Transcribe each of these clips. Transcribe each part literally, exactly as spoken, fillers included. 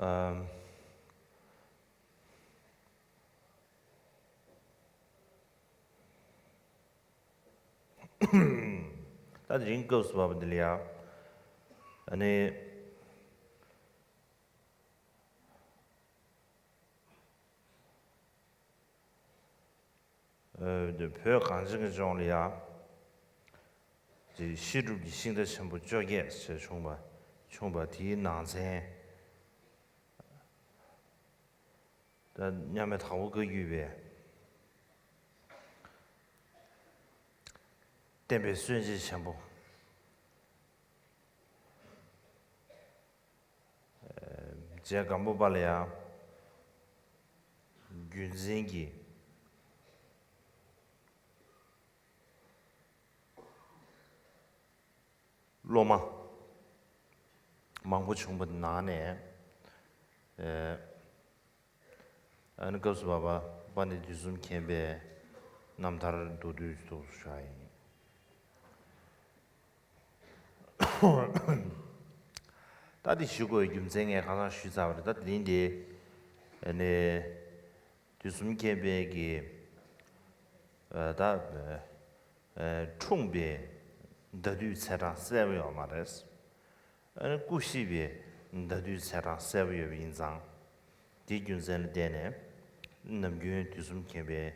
ཨམ། ད་དེ་རིང་སྐབས་སུ་བབས་པ་འདི་ལ་ཡ། ཨ་ནི། ཨ། བོད་གངས་ཅན་གྱི་ལྗོངས་ལ་ཡ། ཅིག་བཤད་སྒྲུབ་ཀྱི་ཤིང་རྟ་ཆེན་པོ་བཅོ་བརྒྱད་ཅེས་བྱུང་བ། བྱུང་བ་དེའི་ནང་ཚན། ད་མཉམ་མེད་དྭགས་པོ་བཀའ་བརྒྱུད་པའི་བསྟན་པའི་སྲོལ་འབྱེད་ཆེན་པོ། རྗེ་སྒམ་པོ་པ་ལ་ཡ། རྒྱུད་འཛིན་གྱི་སློབ་མ་མང་པོ་བྱུང་བ་ནང་ནས། ཨ་ནི་སྐབས་སུ་བབས་པ་དཔལ་ལྡན་དུས་གསུམ་མཁྱེན་པའི་རྣམ་ཐར་མདོར་བསྡུས་ཤིག་ཞུ་ཡ་ཡིན། ད་འདི་ཞུ་དགོས་རྒྱུ་མཚན་ངས་ཁ་སང་ཞུས་ཚར་བ་རེད། ད་དེ་རིང་འདི་ཨ་ནི་དུས་གསུམ་མཁྱེན་པའི་གི་ཨ་ད་ཨ་འཁྲུངས་པའི་ཟླ་དུས་ཚེས་གྲངས་གསལ་པོ་ཡོད་མ་རེད། ཨ་ནི་སྐུ་གཤེགས་པའི་ཟླ་དུས་ཚེས་གྲངས་གསལ་པོ་ཡོད་པ་ཡིན་ཙང་། དེའི་རྒྱུ་མཚན་ལ་བརྟེན་ནས་ནམ་རྒྱུན་དུས་གསུམ་མཁྱེན་པའི་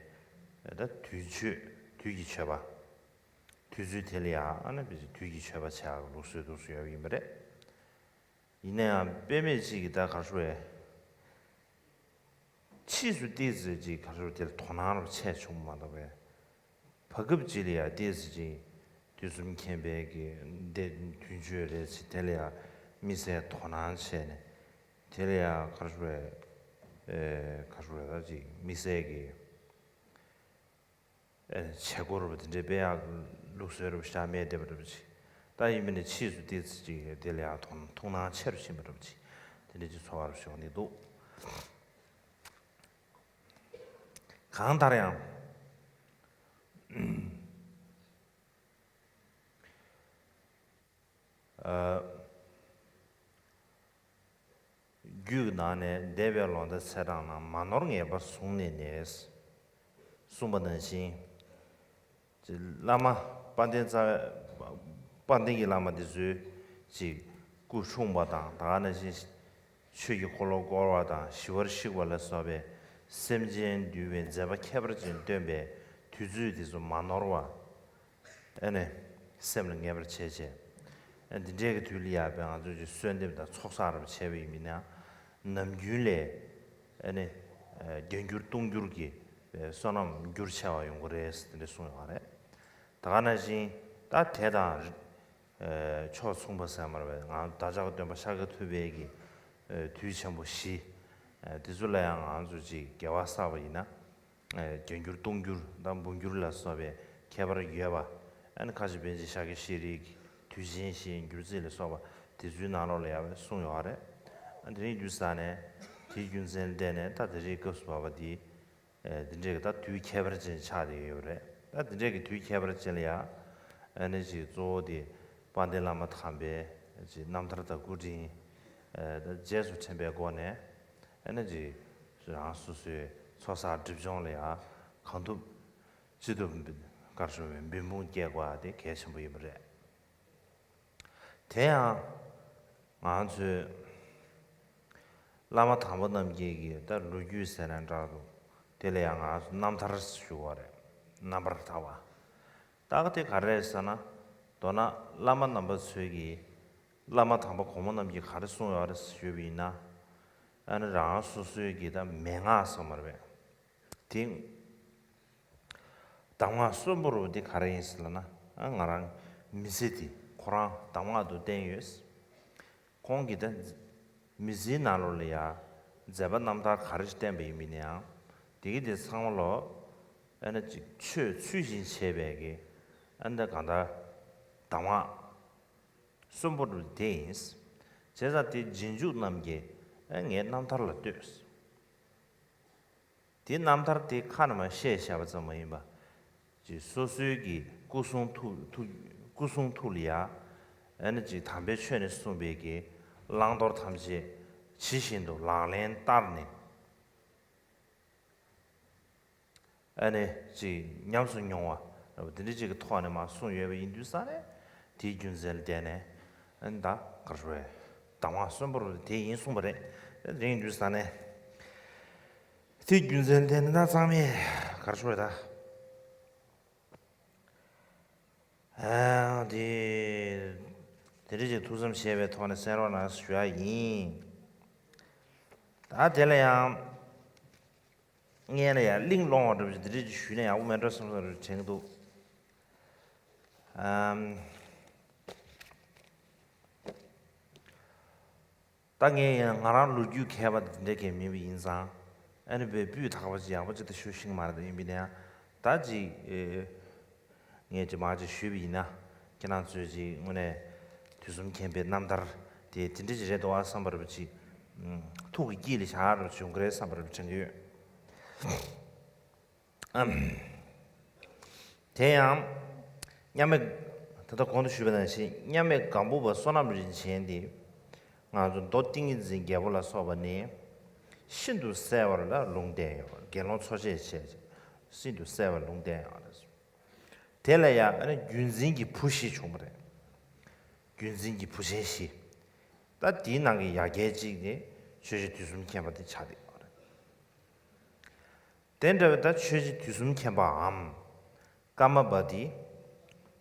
ད་དུས་མཆོད། དུས་ཀྱི་མཆོད་པ། དུས་ཚོད་དེ་ལ་ཡང་ཨ་ནི་དཔེ་ཆ་དུས་ཀྱི་མཆོད་པ་བྱ་ལུགས་སྲོལ་འདུག་སེ་ཡོད་པ་ཡིན་པ་རེད། ཡིན་ན་ཡང་དཔེ་མེད་ཅིག་གིས་ད་ག་རེ་ཞུ་དགོས། ཕྱིས་སུ་ཏོག་ཙམ་ཅིག་ག་རེ་ཞུ་དགོས། དེ་ལ་དོ་སྣང་རབ་ཆེ་བྱུང་མ་གཏོགས་པས། བར་སྐབས་ཅིག་ལ་ཡང་ཏོག་ཙམ་ཅིག་དུས་གསུམ་མཁྱེན་པའི་གི་འདི་དུས་མཆོད་རེད་ཟེར། དེ་ལ་ཡང་དམིགས་བསལ་དོ་སྣང་བྱས་ནས། དེ་ལ་ཡང་ག་རེ་ཞུ་དགོས། ཨེ། ག་རེ་ཞུ་དགོས། ད་ཅིག་དམིགས་བསལ་གྱི་ཨེ་བྱེད་སྒོ་རུ་དེ་འདྲའི་དཔེ་ཡག་ལུགས་སྲོལ་རུ་བཞག་མེད་བསྡད་པ་རུ་ཅིག་ད་ཡིན་མིན་ནས་ཕྱིས་སུ་ཏོག་ཙམ་ཅིག་དེ་ལ་ཡང་ཐུགས་སྣང་ཆེ་རུ་ཕྱིན་པ་རུ་ཅིག་དེ་འདྲའི་ཅིག་ཚོར་བ་རུ་བྱུང་ནས་འདུག་གང་ལྟར་ཡང་། ཨ། རྒྱུད་ཀྱི་ནང་ནས་འདས་པའི་ལོ་ཟླ་ཚེས་གྲངས་རྣམས་མ་ནོར་ངེས་པར་བཟུང་ནས་ནས། གསུངས་པ་ནང་བཞིན། བླ་མ་དཔལ་ལྡན་རྩ། དཔལ་ལྡན་གྱི་བླ་མ་འདི་ཚོའི་ཅིག་སྐུ་འཁྲུངས་པ་དང་། ད་ག་ནང་བཞིན་ཆོས་ཀྱི་འཁོར་ལོ་བསྐོར་བ་དང་། ཞི་བར་གཤེགས་པ་ལ་སོགས་པའི་སེམས་ཅན་འདུལ་བའི་མཛད་པ་ཁྱད་པར་ཅན་སྟོན་པའི་དུས་ཚོད་འདི་ཚོ་མ་ནོར་བ། ཨ་ནི་སེམས་ལ་ངེས་པར་བྱས་བྱས། ཨ། འདི་འདྲའི་གི་དུས་ལ་ཡ་དཔེ་ང་ཚོས་ཀྱི་གསོལ་འདེབས་དང་ཚོགས་བསགས་རབ་བྱས་པ་ཡིན་མིན་ན། ནམ་རྒྱུན་ལས་ཨ་ནི་ཨ་བརྒྱ་འགྱུར་སྟོང་འགྱུར་གྱི་བསོད་ནམས་འགྱུར་ཆེ་བ་ཡོང་གི་རེད་ཟེར་དེ་འདྲ་གསུངས་ཡོད་རེད། ད་ག་ནང་བཞིན་ད་དེ་དང་ཨ་ཕྱོགས་མཚུངས་པ་ཟེར་མ་རེད་པས། ང་བདག་ཅག་གི་སྟོན་པ་ཤཱཀྱ་ཐུབ་པའི་གི་ཨ་དུས་ཆེན་པོ་བཞི། ཨ། དེ་ཚོ་ལ་ཡང་ང་ཚོ་ཅིག་དགེ་བ་བསགས་པ་ཡིན་ན། ཨ། བརྒྱ་འགྱུར་སྟོང་འགྱུར་དང་འབུམ་འགྱུར་ལ་སོགས་པའི་ཁྱད་པར་ཡོད་པ། ཨ་ནི་ཁ་ཅིག་དཔེ་ཆ་ཤཱཀྱ་ཤྲཱི་ཀྱི་དུས་ཆེན་བཞིའི་འགྱུར་ཚིག་ལ་སོགས་པ་དེ་ཚོའི་ནང་ལོགས་ལ་ཡང་གསུངས་ཡོད་རེད། ཨ། དེ་རིང་རྒྱུ་ས་ནས་དེའི་རྒྱུ་མཚན་ལ་བརྟེན་ནས་ད་དེ་རིང་སྐབས་སུ་བབས་པ་འདི། ཨ། དེ་འདྲའི་གི་ད་དུས་ཁྱད་པར་ཅན་ཆགས་བསྡད་ཡོད་རེད། ད་དེ་འདྲའི་གི་དུས་ཁྱད་པར་ཅན་ལ་ཡང་། ཨ་ནི་ཅིག་གཙོ་བོ་དེ་དཔལ་ལྡན་བླ་མ་དམ་པའི་ཅིག་རྣམ་ཐར་དང་སྐུ་དྲིན། ཨ། ད་རྗེས་སུ་དྲན་པའི་སྒོ་ནས། ཨ་ནི་ཅིག་རང་སོ་སོའི་ཚོགས་བསགས་སྒྲིབ་སྦྱོང་ལ་ཡང་གང་ཐུབ་ཅི་ཐུབ་གར་སོང་བའི་འབད་འབུངས་སྐྱེ་དགོས་པ་དེ་གལ་ཆེན་པོ་ཡིན་པ་རེད། དེ་ཡང་ང་ཚོས་བླ་མ་དམ་པ་རྣམས་ཀྱི་གི་ད་ལོ་རྒྱུས་ཟེར་ན་འདྲ་འདུག་དེ་ལ་ཡང་ང་ཚོ་རྣམ་ཐར་ཞུ་བ་རེད། རྣམ་པར་ཐར་པ། ད་ག་དེ་ག་རེ་རེད་ཟེར་ན། མདོར་ན་བླ་མ་རྣམ་པ་ཚོས་ཀྱིས་བླ་མ་དམ་པ་གོང་མ་རྣམས་ཀྱིས་ག་རེ་གསུངས་ཡོད་རེད་ཞུས་པ་ཡིན་ན། ཨ་ནི་རང་སོ་སོའི་གི་ད་མན་ངག་ཟེར་མ་རེད་པས། དེ་གདམས་ངག་གསོན་པོ་རུ་དེ་ག་རེ་ཡིན་ཟེར་ལབ་ན། ཨ། ང་རང་མི་ཚེ་དེ་ཁོ་རང་གདམས་ངག་ཏུ་བསྟན་ཡོད། ཁོང་གིས་ད་མི་ཚེའི་ནང་ལོགས་ལ་ཡང་མཛད་པ་རྣམ་ཐར་ག་རེ་བསྟན་པ་ཡིན་མིན་ཡང་། དེ་གི་དེ་ཚང་མ་ལོ། ཨ་ནི་ཅིག་ཆོས་ཚུལ་བཞིན་བྱས་པའི་གི། ཨ་ནི་ད་གང་ལྟར་གདམས་ངག་གསོན་པོ་རུ་དེ་ཡིན། བྱས་ཙང་དེ་རྗེས་འཇུག་རྣམས་ཀྱིས། ཨ། ངའི་རྣམ་ཐར་ལ་ལྟོས། དེ་རྣམ་ཐར་དེ་ཁ་ནས་མར་བཤད་བཞག་པ་ཙམ་མ་ཡིན་པ། ཅིག་སོ་སོའི་གི་སྐུ་གསུང་ཐུགས་ཐུགས་སྐུ་གསུང་ཐུགས་ལ་ཡ། ཨ་ནི་ཅིག་དམ་པའི་ཆོས་ནས་གསུངས་པའི་གི་བླང་དོར་ཐམས་ཅད་ ཇི་བཞིན་དུ་ལག་ལེན་བསྟར་ནས། ཨ་ནི་ཅིག་ཉམས་སུ་མྱོང་བ་འདི་འདྲ་ཅིག་གི་ཐོག་ནས་མར་གསུངས་ཡོད་པ་ཡིན་དུས་ཙང་ནས། དེའི་རྒྱུ་མཚན་ལ་བརྟེན་ནས་ཨ་ནི་ད་ག་རེ་ཞུ་དགོས་རེད། གདམས་ངག་གསོན་པོ་རེད། དེ་ཡིན་གསུངས་པ་རེད། དེ་ཡིན་དུས་ཙང་ནས། དེའི་རྒྱུ་མཚན་ལ་བརྟེན་ནས་ད་གཙང་མས་ག་རེ་ཞུ་དགོས་རེད་ད། ཨ་དེ། དེ་འདྲ་ཅིག་ཐུགས་བསམ་བཞེས་པའི་ཐོག་ནས་གསན་རོགས་གནང་ཞུ་ཡ་ཡིན། ད་དེ་ལ་ཡང་། སྔན་ལ་ཡང་གླེང་སློང་བ་འདྲ་པོ་ཅིག་འདི་འདྲ་ཅིག་ཞུས་ན་ཡག་པོ་མེད་འགྲོ་བསམ་བསམ་རེ་དྲན་གྱི་འདུག་ཨམ། ད་ངས་ཡང་ང་རང་ལོ་རྒྱུས་མཁས་པ་འདི་འདྲ་གས་མིན་པ་ཡིན་ཙང་། ཨ་ནི་བས་སྤུས་དག་པ་ཅིག་ཡག་པོ་ཅིག་ད་ཞུ་ཤེས་ཀྱི་མ་རེད། ད་ཡིན་པ་ཡིན་ན་ཡང་ད་ཅིག་ཨེ། ངས་ཅིག་མར་ཅིག་ཞུས་པ་ཡིན་ན། ཁྱེད་རང་ཚོས་ཅིག་དངོས་གནས་དུས་གསུམ་མཁྱེན་པའི་རྣམ་ཐར་དེ་དེ་འདྲ་ཅིག་རེད་འདུག་ཨ་བསམ་པ་རེད་པ་ཅིག་ཨུམ། ཐུགས་ཀྱི་དཀྱིལ་ལ་བཞག་རོགས་བྱུང་གི་རེད་བསམ་པ་རེད་པ་དྲན་གྱི་ཡོད། ཨམ། དེ་ཡང་། མཉམ་མེད། ད་ལྟ་གོང་དུ་ཞུས་པ་ནང་བཞིན་མཉམ་མེད་སྒམ་པོ་པ་བསོད་ནམས་རིན་ཆེན་དེ། ང་ཚོ་མདོ་ཏིང་ངེ་འཛིན་རྒྱལ་པོ་ལ་སོགས་པ་ནི། ཤིན་ཏུ་གསལ་བ་ལ་ལུང་བསྟན་ཡོད། དགེ་སློང་འཚོ་བྱེད་བྱས། ཤིན་ཏུ་གསལ་བ་ལུང་བསྟན་ཡོད་རེད། དེ་ལ་ཡང་ཨ་ནི་བརྒྱུད་འཛིན་གྱི་བུ་བཞི་བྱུང་བ་རེད། བརྒྱུད་འཛིན་གྱི་བུ་ཆེན་བཞི། ད་དེའི་ནང་གི་ཡ་གྱལ་གཅིག་ནི་ཆོས་རྗེ་དུས་གསུམ་མཁྱེན་པ་དེ་ཆགས་བསྡད་ཡོད་རེད། དེ་འདྲ་བའི་ད་ཆོས་རྗེ་དུས་གསུམ་མཁྱེན་པའམ། ཀརྨ་པ་དེ།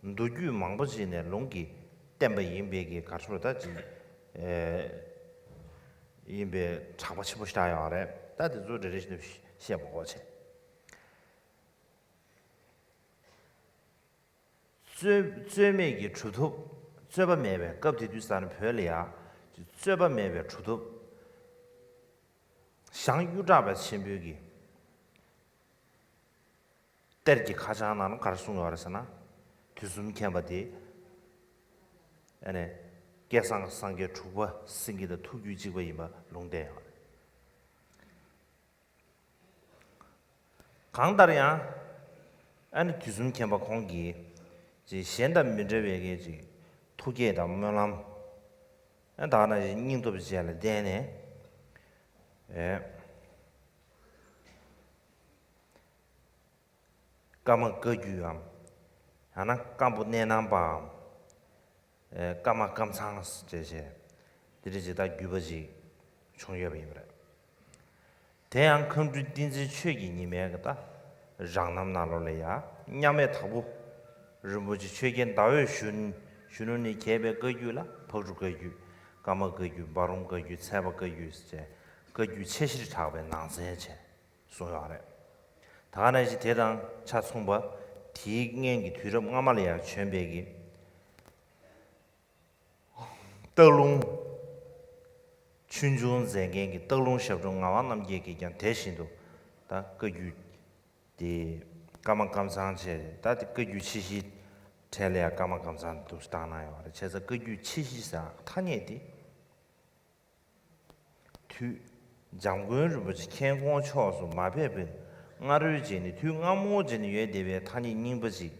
མདོ་རྒྱུད་མང་པོ་ཅིག་ནས་ལུང་གིས་བསྟན་པ་ཡིན་པའི་གི་གར་སོགས་ད་ཅིག་ཨེ། ཡིན་པའི་གྲགས་པ་ཆེན་པོ་ཞིག་ཆགས་ཡོད་རེད། ད་དེ་ཚོ་རེ་རེ་བཞིན་དུ་བཤད་པ་གོ་བྱེད། རྩོད་རྩོད་མེད་ཀྱི་གྲུབ་ཐོབ། རྩོད་པ་མེད་པའི་སྐབས་དེ་དུས་ས་ནས་བོད་ལ་ཡ། རྩོད་པ་མེད་པའི་གྲུབ་ཐོབ། ཞང་གཡུ་བྲག་པ་ཆེན་པོའི་གི། གཏེར་གྱི་ཁ་བྱང་ནང་ལ་ག་རེ་གསུངས་ཡོད་རེད་ཟེར་ན། དུས་གསུམ་མཁྱེན་པ་དེ། ཨ་ནི། སྐལ་བཟང་སངས་རྒྱས་དྲུག་པ་སེང་གེ་དང་ཐུགས་རྒྱུད་གཅིག་པ་ཡིན་པ་ལུང་བསྟན་ཡོད་རེད། གང་ལྟར་ཡང་། ཨ་ནི་དུས་གསུམ་མཁྱེན་པ་ཁོང་གིས། ཅིག་གཞན་དང་མི་འདྲ་བའི་གི་ཅིག་ཐུགས་བསྐྱེད་དང་སྨོན་ལམ། ཨ་ད་ག་ནང་བཞིན་སྙིང་སྟོབས་བཅས་ལ་བརྟེན་ནས། ཨེ། ཀརྨ་བཀའ་བརྒྱུད་འམ། ཡང་ན་ཀརྨ་པ་གནས་སྣང་པའམ། ཀརྨ་ཀམ་ཚང་ཞེས་བྱས། དེ་འདྲ་ཅིག་ད་བརྒྱུད་པ་ཅིག་བྱུང་ཡོད་པ་ཡིན་པ་རེད། དེ་ཡང་མཁའ་འགྲོ་ཏིང་འཛིན་ཆོས་ཀྱི་ཉི་མའི་གི་ད། རང་རྣམ་ནང་ལོགས་ལ་ཡ། མཉམ་མེད་དྭགས་པོ། རིན་པོ་ཆེ་ཆོས་རྒྱལ་ཟླ་འོད་གཞོན། གཞོན་ནུ་ནས་གྱེས་པའི་བཀའ་བརྒྱུད་ལ་ཕག་གྲུ་བཀའ་བརྒྱུད། ཀརྨ་བཀའ་བརྒྱུད། འབའ་རོམ་བཀའ་བརྒྱུད། ཚལ་པ་བཀའ་བརྒྱུད་ཟེར་བྱས། བཀའ་བརྒྱུད་ཆེ་བཞིར་གྲགས་པའི་ནང་ཚན་བྱས། གསུངས་ཡོད་རེད། ད་ག་ནང་བཞིན་དེ་དང་ཆ་མཚུངས་པ། དེའི་སྔན་གྱི་དུས་རབས་སྔ་མ་ལ་ཡང་བྱོན་པའི་གི། སྟག་ལུང་། ཆོས་འབྱུང་མཛད་མཁན་གྱི་སྟག་ལུང་ཞབས་དྲུང་ངག་དབང་རྣམ་རྒྱལ་གྱིས་ཀྱང་དེ་བཞིན་དུ། ད་བཀའ་བརྒྱུད་དེ། ཀརྨ་ཀམ་ཚང་བྱས། ད་དེ་བཀའ་བརྒྱུད་ཆེ་བཞིའི་གྲས་ལ་ཡང་ཀརྨ་ཀམ་ཚང་འདུག་སེ་བཏང་གནང་ཡོད་རེད། བྱས་ཙང་བཀའ་བརྒྱུད་ཆེ་བཞི་ཟེར་ཐ་སྙད་དེ། དུས། འཇམ་མགོན་རིན་པོ་ཆེ་མཁྱེན་ཀོང་ཕྱོགས་སུ་མ་ཕེབས་པའི་སྔ་རོལ་རྗེས་ནས། དུས་སྔ་མོ་རྗེས་ནས་ཡོད་བསྡད་པའི་ཐ་སྙད་རྙིང་པ་ཅིག་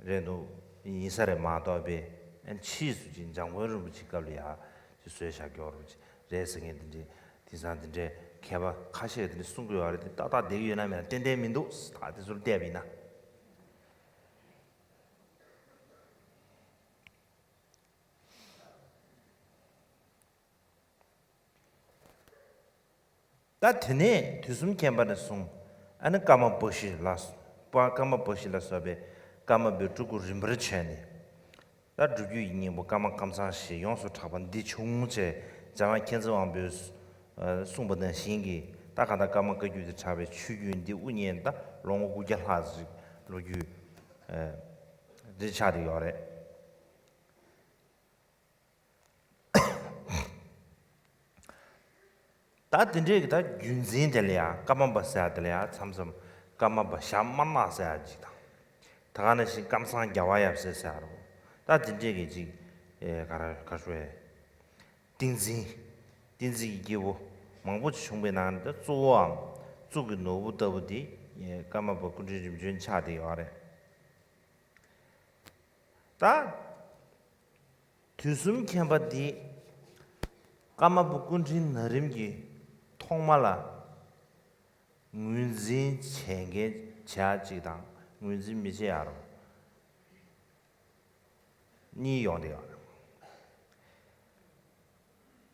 རེད་འདུག་ཡིན་ས་རེད་མ་གཏོགས་པའི། ཕྱིས་སུ་ཅིག་འཇམ་མགོན་རིན་པོ་ཆེའི་སྐབས་ལ་ཡ་ཅིག་བཟོས་བཞག་རྒྱུ་རེད་ཟེར་མཁན་དེ་འདྲའི་དེང་སང་དེ་འདྲའི་མཁས་པ་ཁ་ཤས་དེ་འདྲ་གསུང་གི་ཡོད་རེད། དེ་ཏག་ཏག་བསྡད་ཀྱི་ཡོད་ན་མེད་ན་ཏན་ཏན་མི་འདུག་ད་དེ་ཚོར་བལྟས་པ་ཡིན་ན། ད་དེ་ནས་དུས་གསུམ་མཁྱེན་པ་ནས་བཟུང་། ཨ་ནི་ཀརྨ་པ་བཞི་ལ། པ་ཀརྨ་པ་བཞི་ལ་སོགས་པའི་ཀརྨ་པའི་སྤྲུལ་སྐུ་རིམ་པར་བྱོན་ནས། ད་སྒྲུབ་བརྒྱུད་ཀྱི་སྙིང་པོ་ཀརྨ་ཀམ་ཚང་ཞེས་ཡོངས་སུ་གྲགས་པ་འདི་བྱུང་བྱས། འཇམ་དབྱངས་མཁྱེན་བརྩེ་དབང་པོས་གསུངས་པ་ནང་བཞིན་གྱི། ད་གང་ལྟར་ཀརྨ་བཀའ་བརྒྱུད་དུ་གྲགས་པའི་ཆོས་བརྒྱུད་འདི་དབུ་བརྙེས་ད་ལོ་ངོ་དགུ་བརྒྱ་ལྷག་ཅིག་ལོ་རྒྱུས་འདི་ཆགས་བསྡད་ཡོད་རེད། ད་དེ་འདྲའི་གི་ད་བརྒྱུད་འཛིན་དེ་ལ་ཡང་ཀརྨ་པ་ཟེར་ཡ་དེ་ལ་ཡང་མཚམས་མཚམས་ཀརྨ་པ་ཞྭ་དམར་ནག་ཟེར་ཡ་ཅིག་དང་། ད་ག་ནང་བཞིན་ཀམ་ཚང་རྒྱལ་བ་ཡབ་སྲས་ཟེར་ཡ་རོ། ད་དེ་འདྲའི་གི་ཅིག་ཨེ་ག་རེ་ག་རེ་ཞུ་ཨེ། ཏིང་འཛིན། ཏིང་འཛིན་གྱི་སྐྱེས་བུ་མང་པོ་ཅིག་བྱུང་བའི་ནང་ནས་ད་གཙོ་བོའམ་གཙུག་གི་ནོར་བུ་ལྟ་བུ་དེ་ཀརྨ་པ་སྐུ་ཕྲེང་རིམ་བྱོན་ཆགས་བསྡད་ཡོད་རེད། ད། དུས་གསུམ་མཁྱེན་པ་འདི། ཀརྨ་པ་སྐུ་ཕྲེང་ན་རིམ་གྱི་ཐོག་མ་ལ་ངོས་འཛིན་བྱེད་མཁན་བྱ་གཅིག་དང་ངོས་འཛིན་མི་བྱེད་ཡ་རུ་གཉིས་ཡོང་བསྡད་ཡོད་རེད།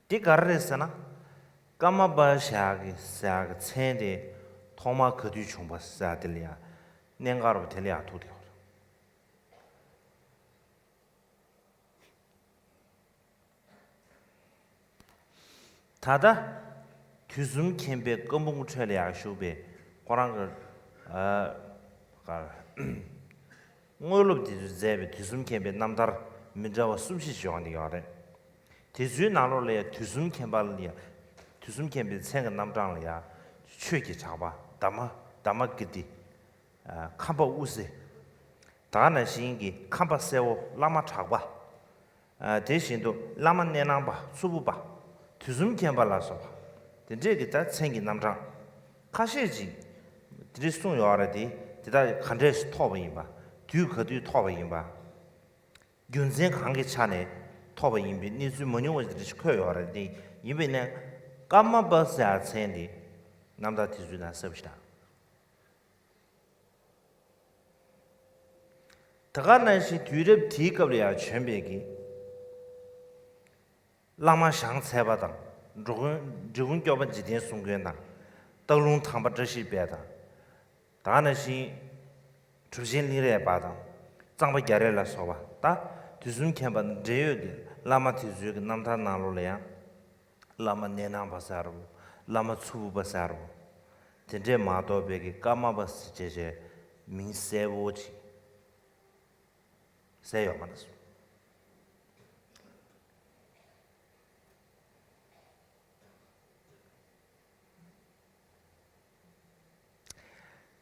དེ་ག་རེ་རེད་ཟེར་ན། ཀརྨ་པ་ཞེས་ཀྱི་ཟེར་ཡག་གི་མཚན་དེ་ཐོག་མར་ག་དུས་བྱུང་བ་ཟེར་དེ་ལ་ཡང་གནད་འགག་རུ་དེ་ལ་ཡང་ཐུག་བསྡད་ཡོད་རེད། ད་ལྟ་དུས་གསུམ་མཁྱེན་པའི་བཀའ་འབུམ་ཁྲོད་ལ་ཡང་བཞུགས་པའི་ཁོ་རང་གི་ཨ་ག་རེ། དངོས་སློབ་དེ་ཚོས་མཛད་པའི་དུས་གསུམ་མཁྱེན་པའི་རྣམ་ཐར་མི་འདྲ་བ་གསུམ་བཞི་ཅིག་ཡོང་གི་ཡོད་རེད། དེ་ཚོའི་ནང་ལོགས་ལ་ཡང་དུས་གསུམ་མཁྱེན་པ་ལ་ཡང་དུས་གསུམ་མཁྱེན་པའི་མཚན་གྱི་རྣམ་གྲངས་ལ་ཡང་ཆོས་ཀྱི་གྲགས་པ། དྷརྨ། དྷརྨ་ཀིརྟི། ཨ་ཁམས་པ་དབུ་སེ། ད་ག་ནང་བཞིན་གྱི་ཁམས་པ་སེར་པོ། བླ་མ་གྲགས་པ། ཨ་དེ་བཞིན་དུ་བླ་མ་གནས་ནང་པ། མཚུར་ཕུ་པ། དུས་གསུམ་མཁྱེན་པ་ལ་སོགས་པ། དེ་འདྲས་ཀྱི་ད་མཚན་གྱི་རྣམ་གྲངས་ཁ་ཤས་ཅིག་དེ་འདྲས་གསུངས་ཡོད་རེད་དེ། དེ་དག་ག་འདྲས་སུ་ཐོབ་པ་ཡིན་པ། དུས་ག་དུས་ཐོབ་པ་ཡིན་པ། རྒྱུ་མཚན་གང་གི་ཆ་ནས་ཐོབ་པ་ཡིན་པའི་གནས་ཚུལ་མ་ཉུང་བ་ཞིག་འཁོད་ཡོད་རེད་དེ། ཡིན་པས་ན་ཀརྨ་པ་ཟེར་ཡག་མཚན་དེ་རྣམ་ཐར་དེ་ཚོའི་ནང་གསལ་པོ་ཞིག་དང་། ད་ག་ནང་བཞིན་དུས་རབས་དེའི་སྐབས་ལ་ཡང་བྱོན་པའི་གི་བླ་མ་ཞང་ཚལ་པ་དང་། འབྲི་གུང་འབྲི་གུང་སྐྱོབ་པ་འཇིག་རྟེན་གསུམ་མགོན་དང་། སྟག་ལུང་ཐང་པ་བཀྲ་ཤིས་དཔལ་དང་། ད་ག་ནང་བཞིན་གྲུབ་ཆེན་གླིང་རས་པ་དང་། གཙང་པ་རྒྱ་རས་ལ་སོགས་པ། ད་དུས་གསུམ་མཁྱེན་པ་འབྲེལ་ཡོད་ཀྱི་བླ་མ་དེ་ཚོའི་གི་རྣམ་ཐར་ནང་ལོགས་ལ་ཡང་། བླ་མ་གནས་ནང་པ་ཟེར་རོ། བླ་མ་མཚུར་ཕུ་པ་ཟེར་རོ། དེ་འདྲས་མ་གཏོགས་པའི་གི་ཀརྨ་པ་ཟེར་བྱས་བྱས་མིང་གསལ་པོ་ཅིག་གསལ་ཡོད་མ་རེད།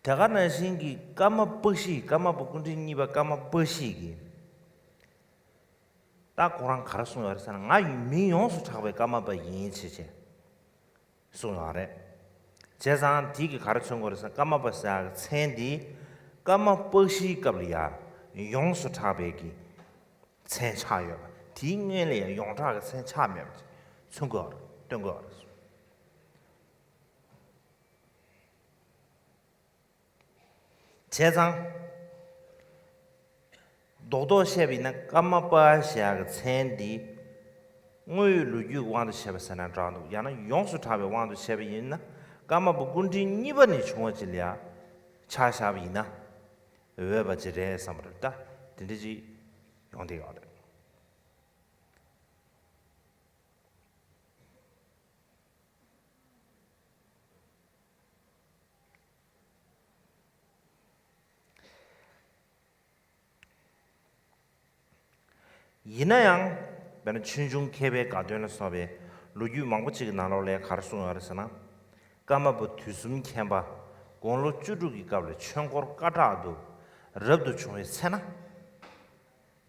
དེ་ག་ནང་བཞིན་གྱི་ཀརྨ་པཀྴི། ཀརྨ་པ་སྐུ་ཕྲེང་གཉིས་པ་ཀརྨ་པཀྴི་གིས། ད་ཁོ་རང་ག་རེ་གསུངས་ཡོད་རེད་ཟེར་ན། ང་ཡི་མིང་ཡོངས་སུ་གྲགས་པའི་ཀརྨ་པ་ཡིན་ཞེས་བྱས་གསུངས་ཡོད་རེད། བྱས་ཙང་དེ་གིས་ག་རེ་མཚོན་གྱི་ཡོད་རེད་ཟེར་ན། ཀརྨ་པ་ཟེར་ཡག་གི་མཚན་འདི་ཀརྨ་པཀྴིའི་སྐབས་ལ་ཡང་ཡོངས་སུ་གྲགས་པའི་གི་མཚན་ཆགས་ཡོད་པ། དེའི་སྔོན་ལ་ཡང་ཡོངས་གྲགས་ཀྱི་མཚན་ཆགས་མེད་པ་མཚོན་གྱི་ཡོད་རེད། སྟོན་གྱི་ཡོད་རེད། བྱས་ཙང་། རྡོག་རྡོག་བཤད་པ་ཡིན་ན་ཀརྨ་པ་ཞེས་ཡག་གི་མཚན་འདི་དངོས་ཡོད་ལོ་རྒྱུས་དབང་དུ་བྱས་པ་ཟེར་ན་འདྲ་འདུག། ཡང་ན་ཡོངས་སུ་གྲགས་པའི་དབང་དུ་བྱས་པ་ཡིན་ན། ཀརྨ་པ་སྐུ་ཕྲེང་གཉིས་པ་ནས་བྱུང་བ་ཅིག་ལ་ཡང་ཆ་བཞག་པ་ཡིན་ན་འོས་པ་ཅིག་རེད་བསམ་པ་རེད། ད་དེ་འདྲ་ཅིག་ཡོང་བསྡད་ཡོད་རེད། ཡིན་ན་ཡང་། དཔེར་ན་ཆོས་འབྱུང་མཁས་པའི་དགའ་སྟོན་ལ་སོགས་པའི་ལོ་རྒྱུས་མང་པོ་ཅིག་གི་ནང་ལོགས་ལ་ག་རེ་གསུངས་ཡོད་རེད་ཟེར་ན། ཀརྨ་པ་དུས་གསུམ་མཁྱེན་པ་དགུང་ལོ་བཅུ་དྲུག་གི་སྐབས་ལ་ཆོས་འཁོར་སྐ་བྲག་ཏུ་རབ་ཏུ་བྱུང་བའི་ཚེ་ན།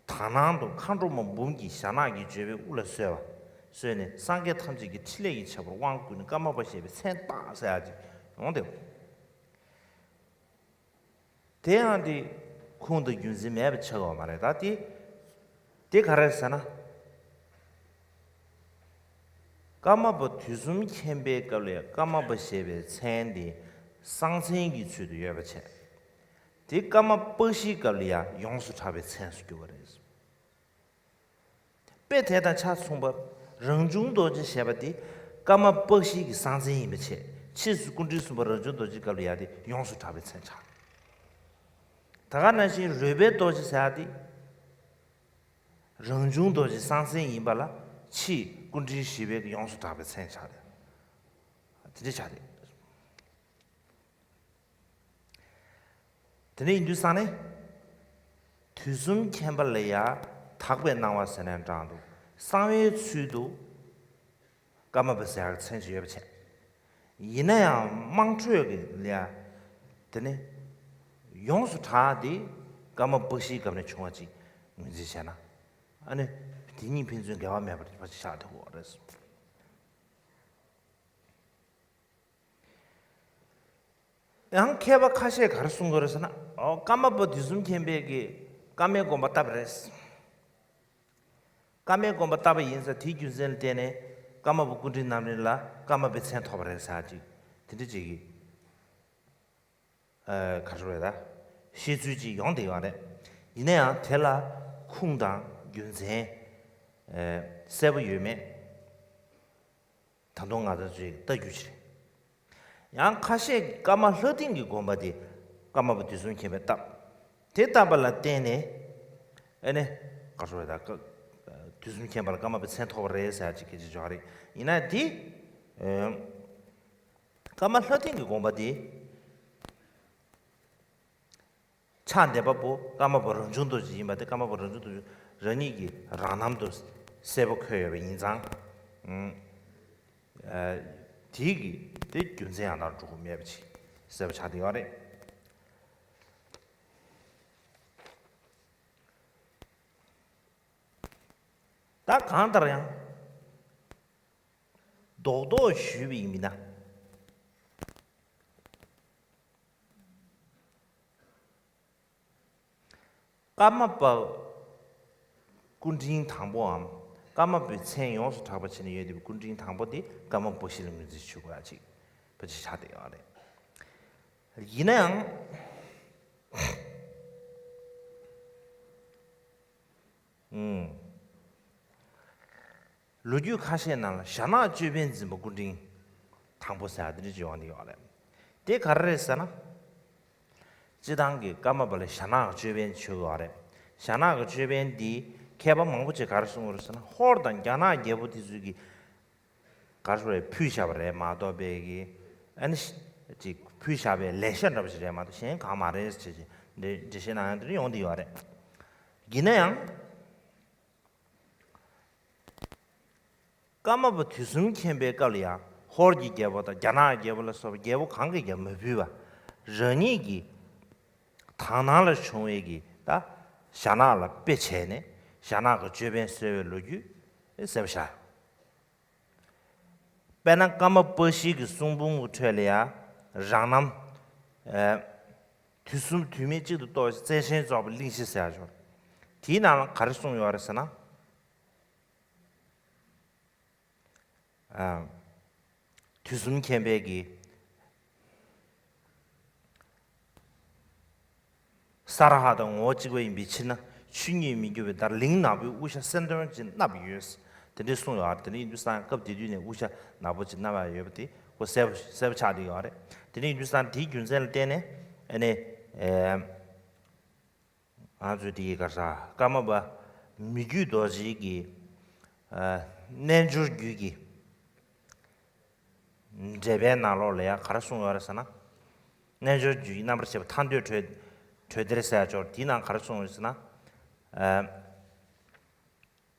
དག་སྣང་དུ་མཁའ་འགྲོ་མ་འབུམ་གྱིས་ཞྭ་ནག་གི་བརྗོད་པའི་དབུ་ལ་གསོལ་བ་གསོལ་ནས། སངས་རྒྱས་ཐམས་ཅད་ཀྱི་ཕྲིན་ལས་ཀྱི་ཁྱད་པར་དབང་བསྐུར་ནས་ཀརྨ་པ་ཞེས་པའི་མཚན་བཏགས་ཟེར་ཡག་ཅིག་ཡོང་སྟེ། དེ་ཡང་དེ་ཁུངས་དང་རྒྱུ་མཚན་མེད་པ་ཆགས་ཡོད་མ་རེད། ད་དེ་དེ་ག་རེ་ཟེར་ན། ཀརྨ་པ་དུས་གསུམ་མཁྱེན་པའི་སྐབས་ལ་ཀརྨ་པ་ཞེས་པའི་མཚན་དེ་གསང་མཚན་གྱི་ཚུལ་དུ་ཡོད་པ་བྱས། དེ་ཀརྨ་པཀྴིའི་སྐབས་ལ་ཡང་ཡོངས་སུ་གྲགས་པའི་མཚན་སུ་གྱུར་པ་རེད། དཔེ་དེ་དང་ཆ་མཚུངས་པ། རང་བྱུང་རྡོ་རྗེ་ཞེས་པ་དེ་ཀརྨ་པཀྴིའི་གསང་མཚན་ཡིན་པ་བྱས། ཕྱིས་སུ་སྐུ་ཕྲེང་གསུམ་པ་རང་བྱུང་རྡོ་རྗེའི་སྐབས་ལ་ཡང་དེ་ཡོངས་སུ་གྲགས་པའི་མཚན་ཆགས། ད་ག་ནང་བཞིན་རོལ་པའི་རྡོ་རྗེ་ཟེར་ཡག་དེ་རང་བྱུང་རྡོ་རྗེ་གསང་མཚན་ཡིན་པ་ལ། ཕྱིས་སྐུ་ཕྲེང་བཞི་པའི་ཡོངས་སུ་གྲགས་པའི་མཚན་ཆགས་ཏེ། དེ་འདྲ་ཆགས་ཏེ། དེ་འདྲ་ཡིན་དུས་ཙང་ནས། དུས་གསུམ་མཁྱེན་པ་ལ་ཡང་དག་པའི་སྣང་བ་ཟེར་ན་འདྲ་འདུག། གསང་བའི་ཚུལ་དུ་ཀརྨ་པ་ཟེར་ཡག་མཚན་ཅིག་ཡོད་པ་བྱས། ཡིན་ན་ཡང་དམངས་ཁྲོད་ཀྱི་ལ་ཡ། དེ་ནི་ཡོངས་སུ་གྲགས་ཏེ་ཀརྨ་པཀྴིའི་སྐབས་ནས་བྱུང་བ་ཅིག་ངོས་འཛིན་བྱས་ན། ཨ་ནི་དེ་གཉིས་ཕན་ཚུན་འགལ་བ་མེད་པ་ཅིག་ཆགས་ཐུབ་ཀྱི་ཡོད་རེད། ཡང་མཁས་པ་ཁ་ཤས་ག་རེ་གསུང་གི་རེད་ཟེར་ན། ཨོ། ཀརྨ་པ་དུས་གསུམ་མཁྱེན་པས་ཀྱི་ཀརྨའི་དགོངས་པ་བཏབ་པ་རེད། ཀརྨའི་དགོངས་པ་བཏབ་པ་ཡིན་ཙང་དེའི་རྒྱུ་མཚན་ལ་བརྟེན་ནས་ ཀརྨ་པ་སྐུ་ཕྲེང་རྣམ་གཉིས་ལ་ཀརྨ་པའི་མཚན་ཐོགས་པ་རེད་ཟེར་ཅིག་དེ་འདྲ་ཅིག་གི་ཨ་ག་རེ་རེད་ད། བཤད་ཚུལ་ཅིག་ཡོང་བསྡད་ཡོད་རེད། ཡིན་ན་ཡང་དེ་ལ་ཁུངས་དང་རྒྱུ་མཚན་ཨ་གསལ་པོ་ཡོད་མེད། ད་དུང་ང་ཚོ་ཅིག་ལྟ་རྒྱུ་ཅིག་རེད། ཡང་ཁ་ཤས་ཀརྨ་ལྷ་སྡིངས་ཀྱི་དགོན་པ་དེ་ཀརྨ་པ་དུས་གསུམ་མཁྱེན་པས་བཏབ། དེ་བཏབ་པ་ལ་བརྟེན་ནས་ཨ་ནི་ག་རེ་རེད་ད། དུས་གསུམ་མཁྱེན་པ་ལ་ཀརྨ་པའི་མཚན་ཐོགས་པ་རེད་ཟེར་ཅིག་སྐད་ཆ་ཅིག་ཡོད་རེད། ཡིན་ན་དེ་ཨ་ཀརྨ་ལྷ་སྡིངས་ཀྱི་དགོན་པ་དེ་ཕྱག་འདེབས་པ་པོ་ཀརྨ་པ་རང་བྱུང་རྡོ་རྗེ་ཡིན་པ་དེ་ཀརྨ་པ་རང་བྱུང་རྡོ་རྗེ་རང་ཉིད་ཀྱི་རང་རྣམ་དུ་གསལ་པོ་འཁོད་ཡོད་པ་ཡིན་ཙང་། ཨ་དེའི་གི་དེ་རྒྱུ་མཚན་ཡང་དག་འགྲོ་གི་མེད་པ་ཅིག་གསལ་པོ་ཆགས་བསྡད་ཡོད་རེད། ད་གང་ལྟར་ཡང་རྡོག་རྡོག་ཞུས་པ་ཡིན་ན། ཀརྨ་པ་སྐུ་ཕྲེང་དང་པོའམ་ཀརྨ་པའི་མཚན་ཡོངས་སུ་གྲགས་པ་བྱས་ནས་ཡོད་པའི་སྐུ་ཕྲེང་དང་པོ་དེ་ཀརྨ་པ་སྤོ་བཤད་ལ་ངོས་འཛིན་ཞུ་དགོས་ཡ་ཅིག་ཕལ་ཆེར་ཆགས་བསྡད་ཡོད་རེད། ཡིན་ན་ཡང་། ཨུམ། ལོ་རྒྱུས་ཁ་ཤས་ནང་ལ་ཞྭ་ནག་ཅོད་པན་འཛིན་པ་སྐུ་ཕྲེང་དང་པོ་ཟེར་བ་འདི་འདྲ་ཅིག་ཡོང་གི་ཡོད་རེད། དེ་ག་རེ་རེད་ཟེར་ན། སྤྱིར་བཏང་གི་ཀརྨ་པ་ལ་ཞྭ་ནག་ཅོད་པན་མཆོད་ཀྱི་ཡོད་རེད། ཞྭ་ནག་གི་ཅོད་པན་འདི་མཁས་པ་མང་པོ་ཅིག་ག་རེ་གསུངས་ཡོད་རེད་ཟེར་ན། ཧོར་དང་རྒྱ་ནག་རྒྱལ་པོ་དེ་ཚོས་ཀྱི་ག་རེ་རེད་ཕུལ་བཞག་པ་རེད་མ་གཏོགས་པའི་གི་ཨ་ནི་ཅིག་ཕུལ་བཞག་པའི་ལེགས་ཤ་འདྲ་པོ་ཞིག་རེད་མ་གཏོགས་གཞན་གང་མ་རེད་ཅེས་འགྲེལ་བཤད་གནང་ཡ་འདི་འདྲ་ཡོང་གི་ཡོད་རེད། ཡིན་ན་ཡང་། ཀརྨ་པ་དུས་གསུམ་མཁྱེན་པའི་སྐབས་ལ་ཡང་ཧོར་གྱི་རྒྱལ་པོ་དང་རྒྱ་ནག་རྒྱལ་པོ་ལ་སོགས་པ་རྒྱལ་པོ་གང་གིས་ཀྱང་མ་ཕུལ་བ། རང་ཉིད་ཀྱི་དག་སྣང་ལ་བྱུང་བའི་གི་ད་ཞྭ་ནག་ལ་དཔེ་བྱས་ནས་ཞྭ་ནག་གི་ཅོད་པན་གསོལ་བའི་ལོ་རྒྱུས་གསལ་པོ་ཤར། དཔེར་ན་ཀརྨ་པ་བཞི་གི་གསུང་འབུམ་གྱི་ཁྲོད་ལ་ཡང་རང་རྣམ། ཨ་དུས་གསུམ་དུས་མིན་གཅིག་ཏུ་རྟོགས་ཤིང་རྩལ་ཆེན་རྫོགས་པའི་གླིང་བཞི་ཟེར་ཡ་ཅིག་ཡོད་རེད། དེའི་ནང་ལ་ག་རེ་གསུངས་ཡོད་རེད་ཟེར་ན། ཨ་དུས་གསུམ་མཁྱེན་པའི་གི་ས་ར་ཧ་དང་ངོ་བོ་གཅིག་པ་ཡིན་པའི་ཕྱིར་ན། ཆོས་ཉིད་མི་འགྱུར་བའི་བརྡར་གླིང་ནག་པོའི་དབུ་ཞྭ་སེང་སྟོང་ཅིག་བསྣམས་ཡོད། དེ་འདྲའི་གསུངས་ཡོད་རེད། དེ་འདྲ་ཡིན་དུས་ཙང་སྐབས་དེ་དུས་ནས་དབུ་ཞྭ་ནག་པོ་ཅིག་བསྣམས་ཡོད་པ་དེ་ཁོ་གསལ་པོ་གསལ་པོ་ཆགས་བསྡད་ཡོད་རེད། དེ་འདྲ་ཡིན་དུས་ཙང་དེའི་རྒྱུ་མཚན་ལ་བརྟེན་ནས་ཨ་ནི་ཨེ། ང་ཚོས་དེ་ག་རེ་ཟ། ཀརྨ་པ་མི་བསྐྱོད་རྡོ་རྗེ་གི་ཨ་རྣལ་འབྱོར་རྒྱུད་ཀྱི་འགྲེལ་པའི་ནང་ལོགས་ལ་ཡང་ག་རེ་གསུངས་ཡོད་རེད་ཟེར་ན། རྣལ་འབྱོར་རྒྱུད་ཀྱི་རྣམ་པར་ཤེས་པ་ཐར་འདོད་གྲོལ་གྲོལ་སྡེར་ཟེར་ཡ་ཅིག་ཡོད་རེད། དེའི་ནང་ག་རེ་གསུངས་ཡོད་ཟེར་ན། ཨ་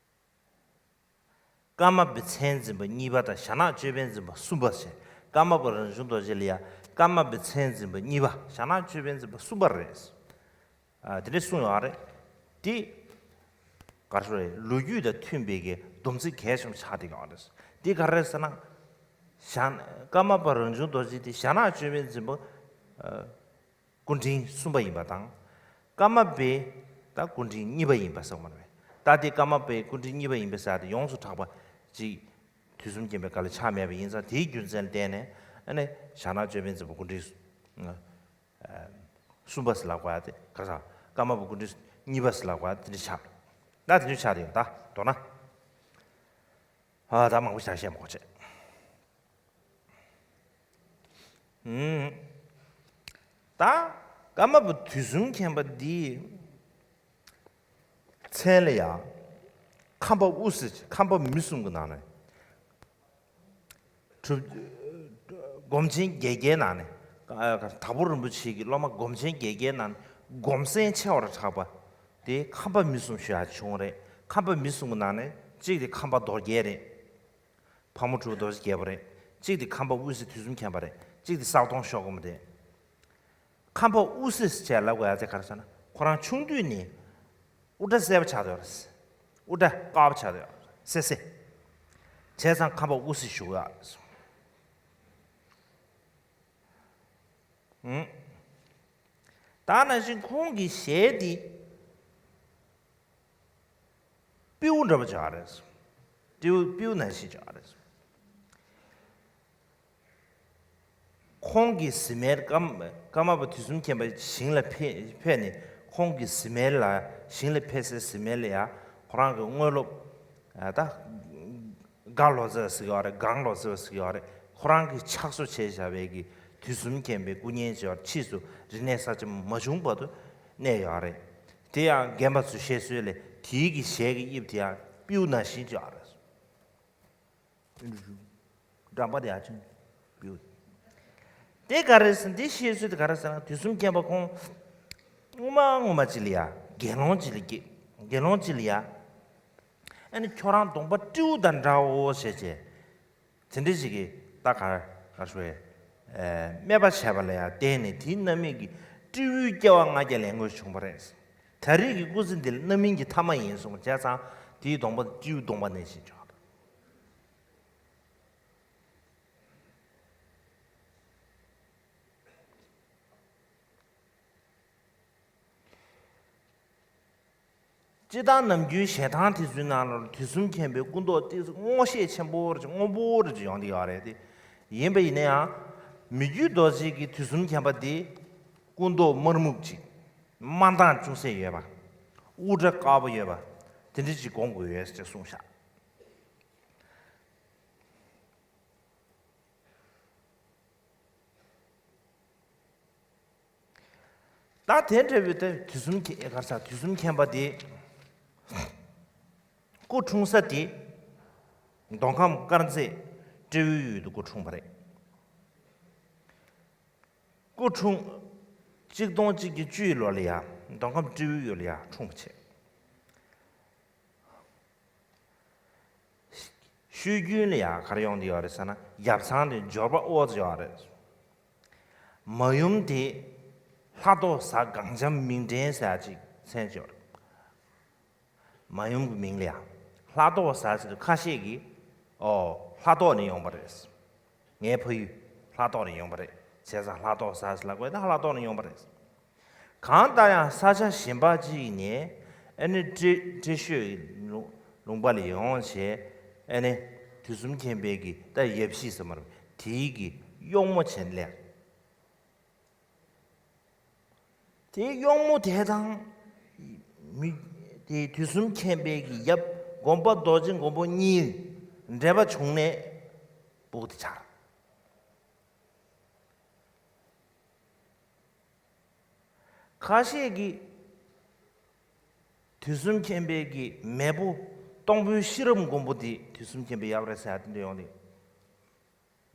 ཀརྨ་པའི་མཚན་འཛིན་པ་གཉིས་པ་དང་ཞྭ་ནག་ཅོད་པན་འཛིན་པ་གསུམ་པ་ཟེར། ཀརྨ་པ་རང་བྱུང་རྡོ་རྗེ་ལ་ཡང་ཀརྨ་པའི་མཚན་འཛིན་པ་གཉིས་པ། ཞྭ་ནག་ཅོད་པན་འཛིན་པ་གསུམ་པ་རེད། ཨ་དེ་འདྲ་གསུངས་ཡོད་རེད། དེ་ག་རེ་ཟེར། ལོ་རྒྱུས་དང་མཐུན་པའི་གི་སྡོམ་ཚིག་གལ་ཆེན་པོ་ཆགས་བསྡད་ཡོད་རེད། དེ་ག་རེ་རེད་ཟེར་ན། ཞྭ་ཀརྨ་པ་རང་བྱུང་རྡོ་རྗེ་དེ་ཞྭ་ནག་ཅོད་པན་འཛིན་པ་ཨ་སྐུ་ཕྲེང་གསུམ་པ་ཡིན་པ་དང་། ཀརྨ་པའི་ད་སྐུ་ཕྲེང་གཉིས་པ་ཡིན་པ་ཟེར་བ་མ་རེད། ད་དེ་ཀརྨ་པའི་སྐུ་ཕྲེང་གཉིས་པ་ཡིན་པའི་ས་དེ་ཡོངས་སུ་གྲགས་པ་ཅིག་དུས་གསུམ་མཁྱེན་པའི་སྐབས་ལ་ཆགས་མེད་པ་ཡིན་ཙང་། དེའི་རྒྱུ་མཚན་ལ་བརྟེན་ནས་ཨ་ནི་ཞྭ་ནག་ཅོད་པན་འཛིན་པ་སྐུ་ཕྲེང་ཨ་གསུམ་པ་ཟེར་ལབ་དགོས་ཡ་དེ་ག་རེ་ཟ། ཀརྨ་པ་སྐུ་ཕྲེང་གཉིས་པ་ཟེར་ལབ་དགོས་ཡ་དེ་འདྲ་ཆགས། ད་དེ་འདྲ་ཆགས་དེ་ཡོད་ད་མདོར་ན། ཨ་ད་མང་པོ་ཞིག་བཤད་མ་དགོས་བྱས། ཨུམ། ད་ཀརྨ་པ་དུས་གསུམ་མཁྱེན་པ་འདི་མཚན་ལ་ཡང་ཁམས་པ་དབུ་སེ། ཁམས་པ་མི་གསུམ་གྱི་ནང་ནས་གྲུབ། སྒོམ་ཆེན་བརྒྱད་བརྒྱའི་ནང་ནས་ཨ་དྭགས་པོ་རིན་པོ་ཆེ་གི་སློབ་མ་སྒོམ་ཆེན་བརྒྱད་བརྒྱའི་ནང་ནས་སྒོམ་གསན་ཆེ་བར་གྲགས་པ་དེ་ཁམས་པ་མི་གསུམ་ཞུ་ཡ་བྱུང་རེད། ཁམས་པ་མི་གསུམ་གྱི་ནང་ནས་གཅིག་དེ་ཁམས་པ་རྡོ་རྗེ་རེད། ཕག་མོ་གྲུ་པ་རྡོ་རྗེ་རྒྱལ་པོ་རེད། གཅིག་དེ་ཁམས་པ་དབུ་སེ་དུས་གསུམ་མཁྱེན་པ་རེད། གཅིག་དེ་ས་སྟོང་ཤོག་སྒོམ་རེད། ཁམས་པ་དབུ་སེ་ཟེར་ལབ་དགོས་ཡ་དེ་ག་རེ་ཟེར་ན། ཁོ་རང་ཆུང་དུས་ནས་དབུ་སྐྲ་སེར་པོ་ཆགས་བསྡད་ཡོད་རེད། དབུ་སྐྲ་དཀར་པོ་ཆགས་བསྡད་ཡོད་རེད། སེ་སེ། བྱས་ཙང་ཁམས་པ་དབུ་སེ་ཞུ་གི་ཡོད་རེད། ཨང་། ད་ནང་བཞིན་ཁོང་གི་ཞལ་འདི་སྤྲེའུ་འདྲ་པོ་ཅིག་རེད། སྤྲེའུ་སྤྲེའུ་ནང་བཞིན་ཅིག་རེད། ཁོང་གི་གཟིམ་མལ་ཀརྨ་ཀརྨ་པ་དུས་གསུམ་མཁྱེན་པ་ཞིང་ལ་ཕེབས་ཕེབས་ནས། ཁོང་གི་གཟིམ་མལ་ལ་ཞིང་ལ་ཕེབས་སའི་གཟིམ་མལ་ལ་ཡང་ཁོ་རང་གི་དངོས་སློབ་ཨ་ད་སྒ་ལོ་ཙཱ་ཟེར་གྱི་ཡོད་རེད། སྒང་ལོ་ཙཱ་ཟེར་གྱི་ཡོད་རེད། ཁོ་རང་གིས་ཕྱག་བཟོ་བྱས་བཞག་པའི་གི་དུས་གསུམ་མཁྱེན་པའི་སྐུ་བརྙན་ཅིག་ཡོད་རེད། ཕྱིས་སུ་རིག་གནས་གསར་བརྗེ་མ་བྱུང་བར་དུ་གནས་ཡོད་རེད། དེ་ཡང་རྒན་པ་ཚོས་བཤད་སྲོལ་ལས། དེའི་གི་ཞལ་གྱི་དབྱིབས་དེ་ཡང་སྤྲེའུ་ནང་བཞིན་ཅིག་ཡོད་རེད། འགྲམ་པ་དེ་ཡར་ཕྱིན་སྤྲེའུ། དེ་ག་རེ་ཟེར། འདི་བཤད་ཚུལ་དེ་ག་རེ་ཟེར་ན། དུས་གསུམ་མཁྱེན་པ་ཁོང་སྔོན་མ་སྔོན་མ་ཅིག་ལ་ཡ་དགེ་སློང་ཅིག་ལ་སྐྱེས། དགེ་སློང་ཅིག་ལ་ཡ། ཨ་ནི་ཁྱོད་རང་གདོང་པ་སྤྲེའུ་དང་འདྲ་བོ་ཟེར་བྱས། དེ་འདྲ་ཞིག་གིས་ད་ག་ག་ཞུ་བས། སྨད་པ་བྱས་པ་ལ་ཡ་བརྟེན་ནས་དེའི་རྣམ་སྨིན་གྱིས་སྤྲེའུའི་སྐྱེ་བ་ལྔ་བརྒྱ་ལེན་དགོས་བྱུང་བ་རེད། ད་རེས་ཀྱི་སྐུ་ཚེ་འདི་ལ་རྣམ་སྨིན་གྱི་ཐ་མ་ཡིན་གསུངས་བྱས་ཙང་། དེའི་གདོང་པ་སྤྲེའུ་གདོང་པ་ནང་བཞིན་བྱུང་བ་རེད། སྤྱིར་བཏང་ནམ་རྒྱུན་ཞལ་ཐང་དེ་ཚོའི་ནང་ལ་དུས་གསུམ་མཁྱེན་པའི་སྐུ་མདོག་དེ་ཚོ་སྔོ་ཤས་ཆེན་པོ་རེ་སྔོན་པོ་རེ་ཅིག་ཡོང་གི་ཡོད་རེད་དེ། ཡིན་པ་ཡིན་ན་ཡང་མི་བསྐྱོད་རྡོ་རྗེ་གི་དུས་གསུམ་མཁྱེན་པ་དེ་སྐུ་མདོག་དམར་སྨུག་ཅིག་དམར་མདངས་ཅུང་ཟད་ཡོད་པ། དབུ་སྐྲ་དཀར་པོ་ཡོད་པ། དེ་འདྲ་ཅིག་སྒོམ་དགོས་ཡོད་ཅེས་གསུངས་ཤག་ད་དེ་འདྲ་བའི་དེ་དུས་གསུམ་མཁྱེན་ག་རེ་ཟ། དུས་གསུམ་མཁྱེན་པ་དེ་སྐུ་འཁྲུངས་ས་དེ་མདོ་ཁམས་དཀར་མཛེས་སྤྲེའུའི་ཡུལ་དུ་སྐུ་འཁྲུངས་པ་རེད། སྐུ་འཁྲུངས་གཅིག་སྟོང་གཅིག་བརྒྱ་བཅུའི་ལོ་ལ་ཡ་མདོ་ཁམས་སྤྲེའུའི་ཡུལ་ལ་ཡ་འཁྲུངས་པ་བྱས། ཤོད་རྒྱུན་ལ་ཡང་ག་རེ་ཡོང་གི་ཡོད་རེད་ཟེར་ན། ཡབ་ཚང་ནས་འབྱོར་པ་ཨོ་ཙི་ཡོད་རེད། མ་ཡུམ་དེ་ལྷ་ཏོག་བཟའ་སྒང་འཇམ་མིང་འདྲེན་ཟེར་ཡ་ཅིག་མཚན་ཅིག་ཡོད་རེད། མ་ཡུམ་གྱི་མིང་ལ་ཡང་ལྷ་ཏོག་བཟའ་ཟེར་དུས་ཁ་ཤས་ཀྱིས་ཨོ་ལྷ་ཏོག་ནས་ཡོང་པ་རེད། ངའི་ཕ་ཡུལ་ལྷ་ཏོག་ནས་ཡོང་པ་རེད། བྱས་ཙང་ལྷ་ཏོག་བཟའ་ཟེར་ལབ་དགོས། ད་ལྷ་ཏོག་ནས་ཡོང་པ་རེད། གང་ལྟར་ཡང་ས་ཆ་གཞན་པ་ཅིག་ནས་ཨ་ནི་སྤྲེ་སྤྲེལ་ཤོད་ལུང་ལུང་པ་ལ་ཡོང་བྱས། ཨ་ནི་དུས་གསུམ་མཁྱེན་པའི་གི་ད་ཡབ་གཞིས་ཟེར་མ་རེད། དེའི་གི་གཡོག་མོ་བྱས་ནས་སླེབས། དེའི་གཡོག་མོ་དེ་དང་མི་དེ་དུས་གསུམ་མཁྱེན་པའི་གི་ཡབ་དགོན་པ་རྡོ་རྗེ་མགོན་པོ་གཉིས་འབྲེལ་བ་བྱུང་ནས་སྤུ་གུ་དེ་ཆགས། ཁ་ཤས་ཀྱིས་དུས་གསུམ་མཁྱེན་པའི་གི་མེས་པོ་སྟོང་དཔོན་ཤེས་རབ་མགོན་པོ་དེ་དུས་གསུམ་མཁྱེན་པའི་ཡབ་རེད་ཟེར་ཡ་དེ་འདྲ་ཡོང་དུས།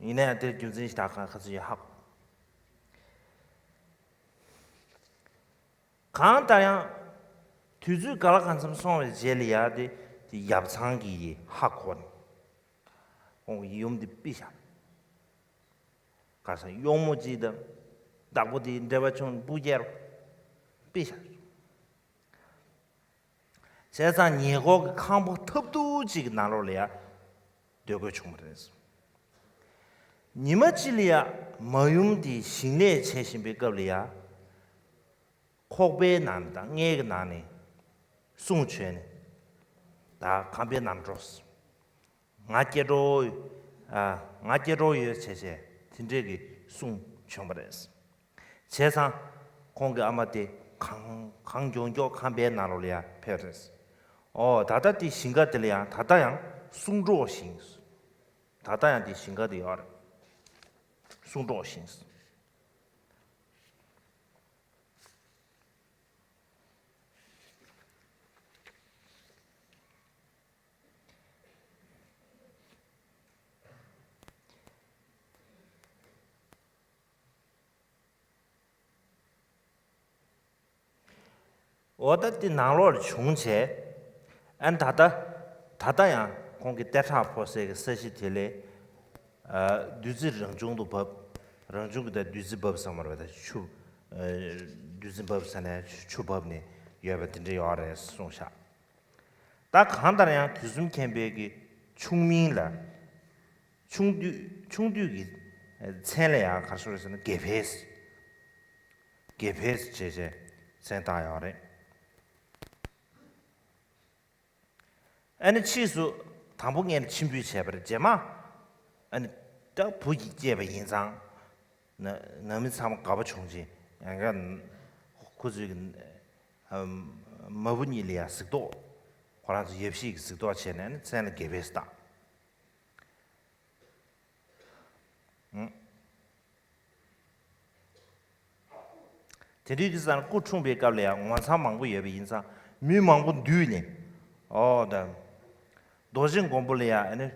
ཡིན་ན་ཡང་དེར་རྒྱུ་མཚན་ཞིག་ད་ག་ག་ཚོད་ཡོད་ཧ་གོ། གང་ལྟར་ཡང་དུས་ཚོད་ག་ལ་གང་འཚམ་སོང་བའི་རྗེས་ལ་ཡ་དེ་དེ་ཡབ་ཚང་གིས་ཧ་གོ་ནས་ཁོང་གི་ཡུམ་དེ་ཕུད་བཞག་ག་ས་གཡོག་མོ་གཅིག་དང་བདག་པོ་དེའི་འབྲེལ་བ་བྱུང་སྤུ་རྒྱལ་ཕུད་བཞག་བྱས་ཙང་ཉེ་འཁོར་གྱི་ཁང་པ་ཐབས་སྡུག་ཅིག་གི་ནང་ལོགས་ལ་ཡ་སྡོད་དགོས་བྱུང་བ་རེད། ཉི་མ་གཅིག་ལ་ཡ་མ་ཡུམ་དེ་ཞིང་ལས་བྱེད་བཞིན་པའི་སྐབས་ལ་ཡ། ཁོག་པའི་ནང་ནས་དང་མངལ་གྱི་ནང་ནས་སྲུང་བྱས་ནས། ད་ཁང་པའི་ནང་འགྲོ། ང་སྐྱེ་འགྲོ། ཨ། ང་སྐྱེ་འགྲོ་ཡོད་བྱས་བྱས་དེ་འདྲས་ཀྱི་སྲུང་བྱོན་པ་རེད། བྱས་ཙང་ཁོང་གི་ཨ་མ་དེ་གང་གང་མགྱོགས་མགྱོགས་ཁང་པའི་ནང་ལོགས་ལ་ཡང་ཕེབས་རེད། ཨོ་ད་ལྟ་དེ་ཞིང་ཁ་དེ་ལ་ཡང་ད་ལྟ་ཡང་སྲུང་འགྲོགས་ཤིང་། ད་ལྟ་ཡང་དེ་ཞིང་ཁ་དེ་ཡོད་རེད། སྲུང་འགྲོགས་ཤིང་། འོ་ད་དེ་ནང་ལོགས་ལ་བྱུང་བྱས། ཨན་ད་ལྟ་ད་ལྟ་ཡང་ཁོང་གི་ལྟེ་ཁྲག་ཕོག་སའི་གི་ས་གཞི་དེ་ལས། ཨ། བདུད་རྩི་རང་བྱུང་དུ་བབས། རང་བྱུང་གི་ད་བདུད་རྩི་བབས་ས་མ་རེད་པ། ད་ཆུ། ཨ། བདུད་རྩི་བབས་ས་ནས་ཆུ་བབས་ནས་ཡོད་པ་དེ་འདྲ་ཡོད་རེད་གསུངས་ཤག་ད་གང་ལྟར་ཡང་དུས་གསུམ་མཁྱེན་པའི་གི་ཆུང་མིང་ལ། ཆུང་དུས་ཆུང་དུས་ཀྱི་མཚན་ལ་ཡང་ག་རེ་ཟེར་ན་དགེ་འཕེལ། དགེ་འཕེལ་ཞེས་བྱས་མཚན་བཏགས་ཡོད་རེད། ཨ་ནི་ཕྱིས་སུ་དང་པོ་ངས་ནི་མཆིམས་ཕུད་བྱས་པ་རེད། རྗེས་མ་ཨ་ནི་ད་བུ་ཡིས་སྐྱེས་པ་ཡིན་ཙང་། ནང་མི་ཚང་མ་དགའ་པོ་བྱུང་རྗེས་ཡང་བསྐྱར་ཁོ་ཚོའི་གི་ཨམ་མ་བུ་གཉིས་ལ་ཡང་གཟིགས་རྟོག་ཁོ་རང་ཚོ་ཡབ་གཞིས་ཀྱི་གཟིགས་རྟོག་བྱས་ནས་ནི་མཚན་ལ་དགེ་འཕེལ་བཏགས། དེ་དུས་ཀྱི་སང་སྐུ་འཁྲུངས་པའི་སྐབས་ལ་ཡང་ངོ་མཚར་མང་པོ་ཡོད་པ་ཡིན་ཙང་མི་མང་པོ་འདུས་ནས། ཨོ་ད། རྡོ་རྗེ་མགོན་པོ་ལ་ཡང་ཨ་ནི།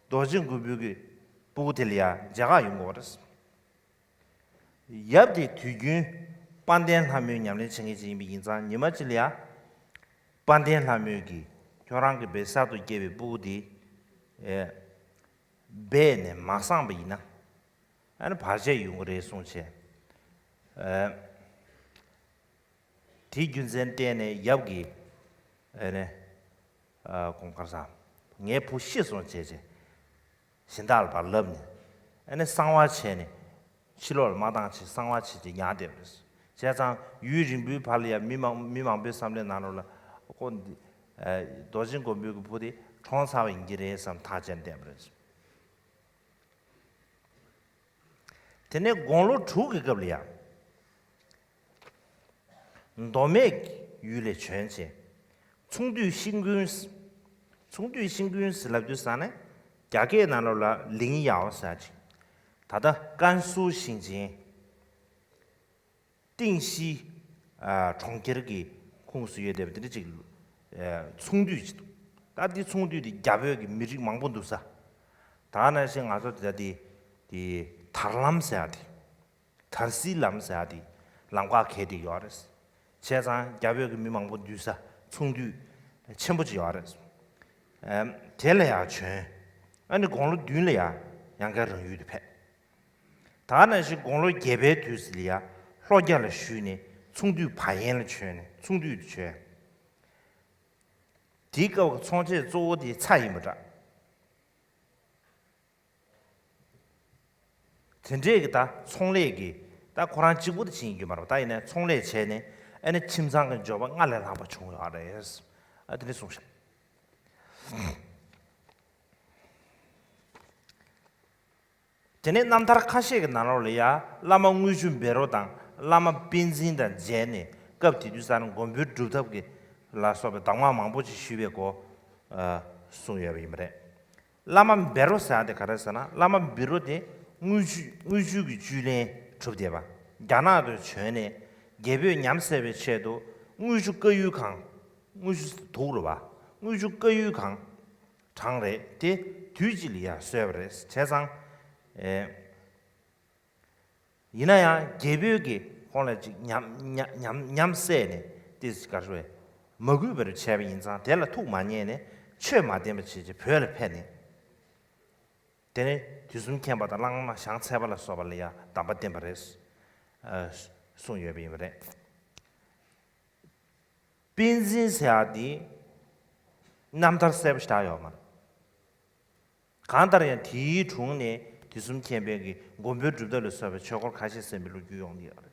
རྡོ་རྗེ་མགོན་པོའི་གི་སྤུ་གུ་དེ་ལ་ཡང་མཇལ་ཁ་ཡོང་གི་ཡོད་རེད། ཡབ་དེ་དུས་རྒྱུན་དཔལ་ལྡན་ལྷ་མོའི་ཉམས་ལེན་བྱེད་མཁན་ཅིག་ཡིན་པ་ཡིན་ཙང་ཉི་མ་གཅིག་ལ་ཡང་། དཔལ་ལྡན་ལྷ་མོས་ཀྱིས་ཁྱོད་རང་གི་བའི་གསར་དུ་སྐྱེས་པའི་སྤུ་གུ་དེ། ཨེ། སྦས་ནས་མ་བསངས་པ་ཡིན་ན། ཨ་ནི་བར་ཆད་ཡོང་གི་རེད་གསུངས་བྱས། ཨེ། དེའི་རྒྱུ་མཚན་བལྟས་ནས་ཡབ་ཀྱིས། ཨེ་ནས། ཨ་ཁོང་གར་སང་། ངའི་བུ་ཤི་སོང་བྱས་བྱས། གཞན་དག་ལ་ཕར་ལབ་ནས། ཨ་ནི་གསང་བ་བྱས་ནས། ཕྱི་ལོགས་ལ་མ་བཏང་བྱས་གསང་བ་བྱས་བྱས་ཉར་བསྡད་པ་རེད། བྱས་ཙང་ཡུན་རིང་པོའི་བར་ལ་ཡང་མི་མང་མི་མང་པོའི་བསམ་བློའི་ནང་ལོགས་ལ་ཁོ་འདི། ཨ་རྡོ་རྗེ་མགོན་པོའི་གི་བུ་དེ་གྲོངས་ཚར་བ་ཡིན་གྱི་རེད་བསམ་ཐག་བཅད་བསྡད་པ་རེད། དེ་ནས་དགུང་ལོ་དྲུག་གི་སྐབས་ལ་ཡང་། མདོ་སྨད་ཡུལ་ལ་བྱོན་བྱས། ཚོང་འདུས་ཤིང་ཀུན། ཚོང་འདུས་ཤིང་ཀུན་ཟེར་ལབ་དུས་ཙ་ན། རྒྱ་སྐད་ནང་ལོགས་ལ་ལིང་ཡའོ་ཟེར་ཅིག་ད་ལྟ་ཀན་སུའུ་ཞིང་ཆེན་ཏིང་ཤི་ཨ་གྲོང་ཁྱེར་གྱི་ཁོངས་སུ་ཡོད་བསྡད་པ་དེ་འདྲ་ཅིག་ཨ་ཚོང་འདུས་ཅིག་འདུག་ད་འདི་ཚོང་འདུས་དེ་རྒྱ་བོད་ཀྱི་མི་རིགས་མང་པོ་འདུག་ས། ད་ནང་བཞིན་ང་ཚོ་དེ་ད་དེ་དེ་དར་ལམ་ཟེར་ཡ་དེ། དར་སིལ་ལམ་ཟེར་ཡ་དེ་ལམ་ཁ་གས་དེ་ཡོད་རེད། བྱས་ཙང་རྒྱ་བོད་ཀྱི་མི་མང་པོ་འདུས་ས་ཚོང་འདུས་ཆེན་པོ་ཅིག་ཡོད་རེད། ཨེམ། དེ་ལ་ཡང་བྱོན། ཨ་ནི་དགུང་ལོ་བདུན་ལ་ཡང་ཡང་བསྐྱར་རང་ཡུལ་དུ་ཕེབས། ད་ནང་བཞིན་དགུང་ལོ་བརྒྱད་པའི་དུས་སུ་ལ་ཡང་ལྷོ་རྒྱ་ལ་བཞུད་ནས་ཚོང་འདུས་བ་ཡན་ལ་བྱོན་ནས་ཚོང་འདུས་དུ་བྱོན། དེའི་སྐབས་ཀྱི་ཚོང་ཆས་གཙོ་བོ་དེ་ཚྭ་ཡིན་པ་འདྲ། དེ་འདྲས་ཀྱི་ད་ཚོང་ལས་ཀྱི་ད་ཁོ་རང་གཅིག་པུ་དེ་ཕྱིན་ཡོད་མ་རེད་པ། ད་ཡིན་ནའི་ཚོང་ལས་བྱས་ནས་ཨ་ནི་ཁྱིམ་ཚང་གི་འབྱོར་པ་སྔར་ལས་ལྷག་པ་བྱུང་ཡོད་རེད། ཨ་དེ་འདྲས་གསུངས་ཤག་དེ་ནས་རྣམ་ཐར་ཁ་ཤས་ཀྱི་ནང་ལོགས་ལ་ཡ་བླ་མ་དངུལ་ཆུ་བཻ་རོ་དང་བླ་མ་པཎ་ཆེན་དང་མཇལ་ནས་སྐབས་དེ་དུས་ཙ་ན་མགོན་པོའི་སྒྲུབ་ཐབས་ཀྱི་ལ་སོགས་པའི་གདམས་ངག་མང་པོ་ཅིག་ཞུས་པའི་སྐོར་གསུངས་ཡོད་པ་ཡིན་པ་རེད། བླ་མ་བཻ་རོ་ཟེར་ཡ་དེ་ག་རེ་ཟེར་ན་བླ་མ་བཻ་རོ་དེ་དངུལ་ཆུ་དངུལ་ཆུ་གི་བཅུད་ལེན་གྲུབ་བསྡད་པ། རྒྱ་ནག་ཏུ་བྱོན་ནས་རྒྱལ་པོས་ཉམས་སད་པའི་ཆེད་དུ་དངུལ་ཆུ་བཀའ་ཡུལ་གང་། དངུལ་ཆུ་དུག་རེད་པ། དངུལ་ཆུ་བཀའ་ཡུལ་གང་། གྲངས་རེད་དེ་དུས་གཅིག་ལ་ཡང་གསོས་པ་རེད། བྱས་ཙང་། ཨེ། ཡིན་ན་ཡང་རྒྱལ་པོས་ཀྱིས་ཁོང་ལ་ཅིག་ཉམས་ཉམས་ཉམས་ཉམས་སད་ནས་ཏིས་ག་རེ་མ་གུས་པར་བྱས་པ་ཡིན་ཙང་དེ་ལ་ཐུགས་མ་མཉེས་ནས་ཆོས་མ་བསྟན་པ་བྱས་རྗེས་བོད་ལ་ཕེབས་ནས། དེ་ནས་དུས་གསུམ་མཁྱེན་པ་དང་བླ་མ་ཞང་ཚལ་པ་ལ་སོགས་པ་ལ་ཡང་གདམས་པ་བསྟན་པ་རེད། ཨ་གསུངས་ཡོད་པ་ཡིན་པ་རེད། པཎ་ཆེན་ཟེར་ཡག་འདི་རྣམ་ཐར་གསལ་པོ་ཞིག་ཡོད་མ་རེད། གང་ལྟར་ཡང་དེའི་དྲུང་ནས་དུས་གསུམ་མཁྱེན་པའི་གི་མགོན་པོའི་སྒྲུབ་ཐབས་ལ་སོགས་པའི་ཆོས་འཁོར་ཁ་ཤས་གསན་པའི་ལོ་རྒྱུས་ཡོང་གི་ཡོད་རེད།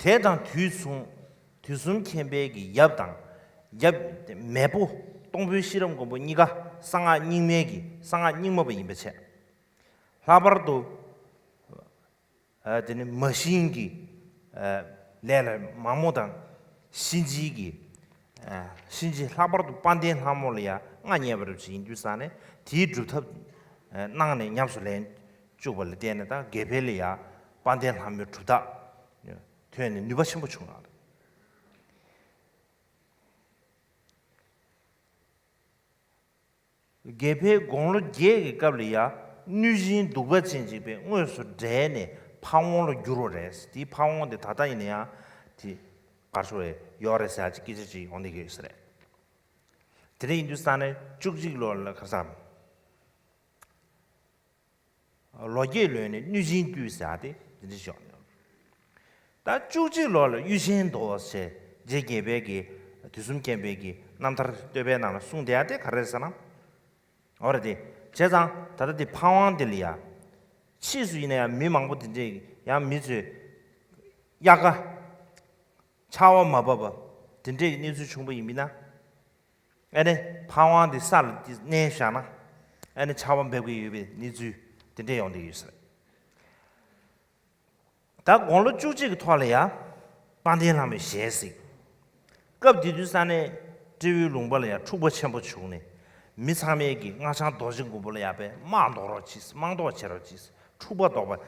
དེ་དང་དུས་མཚུངས་དུས་གསུམ་མཁྱེན་པའི་གི་ཡབ་དང་ཡབ་མེས་པོ་སྟོང་དཔོན་ཤེས་རབ་མགོན་པོ་གཉིས་ཀ་གསང་སྔགས་རྙིང་མའི་གི་གསང་སྔགས་རྙིང་མ་པ་ཡིན་པའི་ཕྱིར། ལྷག་པར་དུ། ཨ་དེ་ནི་མ་གཤིན་གྱི་ཨ་ལས་ལ་མ་མོ་དང་གཤིན་རྗེའི་གི་ཨ་གཤིན་རྗེ་ལྷག་པར་དུ་དཔལ་ལྡན་ལྷ་མོ་ལ་ཡང་མངའ་བརྙེས་པ་རུ་ཅིག་ཡིན་དུས་ཙང་ནས་དེའི་སྒྲུབ་ཐབས་ཨ་གནང་ནས་ཉམས་སུ་ལེན་བཅུག་པ་ལ་བརྟེན་ནས་ད་དགེ་འཕེལ་ལ་ཡང་དཔལ་ལྡན་ལྷ་མོའི་གྲུབ་རྟགས་ཐོན་ནས་ནུས་པ་ཆེན་པོ་བྱུང་ཡོད་རེད། དགེ་འཕེལ་དགུང་ལོ་བརྒྱད་ཀྱི་སྐབས་ལ་ཡང་གནོད་སྦྱིན་གདུག་པ་ཅན་ཅིག་པས་དངོས་སུ་བསྒྲལ་ནས་ཕ་བོང་ལ་བསྒྱུར་བ་རེད། དེའི་ཕ་བོང་དེ་ད་ལྟ་ཡིན་ན་ཡང་དེ་གར་སོ་ཡོད་རེད་ཟེར་ཡ་ཅིག་སྐད་ཆ་ཅིག་ཡོང་བསྡད་ཀྱི་ཡོད་ས་རེད། དེ་འདྲ་ཡིན་དུས་ཙང་ནས་བཅུ་གཅིག་ལོ་ལ་ག་རེ་ཟེར། ལོ་བརྒྱད་ལོན་ནས་གནོད་སྦྱིན་བཏུལ་ཟེར་ཡ་དེ་དེ་འདྲ་ཞིག་ཡོང་། ད་བཅུ་གཅིག་ལོ་ལ་གཡུ་ཆེན་མདོ་ཟེར་རྗེ་དགེ་འཕེལ་གྱིས་དུས་གསུམ་མཁྱེན་པའི་གི་རྣམ་ཐར་བསྟོད་པའི་ནང་ལ་གསུངས་བསྡད་ཡ་དེ་ག་རེ་ཟེར་ན། འོ་རེད་དེ། བྱས་ཙང་ད་ལྟ་དེ་ཕ་བོང་དེ་ལ་ཡ། ཕྱིས་སུ་ཡིན་ན་ཡང་མི་མང་པོ་དེ་འདྲས་ཡང་མི་ཚོས་དབྱར་ཁ་ཆར་པ་མ་བབས་པ་དེ་འདྲས་ཀྱི་གནས་ཚུལ་བྱུང་བ་ཡིན་པས་ན། ཨ་ནི་ཕ་བོང་དེ་ས་ལ་དེ་མནན་བཞག་ན། ཨ་ནི་ཆར་པ་འབེབས་ཀྱི་ཡོད་པའི་གནས་ཚུལ་དེ་འདྲས་ཡོང་བསྡད་ཡོད་ས་རེད། ད་དགུང་ལོ་བཅུ་གཅིག་གི་ཐོག་ལ་ཡ་དཔལ་ལྡན་ལྷ་མོའི་ཞལ་གཟིགས། སྐབས་དེ་དུས་ས་གནས་སྤྲེའུའི་ལུང་པ་ལ་ཡ་འཁྲུག་པ་ཆེན་པོ་བྱུང་ནས། མི་ཚང་མས་ཀྱི་སྔགས་འཆང་རྡོ་རྗེ་མགོན་པོ་ལ་ཡ་པའི་དམག་འདོགས་རོགས་གྱིས། དམག་འདོགས་བྱེད་རོགས་གྱིས། འཁྲུག་པ་ཟློག་པ།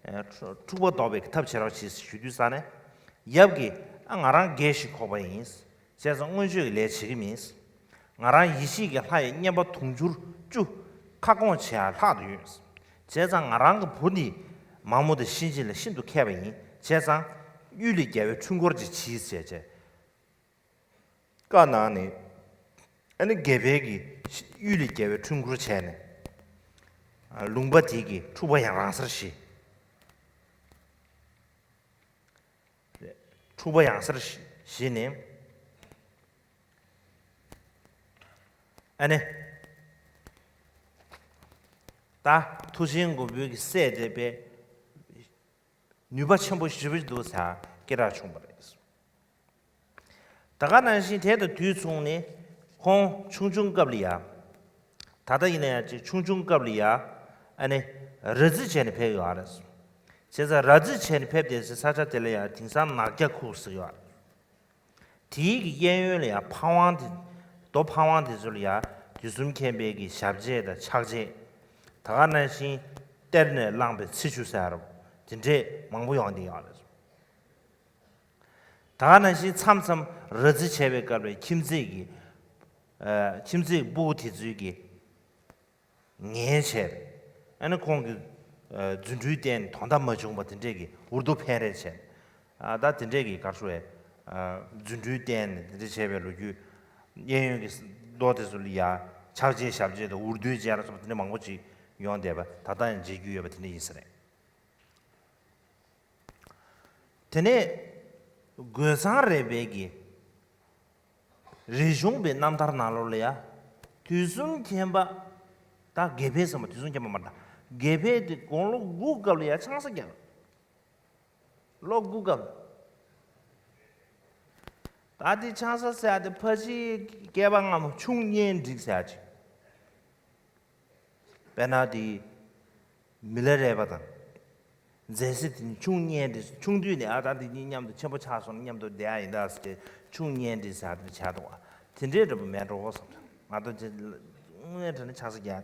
ཨ་འཁྲུག་པ་ཟློག་པའི་ཐབས་བྱེད་རོགས་གྱིས་ཞུ་དུས་ས་ནས། ཡབ་ཀྱིས་ཨ་ང་རང་རྒས་ཤིང་འཁོགས་པ་ཡིན། བྱས་ཙང་མངོན་སྤྱོད་ཀྱི་ལས་བྱེད་ཀྱི་མིན། ང་རང་ཡེ་ཤེས་ཀྱི་ལྷ་ཡི་བསྙེན་པ་དུང་ཕྱུར་བཅུ་ཁ་སྐོང་བྱེད་ཡ་ལྷག་ཏུ་ཡོད། བྱས་ཙང་ང་རང་གི་བུ་ནི་མ་མོ་དང་གཤིན་རྗེ་ལ་ཤིན་ཏུ་མཁས་པ་ཡིན། བྱས་ཙང་གཡུལ་ལས་རྒྱལ་བའི་འཁྲུལ་འཁོར་ཅིག་གྱིས་བྱས་བྱས། བཀའ་གནང་ནས། ཨ་ནི་རྒྱལ་པོའི་གི་གཡུལ་ལས་རྒྱལ་བའི་འཁྲུལ་འཁོར་བྱས་ནས། ལུང་པ་དེ་གི་འཁྲུག་པ་ཡང་རང་སར་ཞི། འཁྲུག་པ་ཡང་སར་ཞི་ནས། ཨ་ནི། ད་མཐུ་ཆེན་མགོན་པོའི་གི་སྲས་དེ་པས་ནུས་པ་ཆེན་པོ་ཞེ་པོ་འདུག་ཟེར་སྐད་གྲགས་བྱུང་བ་རེད། ད་ག་ནང་བཞིན་དེ་དང་དུས་མཚུངས་ནས་ཁོང་ཆུང་ཆུང་སྐབས་ལ་ཡ། ད་ལྟ་ཡིན་ན་ཡང་ཅིག་ཆུང་ཆུང་སྐབས་ལ་ཡ། ཨ་ནི་ར་རྫི་བྱས་ནས་ཕེབས་ཡོད་རེད། བྱས་ཙང་ར་རྫི་བྱས་ནས་ཕེབས་དེ་ས་ཆ་དེ་ལ་ཡ་དེང་སང་ནགས་རྒྱ་ཁུག་ཟེར་ཡོད་རེད། དེའི་གི་གཡས་གཡོན་ལ་ཡ་ཕ་ཝང་དེ། རྡོ་ཕ་ཝང་དེ་ཚོ་ལ་ཡ་དུས་གསུམ་མཁྱེན་པའི་གི་ཞབས་རྗེས་དང་ཕྱག་རྗེས། ད་ག་ནང་བཞིན་གཏེར་ནས་བླངས་པའི་ཚེ་ཆུ་ཟེར་རོ། དེ་འདྲས་མང་པོ་ཡོང་བསྡད་ཡོད་རེད། ད་ག་ནང་བཞིན་མཚམས་མཚམས་ར་རྫི་བྱས་པའི་སྐབས་ལ་ཁྱིམ་མཚེས་ཀྱི། ཨ་ཁྱིམ་མཚེས་ཕྲུ་གུ་དེ་ཚོའི་གི་ངན་བྱས། ཨ་ནི་ཁོང་གི་ཨ་རྫུ་འཕྲུལ་བསྟན་ནས་དོན་དག་མ་བྱུང་བ་དེ་འདྲས་ཀྱི་འུར་རྡོ་འཕེན་རེས་བྱས། ཨ་ད་དེ་འདྲས་ཀྱི་ག་རེ་ཟེར་བས། ཨ་རྫུ་འཕྲུལ་བསྟན་ནས་དེ་འདྲས་བྱས་པའི་ལོ་རྒྱུས། གཡས་གཡོན་གྱི་རྡོ་དེ་ཚོ་ལ་ཡ་ཕྱག་རྗེས་ཞབས་རྗེས་དང་འུར་རྡོའི་སྦྱར་སོགས་དེ་འདྲས་མང་པོ་ཅིག་ཡོང་བསྡད་པ་ད་ལྟ་ཡང་མཇལ་རྒྱུ་ཡོད་པ་དེ་འདྲས་ཡིན་ས་རེད། དེ་ནས་རྒོད་ཚང་རས་པའི་གི་རིག་གཞུང་པའི་རྣམ་ཐར་ནང་ལོགས་ལ་ཡ། དུས་གསུམ་མཁྱེན་པ། ད་དགེ་འཕེལ་ཟེར་མ་དུས་གསུམ་མཁྱེན་པ་མ་རེད་ད། དགེ་འཕེལ་དེ་དགུང་ལོ་དགུ་སྐབས་ལ་ཡ་ཆང་ས་བརྒྱབ། ལོ་དགུ་སྐབས། ད་དེ་ཆང་ས་ཟེར་ཡ་དེ་ཕལ་ཆེར་བསྐལ་པ་སྔ་མོ་ཆུང་གཉེན་སྒྲིག་ཟེར་ཡ་ཅིག་དཔེར་ན་དེ། མི་ལ་རས་པ་དང་། མཛད་སྲིད་དེ་ནི་ཆུང་གཉེན་འདྲིས། ཆུང་དུས་ནས་ཨ་ད་འདི་གཉིས་མཉམ་དུ་ཆེན་པོ་ཆགས་སོང་ན་མཉམ་དུ་བསྡད་ཡ་ཡིན་ད་ཟེར་ཏེ་ཆུང་གཉེན་འདྲིས་ཟེར་དེ་བྱས་འདུག་བ། དེ་འདྲའི་འདྲ་པོ་མེད་འགྲོ་བ་བསམ། ང་ཚོ་དེ་དངོས་གནས་དྲང་གནས་ཆགས་ས་རྒྱ་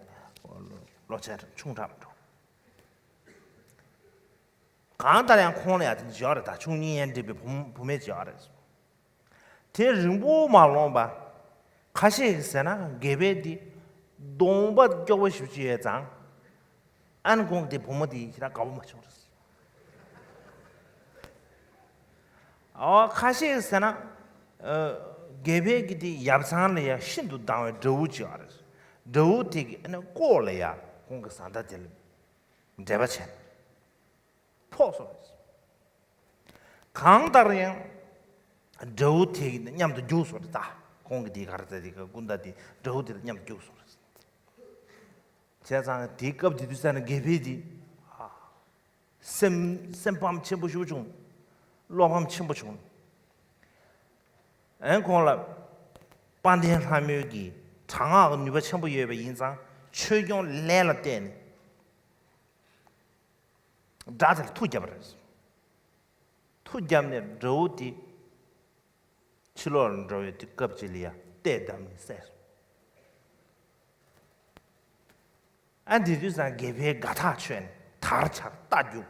ལོ་ཆེ་ཆུང་དྲགས་མི་འགྲོ། གང་ལྟར་ཡང་ཁོང་ལ་ཡང་དེ་འདྲ་ཡོད་རེད། ད་ཆུང་གཉེན་འདྲིས་པའི་བུ་བུ་མེད་ཅིག་ཡོད་རེད། དེ་རིང་པོ་མ་ལོངས་པ། ཁ་ཤས་ཀྱིས་ཟེར་ན་དགེ་བཤེས་འདི་གདོང་པ་སྐྱོ་བོ་ཞེ་པོ་ཅིག་ཡོད་ཙང་། ཨ་ནི་ཁོང་གི་དེ་བུ་མོ་དེ་ཞེ་དྲག་དགའ་པོ་མ་བྱུང་རེད། ཨོ་ཁ་ཤས་ཀྱིས་ཟེར་ན། ཨ་དགེ་བཤེས་ཀྱི་དེ་ཡབ་ཚང་ལ་ཡ་ཤིན་ཏུ་སྡང་བའི་དགྲ་བོ་ཅིག་ཡོད་རེད། དགྲ་བོ་དེ་གི་ཨ་ནི་ལྐོག་ལ་ཡ་ཁོང་གི་བཟའ་ཟླ་དེ་ལ་འབྲེལ་བ་བྱས། ཕོག་སོང་རེད། གང་ལྟར་ཡང་། དགྲ་བོ་དེ་མཉམ་དུ་རྒྱུགས་སོང་རེད་ད། ཁོང་གི་དེ་ག་རེ་ཟེར་དེ་ག་སྐུ་ཟླ་དེ་དགྲ་བོ་དེ་དང་མཉམ་དུ་རྒྱུགས་སོང་རེད། བྱས་ཙང་དེའི་སྐབས་དེ་དུས་ས་ནས་དགེ་འཕེལ་དེ། ཨ། སེམས་སེམས་ཕམ་ཆེན་པོ་ཞེ་པོ་བྱུང་། བློ་ཕམ་ཆེན་པོ་བྱུང་། ཨན་ཁོང་ལ། དཔལ་ལྡན་ལྷ་མོའི་གི་དྲག་སྔགས་ཀྱི་ནུས་པ་ཆེན་པོ་ཡོད་པ་ཡིན་ཙང་ཆོས་སྐྱོང་ལས་ལ་བརྟེན་ནས། དགྲ་དེ་ལ་མཐུ་བརྒྱབ་པ་རེད། མཐུ་བརྒྱབ་ནས་དགྲ་བོ་དེ་ཕྱི་ལོགས་ལ་འགྲོ་བའི་དུས་སྐབས་ཅིག་ལ་ཡ་རྟས་བསྡམས་ནས་བསད་སོང་། ཨ་འདི་དུས་ཙང་དགེ་འཕེལ་དགའ་ཐག་ཆོད་ནས་དར་འཕྱར་རྟ་རྒྱུག་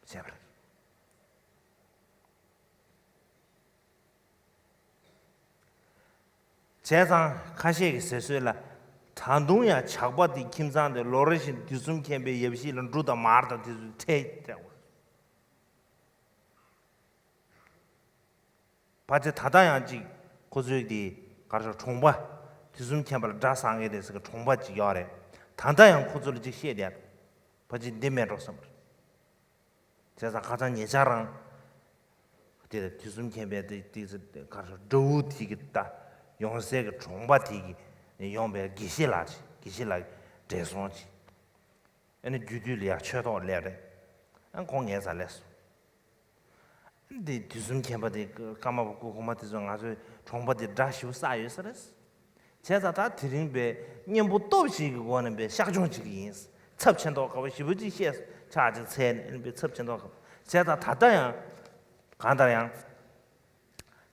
བྱས་པ་རེད། བྱས་ཙང་ཁ་ཤས་ཀྱིས་ཟེར་སྲོལ་ལ། ད་དུང་ཡང་ཇག་པ་དེ་ཁྱིམ་ཚང་དེ་ལོ་རེ་བཞིན་དུས་གསུམ་མཁྱེན་པའི་ཡབ་གཞིས་ལ་འབྲུ་དང་མར་དང་དེ་ཚོ་ཁྲལ་སྤྲད་འོང་། ཕལ་ཆེར་ད་ལྟ་ཡང་ཅིག་ཁོ་ཚོའི་དེ་ག་རེ་ཟེར་གྲོང་པ། དུས་གསུམ་མཁྱེན་པ་ལ་དགྲ་བཟང་ངེས་རེད་ཟེར་གི་གྲོང་པ་ཅིག་ཡོད་རེད། ད་ལྟ་ཡང་ཁོ་ཚོ་ལ་ཅིག་བཤད་བསྡད། ཕལ་ཆེར་འདི་མེད་འགྲོ་བསམ་པ་རེད། བྱས་ཙང་ཁ་སང་ཉེ་ཆར་རང་། དེ་དུས་གསུམ་མཁྱེན་པའི་དེ་དེ་ག་རེ་དགྲ་བོ་དེ་གི་ད་ཡོང་སའི་གི་གྲོང་པ་དེ་གི་ཡོང་པའི་དགེ་བཤེས་ལགས་ཅིག་དགེ་བཤེས་ལགས་བགྲེས་སོང་ཅིག་ཨ་ནི་རྒྱུ་དུས་ལ་ཡང་ཆོས་ཐོག་སླེབས་རེད། ཨ་ཁོང་ངའི་རྩར་སླེབས་སོང་། ཨ་ནི་དེ་དུས་གསུམ་མཁྱེན་པ་དེ་ཀརྨ་པ་སྐུ་གོང་མ་དེ་ཚོ་ང་ཚོའི་གྲོང་པ་དེ་དགྲ་ཞེ་པོ་བསགས་ཡོད་ས་རེད། བྱས་ཙང་ད་དེ་རིང་པའི་གཉེན་པོ་སྟོབས་ཤིག་གི་སྒོ་ནས་པའི་བཤགས་སྦྱོང་བྱེད་ཀྱི་ཡིན། ཚབས་ཆེ་མདོག་ཁ་པོ་ཞེ་པོ་ཅིག་བཤད་ཆག་ཅིག་འཚལ་ནས་པའི་ཚབས་ཆེ་མདོག་ཁ་པོ་བྱས་ཙང་ད་ལྟ་ཡང་གང་ལྟར་ཡང་།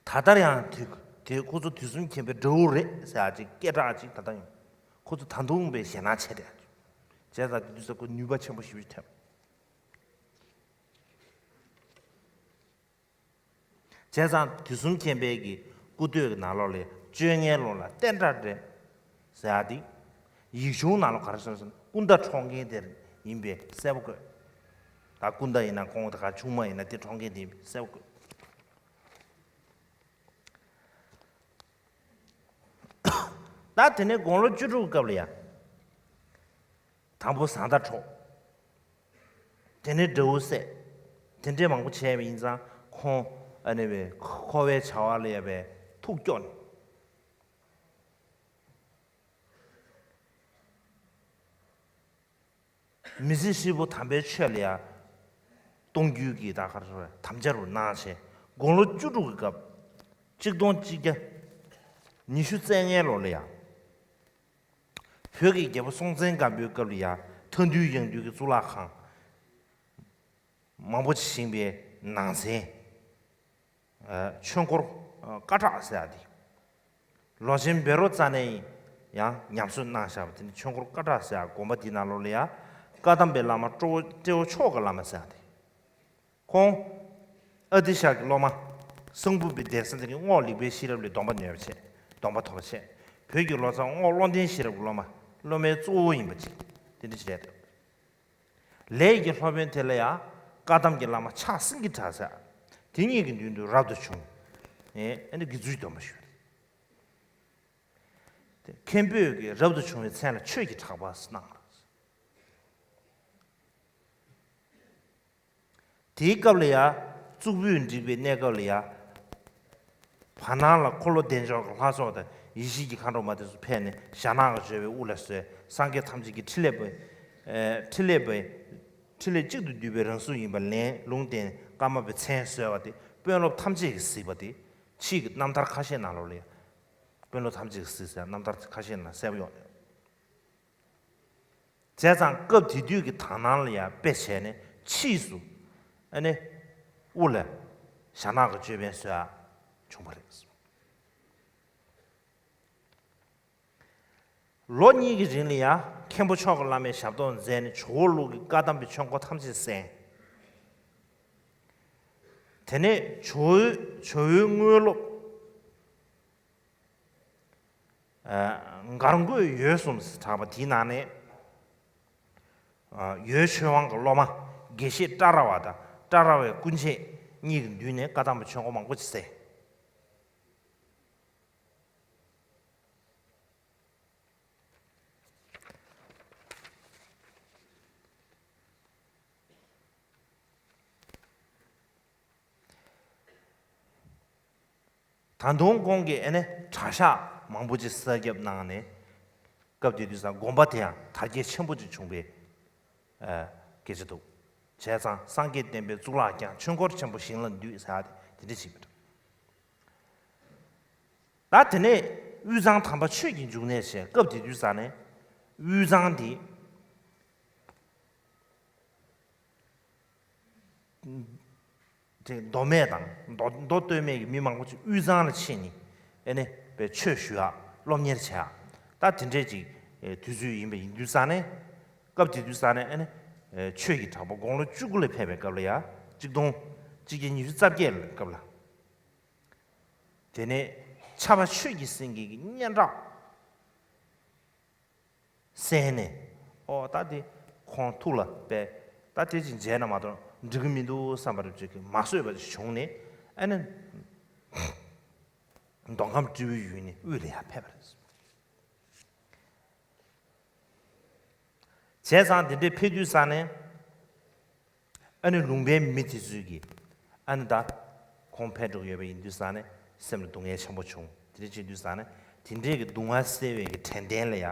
ད་ལྟར་ཡང་དུས་དེ་ཁོ་ཚོ་དུས་གསུམ་མཁྱེན་པའི་དགྲ་བོ་རེད་ཟེར་ཡ་ཅིག་སྐད་གྲགས་ཅིག་ད་ལྟ་ཡང་ཁོ་ཚོ་ད་དུང་པའི་ཞེད་སྣང་ཆེ་དྲགས་ཅིག་བྱས་ཙང་དེ་དུས་ས་ཁོ་ནུས་པ་ཆེན་པོ་ཞེ་པོ་ཅིག་ཐོན། བྱས་ཙང་དུས་གསུམ་མཁྱེན་པའི་གི་སྐུ་སྟོད་ཀྱི་ནང་ལོགས་ལས་བཅོ་ལྔའི་ལོ་ལ་བསྟན་དགྲ་རེད་ཟེར་ཡ་དེ། ཡིག་ཆུང་ནང་ལོགས་ག་རེ་གསུངས་སོང་ན་ཀུན་ད་འཕྲོག་མཁན་དེ་ཡིན་པས་གསལ་པོ་བཀོད། ད་ཀུན་ད་ཡིན་ན་ཁོང་དེ་ག་ཆུང་མ་ཡིན་ན་དེ་འཕྲོག་མཁན་དེ་ཡིན་པས་གསལ་པོ་བཀོད། ད་དེ་ནས་དགུང་ལོ་བཅུ་དྲུག་སྐབས་ལ་ཡ། དང་པོ་བཟའ་ཟླ་འཕྲོག་དེ་ནས་དགྲ་བོ་བསད། དེ་འདྲས་མང་པོ་བྱས་པ་ཡིན་ཙང་ཁོང་ཨ་ནི་བའི་འཁོར་བའི་བྱ་བ་ལ་ཡ་བའི་ཐུགས་སྐྱོ་ནས། མི་ཚེ་ཧྲིལ་པོ་དམ་པའི་ཆོས་ལ་ཡ་གཏོང་རྒྱུའི་གི་ད་ག་རེ་ཟེར་དམ་བཅའ་རུ་གནང་བྱས་དགུང་ལོ་བཅུ་དྲུག་གི་སྐབས་གཅིག་སྟོང་གཅིག་བརྒྱ་ཉི་ཤུ་རྩ་ལྔའི་ལོ་ལ་ཡ། བོད་ཀྱི་རྒྱལ་པོ་སྲོང་བཙན་སྒམ་པོའི་སྐབས་ལ་ཡ་མཐའ་འདུལ་ཡང་འདུལ་གྱི་གཙུག་ལག་ཁང་མང་པོ་ཅིག་བཞེངས་པའི་ནང་ཚན། ཨ། ཆོས་འཁོར་ཨ་ཀ་དྲག་ཟེར་ཡ་དེ། ལོ་ཆེན་བཻ་རོ་ཙ་ནས་ཡང་ཉམས་གསོ་གནང་བཞག་པ་དེ་ནི་ཆོས་འཁོར་ཀ་དྲག་ཟེར་ཡ་དགོན་པ་དེའི་ནང་ལོགས་ལ་ཡ་བཀའ་གདམས་པའི་བླ་མ་སྤྲེའུ་སྤྲེའུ་མཆོག་གི་བླ་མ་ཟེར་ཡ་དེ། ཁོང་ཨ་ཏི་ཤ་གི་སློབ་མ་གསང་ཕུ་པའི་གདན་ས་དེ་གི་རྔོག་ལེགས་པའི་ཤེས་རབ་ལས་སྡོམ་པ་ཉོས་པ་བྱས། སྡོམ་པ་ཐོབ་པ་བྱས། བོད་ཀྱི་ལོ་ཙཱ་རྔོག་བློ་ལྡན་ཤེས་རབ་ཀྱི་སློབ་མ་སློབ་མའི་གཙོ་བོ་ཡིན་པ་ཅིག་དེ་འདྲ་ཞིག་རེད་འདུག་ལས་ཀྱི་སློབ་དཔོན་དེ་ལ་ཡང་བཀའ་གདམས་ཀྱི་བླ་མ་ཕྱག་སེང་གེ་གྲགས་ཟེར། དེ་གཉིས་ཀྱི་མདུན་དུ་རབ་ཏུ་བྱུང་། ཨེ་ཨ་ནི་དགེ་ཚུལ་སྡོམ་པ་ཞུས། དེ་མཁན་པོས་ཀྱི་རབ་ཏུ་བྱུང་བའི་མཚན་ལ་ཆོས་ཀྱི་གྲགས་པ་གནང་། དེའི་སྐབས་ལ་ཡང་གཙུག་ཕུད་འགྲིག་པའི་གནས་སྐབས་ལ་ཡང་། བར་སྣང་ལ་འཁོར་ལོ་བདེ་མཆོག་གི་ལྷ་ཚོགས་དང་ཡེ་ཤེས་ཀྱི་མཁའ་འགྲོ་མ་དེ་ཚོ་ཕེབས་ནས་ཞྭ་ནག་གི་ཅོད་པན་དབུ་ལ་གསོལ། སངས་རྒྱས་ཐམས་ཅད་ཀྱི་ཕྲིན་ལས་པ། ཨེ་ཕྲིན་ལས་པ། ཕྲིན་ལས་གཅིག་ཏུ་བསྡུས་པའི་རང་གཟུགས་ཡིན་པ་ལན་ལུང་བསྟན། ཀརྨ་པའི་མཚན་གསོལ་བ་དེ་དཔོན་སློབ་ཐམས་ཅད་ཀྱིས་གཟིགས་པ་དེ། ཕྱིས་ཀྱི་རྣམ་ཐར་ཁ་ཤས་ནང་ལོགས་ལ་ཡང་། དཔོན་སློབ་ཐམས་ཅད་ཀྱིས་གཟིགས་ཟེར་རྣམ་ཐར་ཁ་ཤས་ནང་གསལ་པོ་ཡོད། བྱས་ཙང་སྐབས་དེ་དུས་ཀྱི་དག་སྣང་ལ་ཡང་དཔེ་བྱས་ནས་ཕྱིས་སུ་ཨ་ནི་དབུ་ལ་ཞྭ་ནག་གི་ཅོད་པན་གསོལ་བ་བྱུང་བ་རེད། ལོ་གཉིས་ཀྱི་རིང་ལ་ཡང་མཁན་པོ་མཆོག་གི་བླ་མའི་ཞབས་ཏོག་མཛད་ནས་ཇོ་བོ་ལུགས་ཀྱི་བཀའ་གདམས་པའི་ཆོས་འཁོར་ཐམས་ཅད་གསན། དེ་ནས་ཇོ་བོའི་ཇོ་བོའི་དངོས་སློབ། ཨ་མགར་མགོས་ཡོལ་གསུམ་ཟེར་གྲགས་པ་དེའི་ནང་ནས། ཨ་ཡོལ་ཆོས་དབང་གི་སློབ་མ་དགེ་བཤེས་ཀྲ་ར་བ་དང་ཀྲ་ར་བའི་སྐུ་མཆེད་གཉིས་ཀྱི་མདུན་ནས་བཀའ་གདམས་པའི་ཆོས་འཁོར་མང་པོ་ཅིག་གསན། ད་དུང་ཁོང་གིས་ཨ་ནི་གྲྭ་ཤག་མང་པོ་ཅིག་གསར་རྒྱབ་གནང་ནས། སྐབས་དེ་དུས་ཙང་དགོན་པ་དེ་ཡང་དར་རྒྱས་ཆེན་པོ་ཅིག་བྱུང་བའི་ཨ་སྐད་ཆ་འདུག་བྱས་ཙང་སངས་རྒྱས་བསྟན་པའི་གཙུག་ལག་བརྐྱངས། ཆོས་འཁོར་ཆེན་པོ་ཞིང་ལ་འདུས་ཟེར་ཡ་དེ་དེ་འདྲ་ཞིག་མི་འདུག་ད་དེ་ནས་དབུས་གཙང་དམ་པ་ཆོས་ཀྱི་འབྱུང་གནས་བྱས། སྐབས་དེ་དུས་ཙང་ནས་དབུས་གཙང་དེ། དེ་མདོ་སྨད་དང་མདོ་མདོ་སྟོད་སྨད་ཀྱི་མི་མང་པོ་ཅིག་དབུས་གཙང་ལ་ཕྱིན་ནས་ཨེ་ནས་པའི་ཆོས་ཞུ་ཡག་སློབ་གཉེར་བྱེད་ཡག་ད་དེ་འདྲས་ཅིག་དུས་ཚོད་ཡིན་པ་ཡིན་དུས་ཙང་ནས། སྐབས་དེ་དུས་ཙང་ནས་ཨེ་ནས་ཆོས་ཀྱི་གྲགས་པ་དགུང་ལོ་བཅུ་དགུ་ལ་ཕེབས་པའི་སྐབས་ལ་ཡ་གཅིག་སྟོང་གཅིག་བརྒྱ་ཉི་ཤུ་རྩ་བརྒྱད་ལ་སྐབས་ལ། དེ་ནས་ཕྱྭ་པ་ཆོས་ཀྱི་སེང་གེ་གི་སྙན་གྲགས། གསན་ནས། ཨོ་ད་དེ་ཁོང་ཐུགས་ལ་དཔེ། ད་དེ་ཅིག་མཇལ་ན་མ་གཏོགས་འགྲིག་གི་མི་འདུག་བསམ་པ་རེ་ཅིག་གིས་མ་བཟོད་པ་ཅིག་བྱུང་ནས་ཨ་ནི། མདོ་ཁམས་སྤྲེའུའི་ཡུལ་ནས་དབུས་ལ་ཡར་ཕེབས་པ་རེད། བྱས་ཙང་དེ་འདྲའི་ཕེབས་དུས་ཙང་ནས། ཨ་ནི་ལུང་པའི་མི་དེ་ཚོས་ཀྱིས་ཨ་ནི་ད་ཁོང་ཕེབས་འགྲོ་གི་ཡོད་པ་ཡིན་དུས་ཙང་ནས་སེམས་ལ་སྡུག་བསྔལ་ཆེན་པོ་བྱུང་། དེ་འདྲ་བྱེད་དུས་ཙང་ནས་དེ་འདྲའི་གི་སྡུག་བསྔལ་སེལ་བའི་གི་དྲན་རྟེན་ལ་ཡ་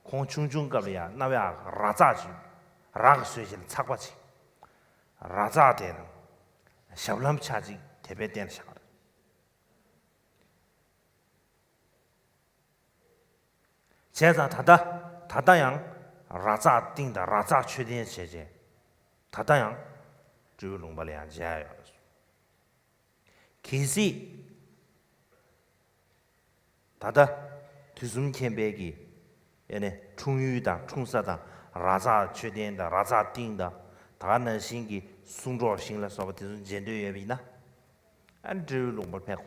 ཁོང་ཆུང་ཆུང་སྐབས་ལ་ཡ་རྣ་བའི་ཨ་ར་ཙག་ཅིག་རག་གི་བཟོས་བྱས་ལ་ཚགས་པ་ཅིག་ར་ཙག་དེ་དང་ཞབས་ལྷམ་ཆ་ཅིག་དེ་པའི་སྟེང་ལ་བཞག་པ་རེད། བྱས་ཙང་ད་ལྟ་ད་ལྟ་ཡང་ར་ཙག་ཏིང་དང་ར་ཙག་མཆོད་རྟེན་བྱས་བྱས་ད་ལྟ་ཡང་སྤྲེའུ་ལུང་པ་ལ་ཡང་མཇལ་ཡོད་རེད། གལ་སྲིད་ད་ལྟ་དུས་གསུམ་མཁྱེན་པའི་གི་ཨེ་ནས་འཁྲུངས་ཡུལ་དང་འཁྲུངས་ས་དང་ར་ཙག་མཆོད་རྟེན་དང་ར་ཙག་ཏིང་དང་ད་ག་ནང་བཞིན་གྱི་གསུང་སྒྲོག་ཤིང་ལ་སོགས་པ་དེ་ཚོ་མཇལ་འདོད་ཡོད་པ་ཡིན་ན་ཨ་ནི་སྤྲེའུ་ལུང་པར་ཕེབས་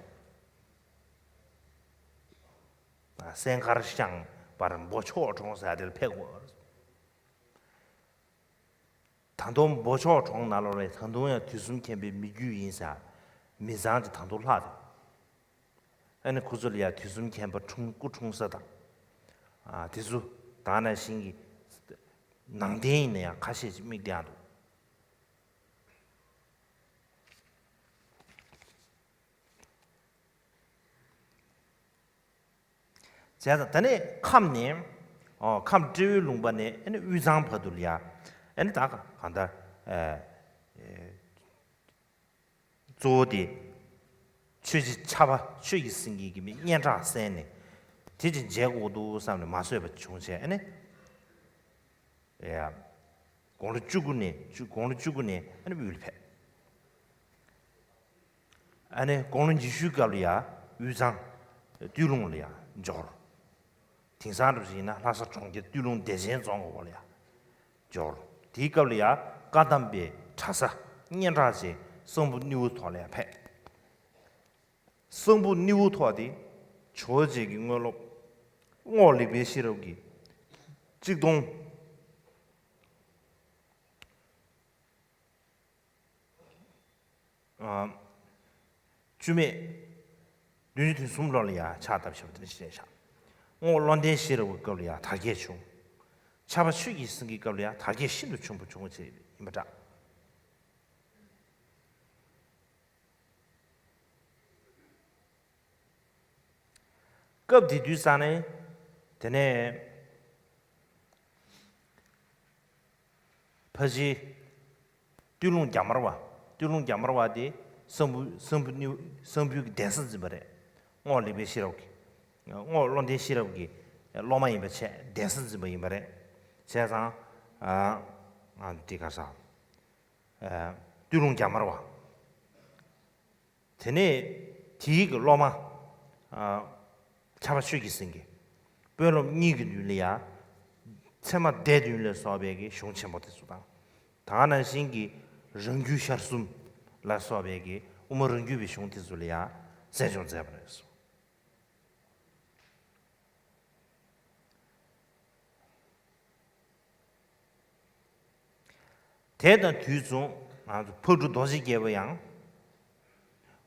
དགོས། སེང་དཀར་ཤང་བར་འབོ་ཆོག་གྲོང་ཟེར་དེ་ལ་ཕེབས་དགོས། ད་དུང་འབོ་ཆོག་གྲོང་ནང་ལོགས་ལ་ད་དུང་ཡང་དུས་གསུམ་མཁྱེན་པའི་མི་རྒྱུད་ཡིན་ཟེར་མི་ཚང་དེ་ད་དུང་ལྷག་འདུག་ཨ་ནི་ཁོ་ཚོ་ལ་ཡང་དུས་གསུམ་མཁྱེན་པ་འཁྲུངས་སྐུ་འཁྲུངས་ས་དང་། ཨ་དེ་ཚོ་ད་ནང་བཞིན་གྱི་ནང་རྟེན་ཡིན་ན་ཡང་ཁ་ཤས་ཅིག་དམིགས་བསྡད་འདུག་བྱས་ཙང་ད་ནས་ཁམས་ནས་ཨོ་ཁམས་སྤྲེའུའི་ལུང་པ་ནས་ཨ་ནི་དབུས་གཙང་བར་དུ་ལ་ཡ་ཨ་ནི་ད་ག་གང་ལྟར་ཨེ་ཨེ་གཙོ་བོ་དེ་ཆོས་རྗེ་ཕྱྭ་པ་ཆོས་ཀྱི་སེང་གེ་གི་མི་སྙན་གྲགས་གསན་ནས་དེ་ཅིག་མཇལ་དགོས་འདུག་བསམ་ནས་མ་བཟོད་པ་བྱུང་བྱས་ཨ་ནི། ཡ། དགུང་ལོ་བཅུ་དགུ་ནས་བཅུ་དགུང་ལོ་བཅུ་དགུ་ནས་ཨ་ནི་དབུས་ལ་ཕེབས། ཨ་ནི་དགུང་ལོ་ཉི་ཤུའི་སྐབས་ལ་ཡ་དབུས་གཙང་སྟོད་ལུང་ལ་ཡ་འབྱོར། དེང་སང་འདྲ་བ་ཞིག་ཡིན་ན་ལྷ་ས་གྲོང་ཁྱེར་སྟོད་ལུང་བདེ་ཆེན་རྫོང་གི་འོག་ལ་ཡ་འབྱོར། དེའི་སྐབས་ལ་ཡ་བཀའ་གདམས་པའི་གྲྭ་ས་སྙན་གྲགས་ཅན་གསང་ཕུ་སྣེའུ་ཐོག་ལ་ཡ་ཕེབས། གསང་ཕུ་སྣེའུ་ཐོག་དེ་ཇོ་བོ་རྗེ་གི་དངོས་སློབ་རྔོག་ལེགས་པའི་ཤེས་རབ་ཀྱི་གཅིག་སྟོང་ཨ་བཅུ་མེད་བདུན་ཅུ་དོན་གསུམ་ལོ་ལ་ཡ་ཕྱག་བཏབ་བཞག་པ་དེ་འདྲ་ཞིག་རེད་ཤག་རྔོག་བློ་ལྡན་ཤེས་རབ་ཀྱི་སྐབས་ལ་ཡ་དར་རྒྱས་བྱུང་། ཕྱྭ་པ་ཆོས་ཀྱི་སེང་གེའི་སྐབས་ལ་ཡ་དར་རྒྱས་ཤིན་ཏུ་ཆེན་པོ་བྱུང་བ་ཅིག་ཡིན་པ་འདྲ། སྐབས་དེ་དུས་ས་ནས་དེ་ནས་ཕ་གཞིས་སྟོད་ལུང་རྒྱ་དམར་བ། སྟོད་ལུང་རྒྱ་དམར་བ་དེ་གསང་ཕུ་གསང་ཕུ་གསང་ཕུའི་གདན་ས་འཛིན་པ་རེད། རྔོག་ལེགས་པའི་ཤེས་རབ་ཀྱི་རྔོག་བློ་ལྡན་ཤེས་རབ་ཀྱི་སློབ་མ་ཡིན་པ་བྱས་གདན་ས་འཛིན་པ་ཡིན་པ་རེད། བྱས་ཙང་ཨ་ཨ་དེ་ག་ས་ཨ་སྟོད་ལུང་རྒྱ་དམར་བ། དེ་ནས་དེའི་གི་སློབ་མ་ཨ་ཕྱྭ་པ་ཆོས་ཀྱི་སེང་གེ་དཔོན་སློབ་གཉིས་ཀྱི་མདུན་ལ་ཡ་ཚད་མ་སྡེ་བདུན་ལ་སོགས་པའི་གི་གཞུང་ཆེན་པོ་དེ་ཚོ་དང་། ད་ག་ནང་བཞིན་གྱི་རང་རྒྱུད་ཤར་གསུམ་ལ་སོགས་པའི་གི་དབུ་མ་རང་རྒྱུད་པའི་གཞུང་དེ་ཚོ་ལ་ཡ་གསན་སྦྱོང་མཛད་པ་རེད། དེ་དང་དུས་མཚུངས་ང་ཚོ་ཕག་གྲུ་རྡོ་རྗེ་རྒྱལ་པོ་ཡང་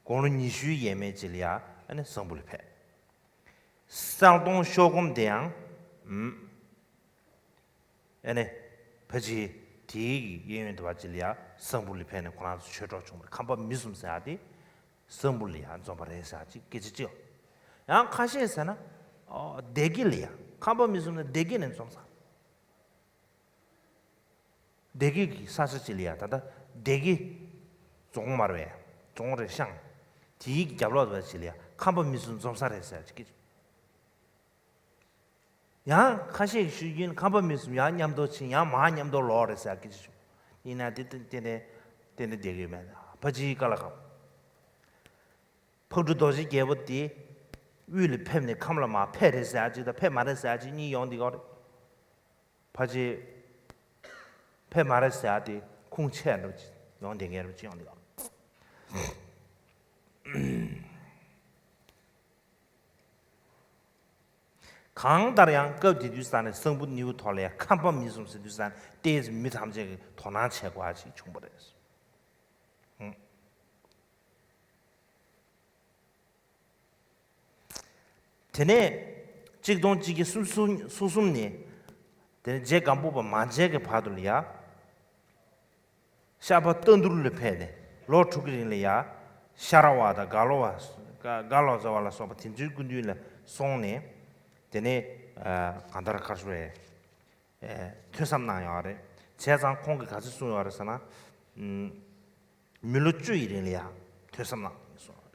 དགུང་ལོ་ཉི་ཤུའི་ཡས་མས་ཅིག་ལ་ཡ་ཨ་ནི་གསང་ཕུ་ལ་ཕེབས། གསལ་སྟོང་ཤོག་སྒོམ་དེ་ཡང་ཨ་ནི་ཕལ་ཆེར་དེའི་གཡས་གཡོན་དུ་བ་ཅིག་ལ་ཡ་གསང་ཕུ་ལ་ཕེབས་ནས་ཁོ་རང་ཚོ་ཆོས་གྲོགས་བྱུང་བ་རེད། ཁམས་པ་མི་གསུམ་ཟེར་ཡ་དེ་གསང་ཕུ་ལ་ཡ་འཛོམས་པ་རེད་ཟེར་ཡ་ཅིག་སྐད་ཆ་ཅིག་ཡང་ཁ་ཤས་ཟེར་ན་ཨོ་སྡེ་དགེ་ལ་ཡ་ཁམས་པ་མི་གསུམ་ནི་སྡེ་དགེ་ནས་འཛོམས་ས། སྡེ་དགེ་གི་ས་ཆ་ཅིག་ལ་ཡ་ད་ལྟ་སྡེ་དགེ་རྫོང་མར་བས་རྫོང་རེད་ཤང་དེའི་རྒྱབ་ལོགས་བ་ཅིག་ལ་ཡ་ཁམས་པ་མི་གསུམ་འཛོམས་ས་རེད་ཟེར་ཅིག་ཡང་ཁ་ཤས་ཀྱི་ཤོད་རྒྱུན་ཁམས་པ་མི་གསུམ་ཡང་མཉམ་དུ་ཕྱིན་ཡང་མར་མཉམ་དུ་ལོག་རེད་ཟེར་སྐད་ཆ་བྱུང་། ཡིན་ན་དེ་ཏན་ཏན་ཏན་ཏན་བསྡད་ཀྱི་མེད། ཕ་ཅིའི་ཀ་ལ་ཁམས། ཕག་གྲུ་རྡོ་རྗེ་རྒྱལ་པོ་དེ་དབུས་ལ་ཕེབས་ནས་ཁམས་ལ་མར་ཕེབས་རེད་ཟེར་ཡ་གཅིག་དང་ཕེབས་མ་རེད་ཟེར་ཡ་གཅིག་གཉིས་ཡོང་འདི་ག་རེད། ཕལ་ཆེར་ཕེབས་མ་རེད་ཟེར་ཡ་དེ་ཁུངས་ཆད་འགྲོ་ཅིག་ཡོང་བསྡད་མཁན་རེད་ཅིག་ཡོང་འདི་ག་གང་ལྟར་ཡང་སྐབས་དེ་དུས་ས་ནས་གསང་ཕུ་སྣེའུ་ཐོག་ལ་ཡ་ཁམས་པ་མི་གསུམ་ཟེར་དུས་ས་ནས་ཏོག་ཙམ་མི་ཐམས་ཅད་ཀྱིས་དོ་སྣང་བྱེད་དགོས་ཡ་ཅིག་བྱུང་བ་རེད། དེ་ནས་གཅིག་སྟོང་གཅིག་བརྒྱ་སུམ་ཅུ་སོ་གསུམ་ནས་དེ་ནས་རྗེ་སྒམ་པོ་པ་མ་མཇལ་གྱི་བར་དུ་ལ་ཡ། ཤར་པ་རྟ་འདུལ་ལ་ཕེབས་ནས་ལོ་དྲུག་གི་རིང་ལ་ཡ། ཤ་ར་བ་དང་རྒ་ལོ་བ་རྒ་ལོ་ཙེ་བ་ལ་སོགས་པ་དེ་ཚོའི་སྐུ་མདུན་ལ་སོང་ནས་དེ་ནས་གང་ལྟར་གར་སོང་བས་ཐོས་བསམ་གནང་ཡོད་རེད། བྱས་ཙང་ཁོང་གིས་ག་ཚོད་གསུངས་ཡོད་རེད་ཟེར་ན། མི་ལོ་བཅུ་ཡི་རིང་ལ་ཡ་ཐོས་བསམ་གནང་གསུངས་ཡོད་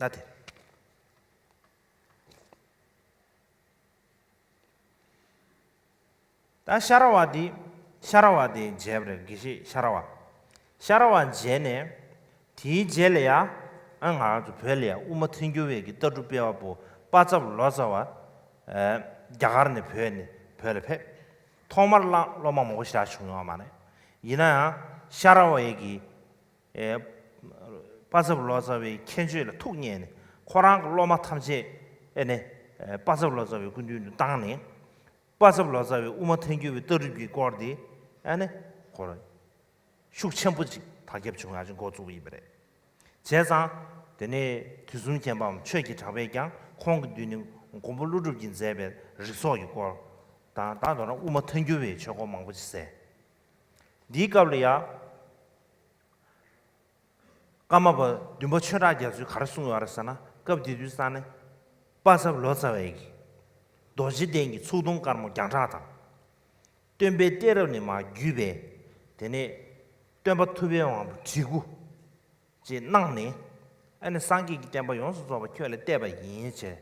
རེད། ད་དེ། ད་ཤ་ར་བ་འདི། ཤ་ར་བ་འདི་མཇལ་བ་རེད། དགེ་བཤེས་ཤ་ར་བ། ཤ་ར་བ་མཇལ་ནས། དེའི་རྗེས་ལ་ཡ། ཨ་ང་རང་ཚོ་བོད་ལ་ཡ་དབུ་མ་ཐལ་འགྱུར་བའི་གི་ལྟ་གྲུབ་སྤེལ་བ་པོ་པ་ཚབ་ལོ་ཙཱ་བ། ཨ། རྒྱ་གར་ནས་བོད་ནས་བོད་ལ་ཕེབས། ཐོག་མར་བླ་སློབ་མ་མང་པོ་ཞེ་དྲག་བྱུང་ཡོད་མ་རེད། ཡིན་ན་ཡང་ཤ་ར་བ་ཡི་གི། ཨེ། པ་ཚབ་ལོ་ཙཱ་བའི་ཁྱད་ཆོས་ལ་ཐུགས་མཉེས་ནས་ཁོ་རང་གི་སློབ་མ་ཐམས་ཅད་ཨེ་ནས། ཨེ། པ་ཚབ་ལོ་ཙཱ་བའི་སྐུ་མདུན་དུ་བཏང་ནས། པ་ཚབ་ལོ་ཙཱ་བའི་དབུ་མ་ཐལ་འགྱུར་བའི་ལྟ་གྲུབ་ཀྱི་སྐོར་དེ་ཨེ་ནས་ཁོ་རང་ཤུགས་ཆེན་པོ་ཅིག་དར་ཁྱབ་བྱུང་ཡག་ཅིག་འགོ་བཙུགས་པ་ཡིན་པ་རེད། བྱས་ཙང་དེ་ནས་དུས་གསུམ་མཁྱེན་པའམ་ཆོས་ཀྱི་གྲགས་པས་ཀྱང་ཁོང་གི་མདུན་ནས་མགོན་པོ་ཀླུ་སྒྲུབ་ཀྱིས་མཛད་པའི་རིགས་ཚོགས་ཀྱི་སྐོར་དང་། ད་མདོར་ན་དབུ་མ་ཐལ་འགྱུར་བའི་ཆོས་སྐོར་མང་པོ་ཅིག་གསན། འདིའི་སྐབས་ལ་ཡ། ཀརྨ་པ་བདུན་པ་ཆོས་གྲགས་རྒྱ་མཚོས་ག་རེ་གསུངས་ཡོད་རེད་ཟེར་ན། སྐབས་དེ་དུས་ཙང་ནས་པ་ཚབ་ལོ་ཙཱ་བས་ཀྱིས་རྡོ་རྗེ་གདན་གྱི་ཚུགས་ཐུང་དཀར་མོ་རྒྱང་གྲགས་དང་། སྟོན་པའི་གཏད་རབས་ནས་མར་བརྒྱུད་པའི་དེ་ནས་སྟོན་པ་ཐུབ་པའི་དབང་པོ་བྲིས་སྐུ་ཅེས་གནང་ནས། ཨ་ནི་སངས་རྒྱས་ཀྱི་བསྟན་པ་ཡོངས་སུ་རྫོགས་པ་ཁྱོད་ལ་གཏད་པ་ཡིན་ཅེས།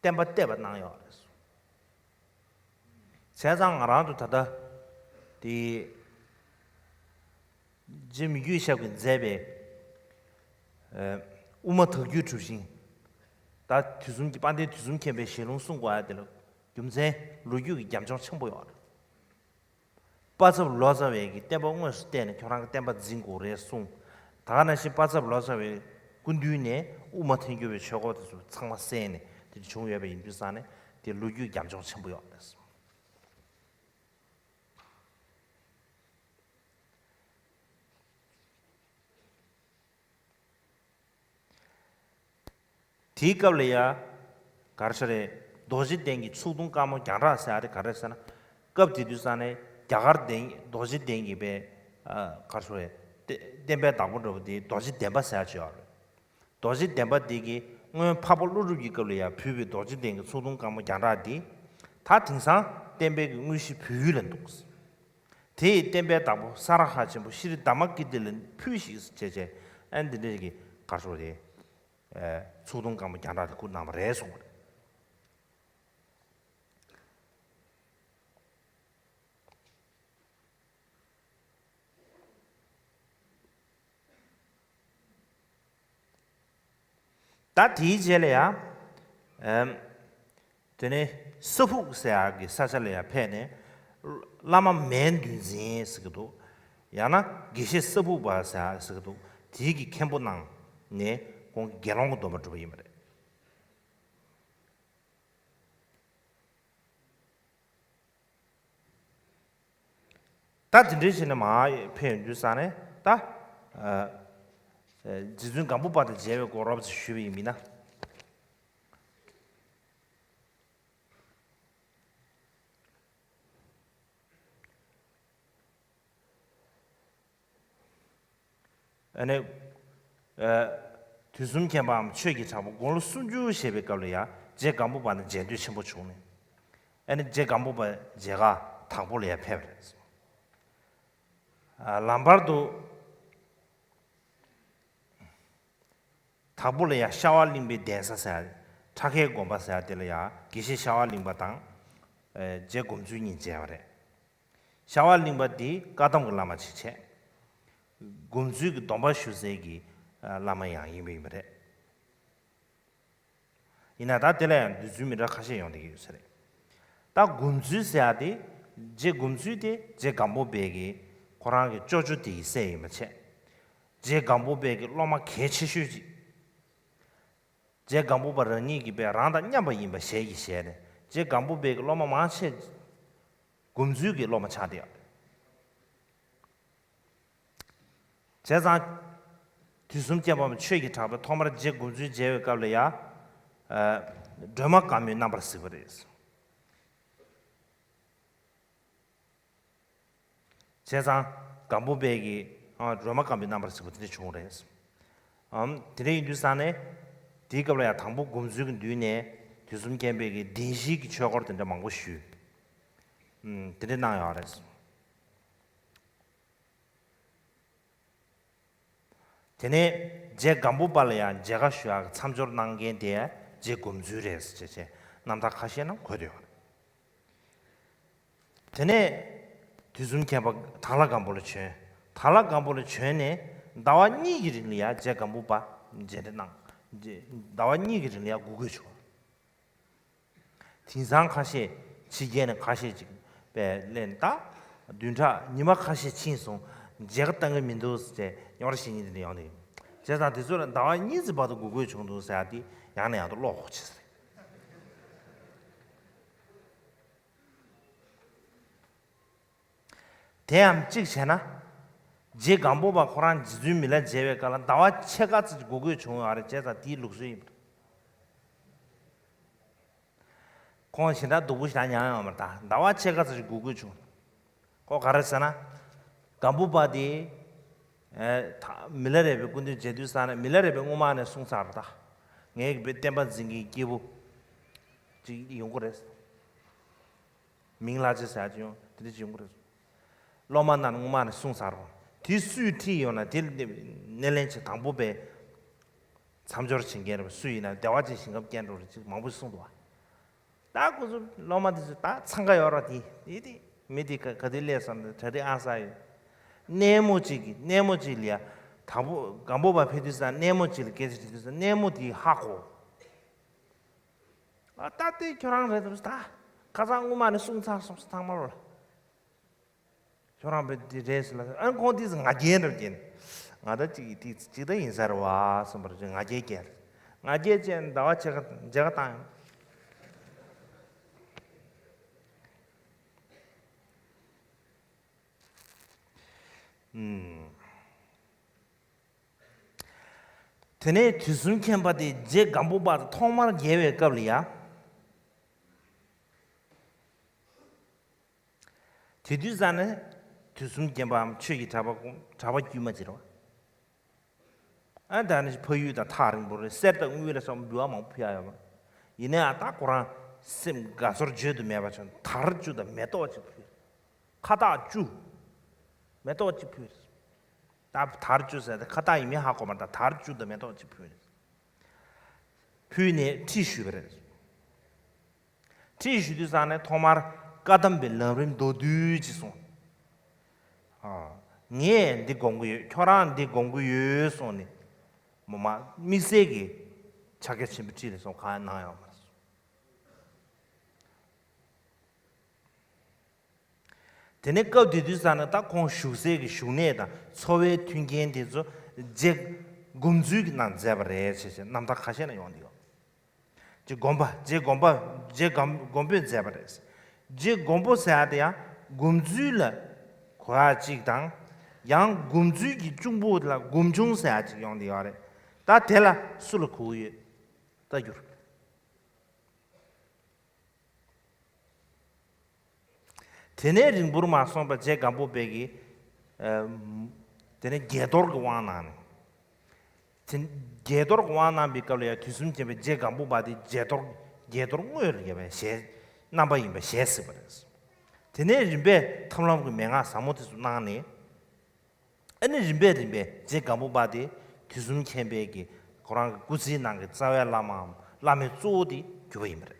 བསྟན་པ་གཏད་པ་གནང་ཡོད་རེད། བྱས་ཙང་ང་རང་ཚོ་ད་ལྟ་དེ་རྗེ་མི་བསྐྱོད་ཞབས་ཀྱིས་མཛད་པའི་ཨ་དབུ་མ་དལ་འགྱུར་གྲུབ་ཆེན། ད་དུས་གསུམ་གྱི་དཔལ་ལྡན་དུས་གསུམ་མཁྱེན་པའི་ཞལ་ལུང་གསུང་དགོས་ཡ་དེ་ལ་རྒྱུ་མཚན་ལོ་རྒྱུས་ཀྱི་རྒྱབ་ལྗོངས་ཆེན་པོ་ཡོད་རེད། པ་ཚབ་ལོ་ཙཱ་བས་ཀྱི་བསྟན་པ་དངོས་སུ་གཏད་ནས་ཁྱོད་རང་གི་བསྟན་པ་འཛིན་དགོས་རེད་གསུངས། ད་ག་ནང་བཞིན་པ་ཚབ་ལོ་ཙཱ་བའི་སྐུ་མདུན་ནས་དབུ་མ་ཐལ་འགྱུར་བའི་ཆོས་སྐོར་དེ་ཚོ་ཚང་མ་གསན་ནས་དེ་བྱུང་ཡོད་པ་ཡིན་དུས་ཙང་ནས་དེ་ལོ་རྒྱུས་རྒྱབ་ལྗོངས་ཆེན་པོ་ཡོད་རེད། དེའི་སྐབས་ལ་ཡ། ག་རེ་ཟེར་རེད། རྡོ་རྗེ་གདན་གྱི་ཚུགས་ཐུང་དཀར་མོ་རྒྱང་གྲགས་ཟེར་ཡ་དེ་ག་རེ་ཟེར་ན། སྐབས་དེ་དུས་ཙང་ནས་རྒྱ་གར་གདན་རྡོ་རྗེ་གདན་གྱི་པའི། ཨ། ག་རེ་ཟེར་རེད། བསྟན་པའི་བདག་པོ་འདྲ་པོ་དེ་རྡོ་རྗེ་གདན་པ་ཟེར་ཡ་ཅིག་ཡོད་རེད། རྡོ་རྗེ་གདན་པ་དེ་གིས་སྔོན་འཕགས་པ་ཀླུ་སྒྲུབ་ཀྱི་སྐབས་ལ་ཡ་ཕུལ་བའི་རྡོ་རྗེ་གདན་གྱི་ཚུགས་ཐུང་དཀར་མོ་རྒྱང་གྲགས་དེ། ད་དེང་སང་བསྟན་པའི་གི་དངོས་གཞི་བོད་ཡུལ་ལ་འདུག། དེ་ཡི་བསྟན་པའི་བདག་པོ་ས་ར་ཧ་ཆེན་པོ་ཤྲཱི་དྷརྨ་ཀིརྟི་ལ་ཕུལ་ཞིག་ཅེས་བྱས། ཨ་ནི་འདི་འདྲའི་གི་ག་རེ་ཟེར་རེད། ཚུགས་ཐུང་དཀར་མོ་རྒྱང་གྲགས་དེ་བསྐུར་གནང་བ་རེད་གསུངས་པ་རེད། ད་དེའི་རྗེས་ལ་ཡ། ཨམ། དེ་ནས་ས་ཕུག་ཟེར་ཡག་གི་ས་ཆ་ལ་ཡ་ཕེབས་ནས། བླ་མ་མན་འདུལ་འཛིན་ཟེར་གི་འདུག། ཡང་ན་དགེ་བཤེས་ས་ཕུག་པ་ཟེར་ཡག་ཟེར་གི་འདུག། དེའི་གི་མཁན་པོ་གནང་ནས་ཁོང་གིས་དགེ་སློང་གི་སྡོམ་པ་བསྒྲུབས་པ་ཡིན་པ་རེད། ད་དེ་འདྲའི་བྱས་ནས་མར་ཕེབས་ཡོང་དུས་ཙང་ནས་ད། ཨ། རྗེ་བཙུན་སྒམ་པོ་པ་དང་མཇལ་བའི་སྐོར་རོབ་ཙམ་ཞུས་པ་ཡིན་མིན་ན། ཨ་ནི། ཨ། དུས་གསུམ་མཁྱེན་པའམ་ཆོས་ཀྱི་གྲགས་པ་དགུང་ལོ་སུམ་ཅུ་བཞེས་པའི་སྐབས་ལ་ཡང་རྗེ་སྒམ་པོ་པ་དང་མཇལ་འདོད་ཆེན་པོ་བྱུང་ནས། ཨ་ནི་རྗེ་སྒམ་པོ་པ་མཇལ་ཁ་དྭགས་པོ་ལ་ཡང་ཕེབས་པ་རེད། ཨ། ལམ་བར་དུ། དྭགས་པོ་ལ་ཡང་ཤ་བ་གླིང་པའི་གདན་ས་ཟེར་ཡ། ཁྲ་ཁའི་དགོན་པ་ཟེར་ཡ་དེ་ལ་ཡང་དགེ་བཤེས་ཤ་བ་གླིང་པ་དང་། ཨེ། རྗེ་སྒོམ་ཚུལ་གཉིས་མཇལ་བ་རེད། ཤ་བ་གླིང་པ་འདི་བཀའ་གདམས་ཀྱི་བླ་མ་ཅིག་བྱས། སྒོམ་ཚུལ་གྱི་སྡོམ་པ་ཞུ་སའི་གི་བླ་མ་ཡང་ཡིན་པ་ཡིན་པ་རེད། ཡིན་ན་ད་དེ་ལ་ཡང་འདོད་ཚུལ་མི་འདྲ་ཁ་ཤས་ཡོང་བསྡད་ཀྱི་ཡོད་ས་རེད། ད་སྒོམ་ཚུལ་ཟེར་ཡ་དེ། རྗེ་སྒོམ་ཚུལ་དེ་རྗེ་སྒམ་པོ་པའི་གི་ཁོ་རང་གི་ཅོ་ཅོ་དེ་ཡི་སྲས་ཡིན་པ་བྱས། རྗེ་སྒམ་པོ་པའི་གི་སློབ་མ་གལ་ཆེ་ཤོས་ཅིག། རྗེ་སྒམ་པོ་པ་རང་ཉིད་ཀྱི་པའི་རང་དང་མཉམ་པ་ཡིན་པ་ཞལ་གྱིས་བཞེས་ནས་རྗེ་སྒམ་པོ་པའི་གི་སློབ་མ་མང་ཆེ་སྒོམ་ཚུལ་གྱི་སློབ་མ་ཆགས་བསྡད་ཡོད་རེད། བྱས་ཙང་། དུས་གསུམ་མཁྱེན་པའམ་ཆོས་ཀྱི་གྲགས་པས་ཐོག་མར་རྗེ་སྒོམ་ཚུལ་མཇལ་བའི་སྐབས་ལ་ཡང་། ཨ། སྒྲོལ་མ་དཀར་མོའི་རྣམ་པར་གཟིགས་པ་རེད། བྱས་ཙང་། སྒམ་པོ་པའི་གི། ཨ། སྒྲོལ་མ་དཀར་མོའི་རྣམ་པར་གཟིགས་པ་དེ་འདྲ་བྱུང་རེད། ཨམ། དེ་འདྲ་ཡིན་དུས་ཙང་ནས། དེའི་སྐབས་ལ་ཡང་དང་པོ་སྒོམ་ཚུལ་གྱི་མདུན་ནས་དུས་གསུམ་མཁྱེན་པའི་གི་བདེན་བཞིའི་གི་ཆོས་སྐོར་དེ་འདྲ་མང་པོ་ཞུས། ཨམ། དེ་འདྲ་གནང་ཡོད་རེད། དེ་ནས་རྗེ་སྒམ་པོ་པ་ལ་ཡང་མཇལ་ཁ་ཞུ་ཡག་གི་མཚམས་སྦྱོར་གནང་མཁན་དེ་རྗེ་སྒོམ་ཚུལ་རེད་ཟེར་བྱས་རྣམ་ཐར་ཁ་ཤས་ནང་འཁོད་ཡོད་རེད། དེ་ནས་དུས་གསུམ་མཁྱེན་པ་དྭགས་ལྷ་སྒམ་པོ་ལ་བྱོན། དྭགས་ལྷ་སྒམ་པོ་ལ་བྱོན་ནས་ཟླ་བ་གཉིས་ཀྱི་རིང་ལ་ཡང་རྗེ་སྒམ་པོ་པ་མཇལ་འཕྲད་གནང་། ཟླ་བ་གཉིས་ཀྱི་རིང་ལ་ཡང་འགུལ་སྐྱོད་བྱུང་། དེང་སང་ཁ་ཤས་ཕྱི་རྒྱལ་ནས་ཁ་ཤས་ཅིག་པས་ལན་ད་བདུན་ཕྲག་ཉི་མ་ཁ་ཤས་ཕྱིན་སོང་། མཇལ་ཁ་བཏང་གི་མི་འདུག་ཟེར་རྙོག་དྲ་བཤད་མཁན་དེ་འདྲ་ཡོང་དེ། བྱས་ཙང་དེ་ཚོ་ལ་ཟླ་བ་གཉིས་ཙམ་བར་དུ་འགུལ་སྐྱོད་བྱུང་འདུག་ཟེར་ཡ་དེ་ཡང་ནས་ཡང་དུ་བློ་ཁོག་ཆེ་ཟེར། དེའམ་གཅིག་བྱས་ན། རྗེ་སྒམ་པོ་པ་ཁོ་རང་རྗེ་བཙུན་མི་ལ་མཇལ་བའི་སྐབས་ལ་ཟླ་བ་ཕྱེད་ཀ་ཙམ་འགུལ་སྐྱོད་བྱུང་ཡོད་རེད། བྱས་ཙང་དེའི་ལུགས་སྲོལ་ཡིན་པ་རེད། ཁོང་ཞེ་དྲག་སྡུག་པོ་ཞེ་དྲག་མྱངས་ཡོད་མ་རེད། ད་ཟླ་བ་ཕྱེད་ཀ་ཙམ་ཞིག་འགུལ་སྐྱོད་བྱུང་། ཁོ་ག་རེ་ཟེར་ན། སྒམ་པོ་པ་དེ། ཨེ། ད་མི་ལ་རས་པའི་སྐུ་མདུན་མཇལ་དུས་ཙང་ནས་མི་ལ་རས་པས་སྔོན་མ་ནས་གསུངས་ཚར་རེད་ད། ངའི་བསྟན་པ་འཛིན་མཁན་སྐྱེས་བུ་ཅིག་ཡོང་གི་རེད། མིང་ལ་ཅི་ཟེར་ཡ་ཅི་ཡོང་དེ་འདྲ་ཅིག་ཡོང་གི་རེད། སློབ་མ་རྣམས་སྔོན་མ་ནས་གསུངས་ཚར་རོ། དེ་སུས་ཁྲིད་ཡོང་ན་དེ་སྣེ་ལེན་བྱེད་དང་པོ་པས་མཚམས་སྦྱོར་བྱེད་མཁན་རེད་པ། སུ་ཡིན་ན་བདེ་བ་ཅན་ཞིང་ཁམས་སྐྱེ་འགྲོ་རེད་ཅིག་མང་པོ་ཞིག་གསུངས་འདུག་བ། ད་ཁོ་ཚོ་སློབ་མ་དེ་ཚོ་ད་འཚང་ཁ་ཡོད་ར་དེ་དེ་དེ་མི་དེ་ག་ག་དུས་སླེབས་སམ་གྲ་སྒྲིག་ཨང་གསར་ཡོད། སྣེ་མོ་གཅིག་གིས་སྣེ་མོ་གཅིག་ལ་ཡ་དང་པོ་སྒམ་པོ་པ་ཕེབས་དུས་ཙང་སྣེ་མོ་གཅིག་ལ་སྐད་ཆ་དྲིས་དུས་ཙང་སྣེ་མོ་དེས་ཧ་གོ། ཨ་ད་དེ་ཁྱོད་རང་རེད་དམ། ད་ཁ་སང་སྔོན་མ་ནས་གསུངས་ཚར་སོང་ས་ཚང་མ་རོ། ཁྱོད་རང་བས་དེ་རེད་ཟེར་ལ། ཨ་ཁོང་དེས་ང་རྒྱལ་འདྲ་བརྒྱལ། ང་ད་ཅིག་དེ་ཅིག་ད་ཡིན་ས་རེད་བ་བསམ་པར་ང་རྒྱལ་སྐྱེས། ང་རྒྱལ་སྐྱེས་ཟླ་བ་ཕྱེད་ཀ་མཇལ་ཁ་བཏང་ཡོང་། ཨུམ། དེ་ནས་དུས་གསུམ་མཁྱེན་པ་དེ་རྗེ་སྒམ་པོ་པ་དང་ཐོག་མར་མཇལ་བའི་སྐབས་ལ་ཡ། དེ་དུས་ཙང་ནས་དུས་གསུམ་མཁྱེན་པའམ་ཆོས་ཀྱི་གྲགས་པ་ཀུན་གྲགས་པ་དཀྱུས་མ་ཅིག་རེད་བ། ཨ་ད་ནི་ཕ་ཡུལ་དང་ཐག་རིང་པོ་རེད། གསེར་དང་དངུལ་ལ་སོགས་འབུལ་བ་མང་པོ་ཕུལ་ཡ་ཡོད་མ་རེད། ཡིན་ནའང་ད་ཁོ་རང་སེམས་དགའ་ཚོར་བརྗོད་དུ་མེད་པ་བྱུང་། དར་བཅུ་དང་མེ་ཏོག་གཅིག་ཕུལ། ཁ་བཏགས་བཅུ། མེ་ཏོག་གཅིག་ཕུལ། ད་དར་བཅུ་ཟེར་ཏེ་ཁ་བཏགས་ཡིན་མིན་ཧ་གོ་མ་ད་དར་བཅུ་དང་མེ་ཏོག་གཅིག་ཕུལ། ཕུལ་ནས་ཁྲིད་ཞུས་པ་རེད། ཁྲིད་ཞུ་དུས་ཙང་ནས་ཐོག་མར་བཀའ་གདམས་པའི་ལམ་རིམ་མདོར་བསྡུས་ཅིག་གསུངས། ཨ། ངས་འདི་སྒོམ་གྱི་ཡོད། ཁྱོད་རང་འདི་སྒོམ་གྱི་ཡོད་གསུངས་ནས། མོ་མ་དམིགས་བསལ་གྱི་ཕྱག་རྒྱ་ཆེན་པོའི་ཁྲིད་ལ་སོགས་གང་ཡང་གནང་ཡོད་མ་རེད། དེ་ནས་སྐབས་དེ་དུས་ཙང་ནས་ད་ཁོང་བཞུགས་སའི་གི་བཞུགས་གནས་དང་འཚོ་བའི་མཐུན་རྐྱེན་དེ་ཚོ་རྗེ་སྒོམ་ཚུལ་གྱི་ནང་མཛད་པ་རེད་ཅེས་བྱས་རྣམ་ཐར་ཁ་ཤས་ན་ཡོང་གི་ཡོད། རྗེ་སྒོམ་པ་རྗེ་སྒོམ་པ་རྗེ་སྒོམ་སྒོམ་པོས་མཛད་པ་རེད། རྗེ་སྒོམ་པོ་ཟེར་ཡ་དེ་ཡང་སྒོམ་ཚུལ་ལ་གོ་ཡ་གཅིག་དང་། ཡང་སྒོམ་ཚུལ་གྱི་གཅུང་པོ་ལ་སྒོམ་ཆུང་ཟེར་ཡ་གཅིག་ཡོང་གི་ཡོད་རེད། ད་དེ་ལ་སུ་ལ་གོ་གི་ཡོད། ལྟ་རྒྱུར། དེ་ནས་རིང་པོར་མ་སོང་བར་རྗེ་སྒམ་པོ་པས་ཀྱིས། ཨ། དེ་ནས་དགྱེས་རྡོར་གྱི་དབང་གནང་ནས། དེ་དགྱེས་རྡོར་གྱི་དབང་གནང་བའི་སྐབས་ལ་ཡང་དུས་གསུམ་མཁྱེན་པའི་རྗེ་སྒམ་པོ་པ་དེ་དགྱེས་རྡོར་དགྱེས་རྡོར་དངོས་ལ་ཡོད་པའི་ཞལ་རྣམ་པ་ཡིན་པ་ཞལ་གཟིགས་པ་རེད། དེ་ནས་རིམ་པས་ཐབས་ལམ་གྱི་མན་ངག་ཟབ་མོ་དེ་ཚོ་གནང་ནས། ཨ་ནི་རིམ་པས་རིམ་པས་རྗེ་སྒམ་པོ་པ་དེ་དུས་གསུམ་མཁྱེན་པའི་གི་ཁོ་རང་གི་སྐུ་ཚེའི་ནང་གི་རྩ་བའི་བླ་མའམ་བླ་མའི་གཙོ་བོ་དེ་གྱུར་པ་ཡིན་པ་རེད།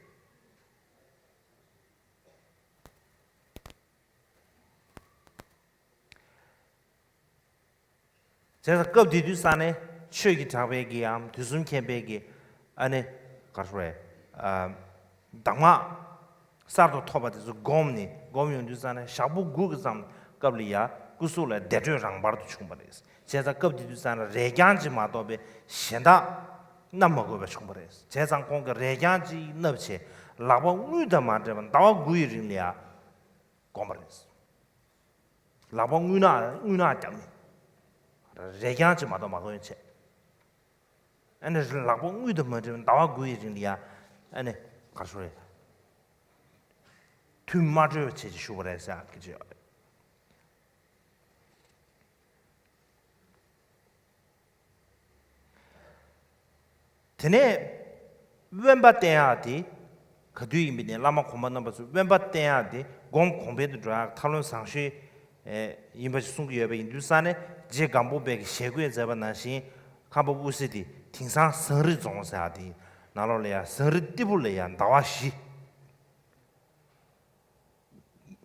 བྱས་ཙང་སྐབས་དེ་དུས་ཙང་ནས་ཆོས་ཀྱི་གྲགས་པའི་གི་ཡང་དུས་གསུམ་མཁྱེན་པའི་གི་ཨ་ནི་ག་རེ་ཟེར། ཨ། གདམས་ངག་གསར་དུ་ཐོབ་པ་དེ་ཚོ་བསྒོམས་ནས་བསྒོམས་ཡོང་དུས་ཙང་ནས་ཞག་པོ་དགུ་གི་ཙམ་སྐབས་ལ་ཡ་སྐུ་གཟུགས་ལ་བདེ་དྲོད་རང་འབར་དུ་བྱུང་བ་རེད། བྱས་ཙང་སྐབས་དེ་དུས་ཙང་ནས་རས་རྐྱང་གཅིག་མ་གཏོགས་པའི་གཞན་དག་མནབས་མ་དགོས་པ་བྱུང་བ་རེད། བྱས་ཙང་ཁོང་གིས་རས་རྐྱང་གཅིག་མནབས་བྱས་ལག་པ་དངུལ་དང་མ་འདྲེས་པ་ཟླ་བ་དགུ་ཡི་རིང་ལ་ཡ། བསྒོམ་པ་རེད། ལག་པ་རྔུལ་ནག་རྔུལ་ནག་བརྒྱབ་ནས། རས་རྐྱང་གཅིག་མ་གཏོགས་མ་གོན་བྱས། ཨ་ནི་ལག་པ་དངུལ་དང་མ་འདྲེས་པའི་ཟླ་བ་དགུ་ཡི་རིང་ལ་ཡ། ཨ་ནི་ག་རེ་ཟེར། ཐུན་མ་གྲོལ་བ་བྱས་ཀྱི་བཞུགས་པ་རེད་ཟེར་ཡག་གི་ཅིག་ཡོད་རེད། དེ་ནས་དབེན་པ་བསྟེན་ཡག་དེ་ག་དུས་ཡིན་པའི་ནས་བླ་མ་གོང་མ་རྣམ་པ་ཚོས་དབེན་པ་བསྟེན་ཡག་དེ་སྒོམ་གོང་འཕེལ་དུ་འགྲོ་ཡག་ཐབས་ལམ་བཟང་ཤོས་ཡིན་པ་ཞིག་གསུང་གི་ཡོད་པ་ཡིན་དུས་ཙང་ནས་རྗེ་སྒམ་པོ་པའི་གི་ཞལ་བཀོད་མཛད་པ་ནང་བཞིན་ཁམས་པ་དབུ་སེ་དེ་དེང་སང་ཟངས་རི་རྫོང་ཟེར་ཡག་དེ་ནང་ལོགས་ལ་ཡ་ཟངས་རི་སྟེགས་བུ་ལ་ཡ་ཟླ་བ་བཞི།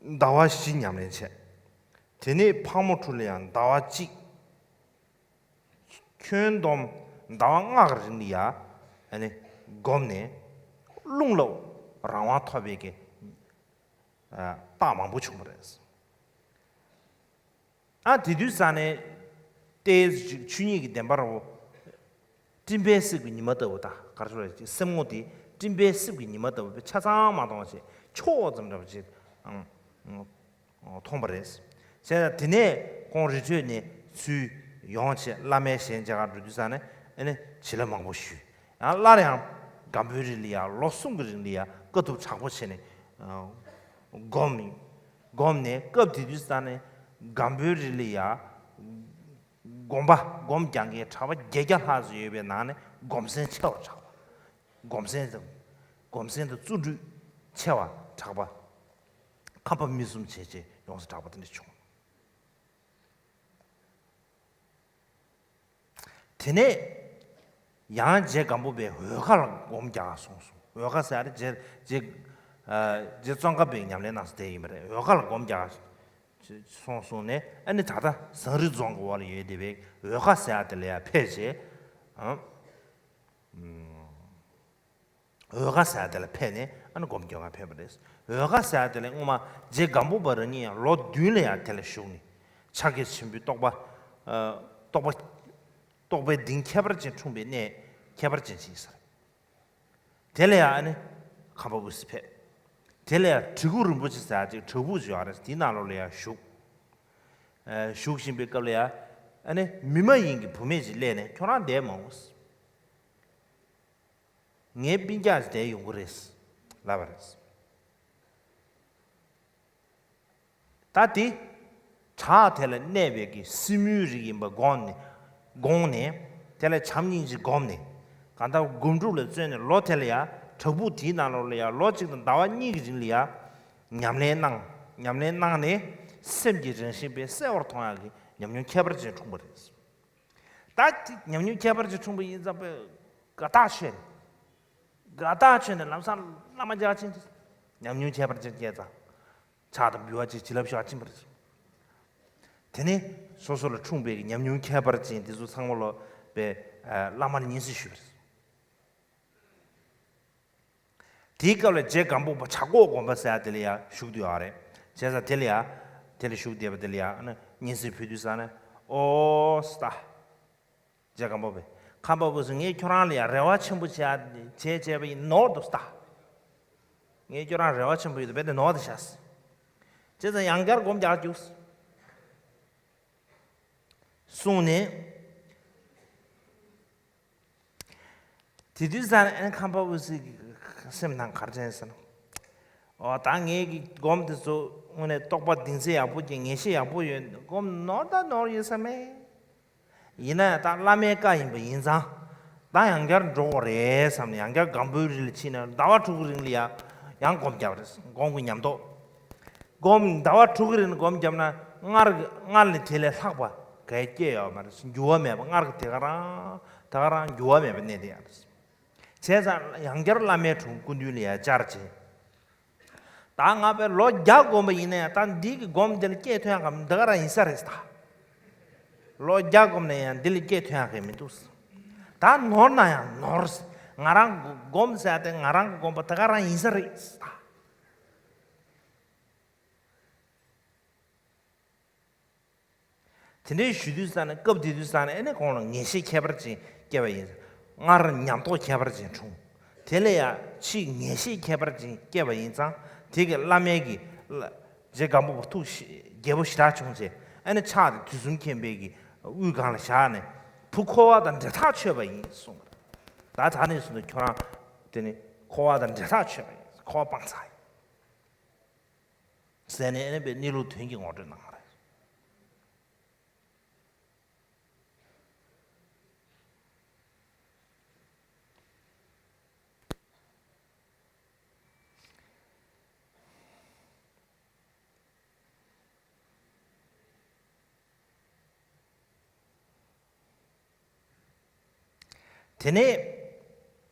ཟླ་བ་བཞི་ཉམས་ལེན་བྱས། དེ་ནས་ཕག་མོ་ཁྲོད་ལ་ཡང་ཟླ་བ་གཅིག་ཁྱོན་བསྡོམས་ཟླ་བ་ལྔ་གི་རིང་ལ་ཡ་ཨ་ནི་བསྒོམས་ནས་རླུང་ལ་རང་དབང་ཐོབ་པའི་གི་རྟགས་མང་པོ་བྱུང་བ་རེད། ཨ་དེ་དུས་ཙ་ནས་ཏོག་ཙམ་ཅིག་ཆོས་ཉིད་ཀྱི་བདེན་པ་ར་བོ། སྤྲིན་པའི་གསེབ་ཀྱི་ཉི་མ་ལྟ་བུ་དང་ག་རེ་ཟེར་སེམས་ངོ་དེ་སྤྲིན་པའི་གསེབ་ཀྱི་ཉི་མ་ལྟ་བུ་ཆ་ཚང་མ་མཐོང་བ་བྱས་ཆོག་ཙམ་འདྲ་བ་ཅིག་མཐོང་བ་རེད། བྱས་ཙང་དེ་ནས་ཁོང་རི་ཁྲོད་ནས་ཚུར་ཡོང་བྱས་བླ་མའི་ཞལ་མཇལ་གར་འགྲོ་དུས་ཙ་ནས་ཨ་ནི་བྱིན་རླབས་མང་པོ་ཞུས། ཡང་སླར་ཡང་སྒམ་པོའི་རི་ལ་ཡ་ལོ་གསུམ་གྱི་རིང་ལ་ཡ་དཀའ་ཐུབ་དྲག་པོ་བྱས་ནས་བསྒོམས། བསྒོམས་ནས་སྐབས་དེ་དུས་ཙ་ནས་སྒམ་པོའི་རི་ལ་ཡ་སྒོམ་པ་སྒོམ་རྒྱག་མཁན་གྲྭ་པ་བརྒྱད་བརྒྱ་ལྷག་ཙམ་ཡོད་པའི་ནང་ནས་སྒོམ་སེམས་ཆེ་བ་དྲག་པ། སྒོམ་སེམས་དང་སྒོམ་སེམས་དང་བརྩོན་འགྲུས་ཆེ་བ་དྲག་པ། ཁམས་པ་མི་གསུམ་བྱས་བྱས་ཡོངས་སུ་གྲགས་པ་དེ་འདྲ་བྱུང་། དེ་ནས་ཡང་རྗེ་སྒམ་པོ་པས་འོལ་ཁ་ལ་སྒོམ་རྒྱག་སོང་སོང་། འོལ་ཁ་ཟེར་ཡ་རྗེ་རྗེ་རྗེ་ཙོང་ཁ་པའི་ཉམས་ལེན་གནང་ས་དེ་ཡིན་པ་རེད། འོལ་ཁ་ལ་སྒོམ་རྒྱག་སོང་སོང་ནས་ཨ་ནི་ད་ལྟ་ཟངས་རི་རྫོང་གི་འོག་ལ་ཡོད་བསྡད་པའི་འོལ་ཁ་ཟེར་ཡ་དེ་ལ་ཡ་ཕེབས་རྗེས། འོལ་ཁ་ཟེར་ཡ་དེ་ལ་ཕེབས་ནས་ཨ་ནི་སྒོམ་རྒྱག་ག་ཕེབས་པ་རེད། འོལ་ཁ་ཟེར་ཡ་དེ་ལ་སྔོན་མ་རྗེ་སྒམ་པོ་པ་རང་ཉིད་ཡང་ལོ་བདུན་ལ་ཡང་དེ་ལ་བཞུགས་ནས་ཕྱག་རྒྱ་ཆེན་པོའི་རྟོགས་པ། རྟོགས་པ། རྟོགས་པའི་གདེང་ཁྱད་པར་ཅན་འཁྲུངས་པའི་གནས་ཁྱད་པར་ཅན་ཞིག་ཡིན་ས་རེད། དེ་ལ་ཡང་ཨ་ནི་ཁམས་པ་དབུ་སི་ཕེབས། དེ་ལ་ཡང་གྲི་གུ་རིན་པོ་ཆེ་ཟེར་ཡ་ཅིག་བྲག་ཕུག་ཅིག་ཡོད་རེད། དེའི་ནང་ལོགས་ལ་ཡང་བཞུགས། བཞུགས་བཞིན་པའི་སྐབས་ལ་ཡང་ཨ་ནི་མི་མ་ཡིན་གྱི་བུད་མེད་ཅིག་སླེབས་ནས་ཁྱོད་རང་བསྡད་མ་འོང་། ངའི་སྤུན་ཀྱག་ཅིག་དེར་ཡོང་གི་རེད། ལབ་པ་རེད། ད་དེ་བྲག་དེ་ལ་གནས་པའི་གི་སྲིན་མོའི་རིགས་ཡིན་པ་དགོངས་ནས། དགོངས་ནས་དེ་ལ་བྱམས་སྙིང་རྗེ་བསྒོམས་ནས་གང་ལྟར་སྒོམ་སྒྲུབ་ལ་བརྩོན་ནས་ལོ་དེ་ལ་ཡ་བྲག་ཕུག་དེའི་ནང་ལོགས་ལ་ཡ་ལོ་གཅིག་དང་ཟླ་བ་གཉིས་ཀྱི་རིང་ལ་ཡ་ཉམས་ལེན་གནང་། ཉམས་ལེན་གནང་ནས་སེམས་ཀྱི་རང་བཞིན་དཔེ་གསལ་བར་མཐོང་ཡག་གི་ཉམས་མྱོང་ཁྱད་པར་ཅན་འཁྲུངས་པ་རེད། ད་ཉམས་མྱོང་ཁྱད་པར་ཅན་འཁྲུངས་པ་ཡིན་ཙང་དཔེ་དགའ་ཐག་ཆོད་ནས། དགའ་ཐག་ཆོད་ནས་ལམ་སང་བླ་མ་རྒྱལ་ཆེན་དེ་ཉམས་མྱོང་ཁྱད་པར་ཅན་སྐྱེས་ཙང་ཕྱག་དང་འབུལ་བ་བཅས་བྱིན་རླབས་ཤུགས་ཆེན་པོ་རེད། དེ་ནས་སོ་སོ་ལ་འཁྲུངས་པའི་ཉམས་མྱོང་ཁྱད་པར་ཅན་དེ་ཚོ་ཚང་མ་ལོ་པའི་བླ་མར་སྙན་སེང་ཞུས་པ་རེད། དེའི་སྐབས་ལ་རྗེ་སྒམ་པོ་པ་བྱ་རྒོད་སྒོམ་པ་ཟེར་ཡ་དེ་ལ་ཡང་བཞུགས་བསྡད་ཡོད་རེད། བྱས་ཙང་དེ་ལ་ཡང་དེ་ལ་བཞུགས་བསྡད་པ་དེ་ལ་ཡང་ཨ་ནི་སྙན་སེང་ཕུལ་དུས་ཙ་ན་ཨོ་སྟ། རྗེ་སྒམ་པོ་པས་ཁམས་པ་དབུ་སི་ངས་ཁྱོད་རང་ལ་ཡང་རེ་བ་ཆེན་པོ་བྱས་བྱས་བྱས་པ་ཡིན་ནོར་འདུག་སྟ། ངས་ཁྱོད་རང་རེ་བ་ཆེན་པོ་ཡོད་དུ་བས་ཏེ་ནོར་དུ་བྱས། བྱས་ཙང་ཡང་བསྐྱར་སྒོམ་རྒྱག་རྒྱུགས། གསུངས་ནས། དེ་དུས་ཙང་ཨན་ཁམས་པ་དབུ་སི་གི་སེམས་ནང་གར་དྲན་ཟེར་ན། ཨོ་ད་ངས་ཀྱི་སྒོམ་དེ་ཚོ་དངོས་གནས་རྟོགས་པ་གདེང་ཚད་ཡག་པོ་ཀྱི་ངེས་ཤེས་ཡག་པོ་ཡོད་སྒོམ་ནོར་ད་ནོར་ཡོད་ས་མེད། ཡིན་ན་ཡང་ད་བླ་མའི་བཀའ་ཡིན་པ་ཡིན་ཙང་། ད་ཡང་བསྐྱར་འགྲོ་དགོས་རེད་བསམ་ནས་ཡང་བསྐྱར་སྒམ་པོའི་རི་ལ་ཕྱིན་ནས་ཟླ་བ་དྲུག་གི་རིང་ལ་ཡང་ཡང་སྒོམ་རྒྱབ་རེད། སྒོམ་གྱི་ཉམས་རྟོགས། སྒོམ་ཟླ་བ་དྲུག་གི་རིང་སྒོམ་བརྒྱབ་ན་སྔར་གྱི་སྔར་ལས་དེ་ལས་ལྷག་པ་གའི་སྐྱེ་ཡོད་མ་རེད། འགྱུར་བ་མེད་པ་སྔར་གྱི་དེ་ག་རང་དེ་ག་རང་འགྱུར་བ་མེད་པ་གནས་དེ་ཡང་རེད། བྱས་ཙང་ཡང་བསྐྱར་བླ་མའི་དྲུང་སྐུ་མདུན་ལ་ཡང་བཅར་བྱས། ད་ང་དཔེ་ལོ་བརྒྱ་སྒོམ་པ་ཡིན་ན་ཡང་ད་འདི་གི་སྒོམ་དེ་ལ་སྐྱེ་ཐུབ་ཡག་གམ་འདི་ག་རང་ཡིན་ས་རེད་ད། ལོ་བརྒྱ་སྒོམ་ན་ཡང་འདི་ལ་སྐྱེ་ཐུབ་ཡག་གི་མི་འདུག་ད་ནོར་ན་ཡང་ནོར། ང་རང་སྒོམ་ཟེར་ཏེ་ང་རང་གི་སྒོམ་པ་ད་ག་རང་ཡིན་ས་རེད་ད། དེ་འདྲའི་ཞུ་དུས་ཙང་ནས་སྐབས་དེ་དུས་ཙང་ནས་ཨེ་ནས་ཁོང་ལ་ངེས་ཤེས་ཁྱད་པར་ཅན་སྐྱེས་པ་ཡིན། སྔར་ཉམས་རྟོགས་ཁྱད་པར་ཅན་འཁྲུངས། དེ་ལས་ཡང་ཕྱིས་ངེས་ཤེས་ཁྱད་པར་ཅན་སྐྱེས་པ་ཡིན་ཙང་དེ་གི་བླ་མའི་གི་རྗེ་སྒམ་པོ་པ་ཐུགས་ཞི་རྒྱལ་པོ་ཞེ་དྲག་བྱུང་རྗེས་ཨེ་ནས་ཕྱག་དེ་དུས་གསུམ་མཁྱེན་པའི་གི་དབུའི་སྒང་ལ་བཞག་ནས་བུ་འཁོར་བ་དང་འབྲེལ་ཐག་ཆོད་པ་ཡིན་གསུངས་པ་རེད། ད་ད་ནས་བཟུང་སྟེ་ཁྱོད་རང་དེ་ནི་འཁོར་བ་དང་འབྲེལ་ཐག་ཆོད་པ་ཡིན། འཁོར་བ་སྤངས་ཚར་ཡིན། ཟེར་ནས་ཨེ་ནས་པའི་གནས་ལུགས་དོན་གྱི་ངོ་སྤྲོད་གནང་བ་རེད། དེ་ནས་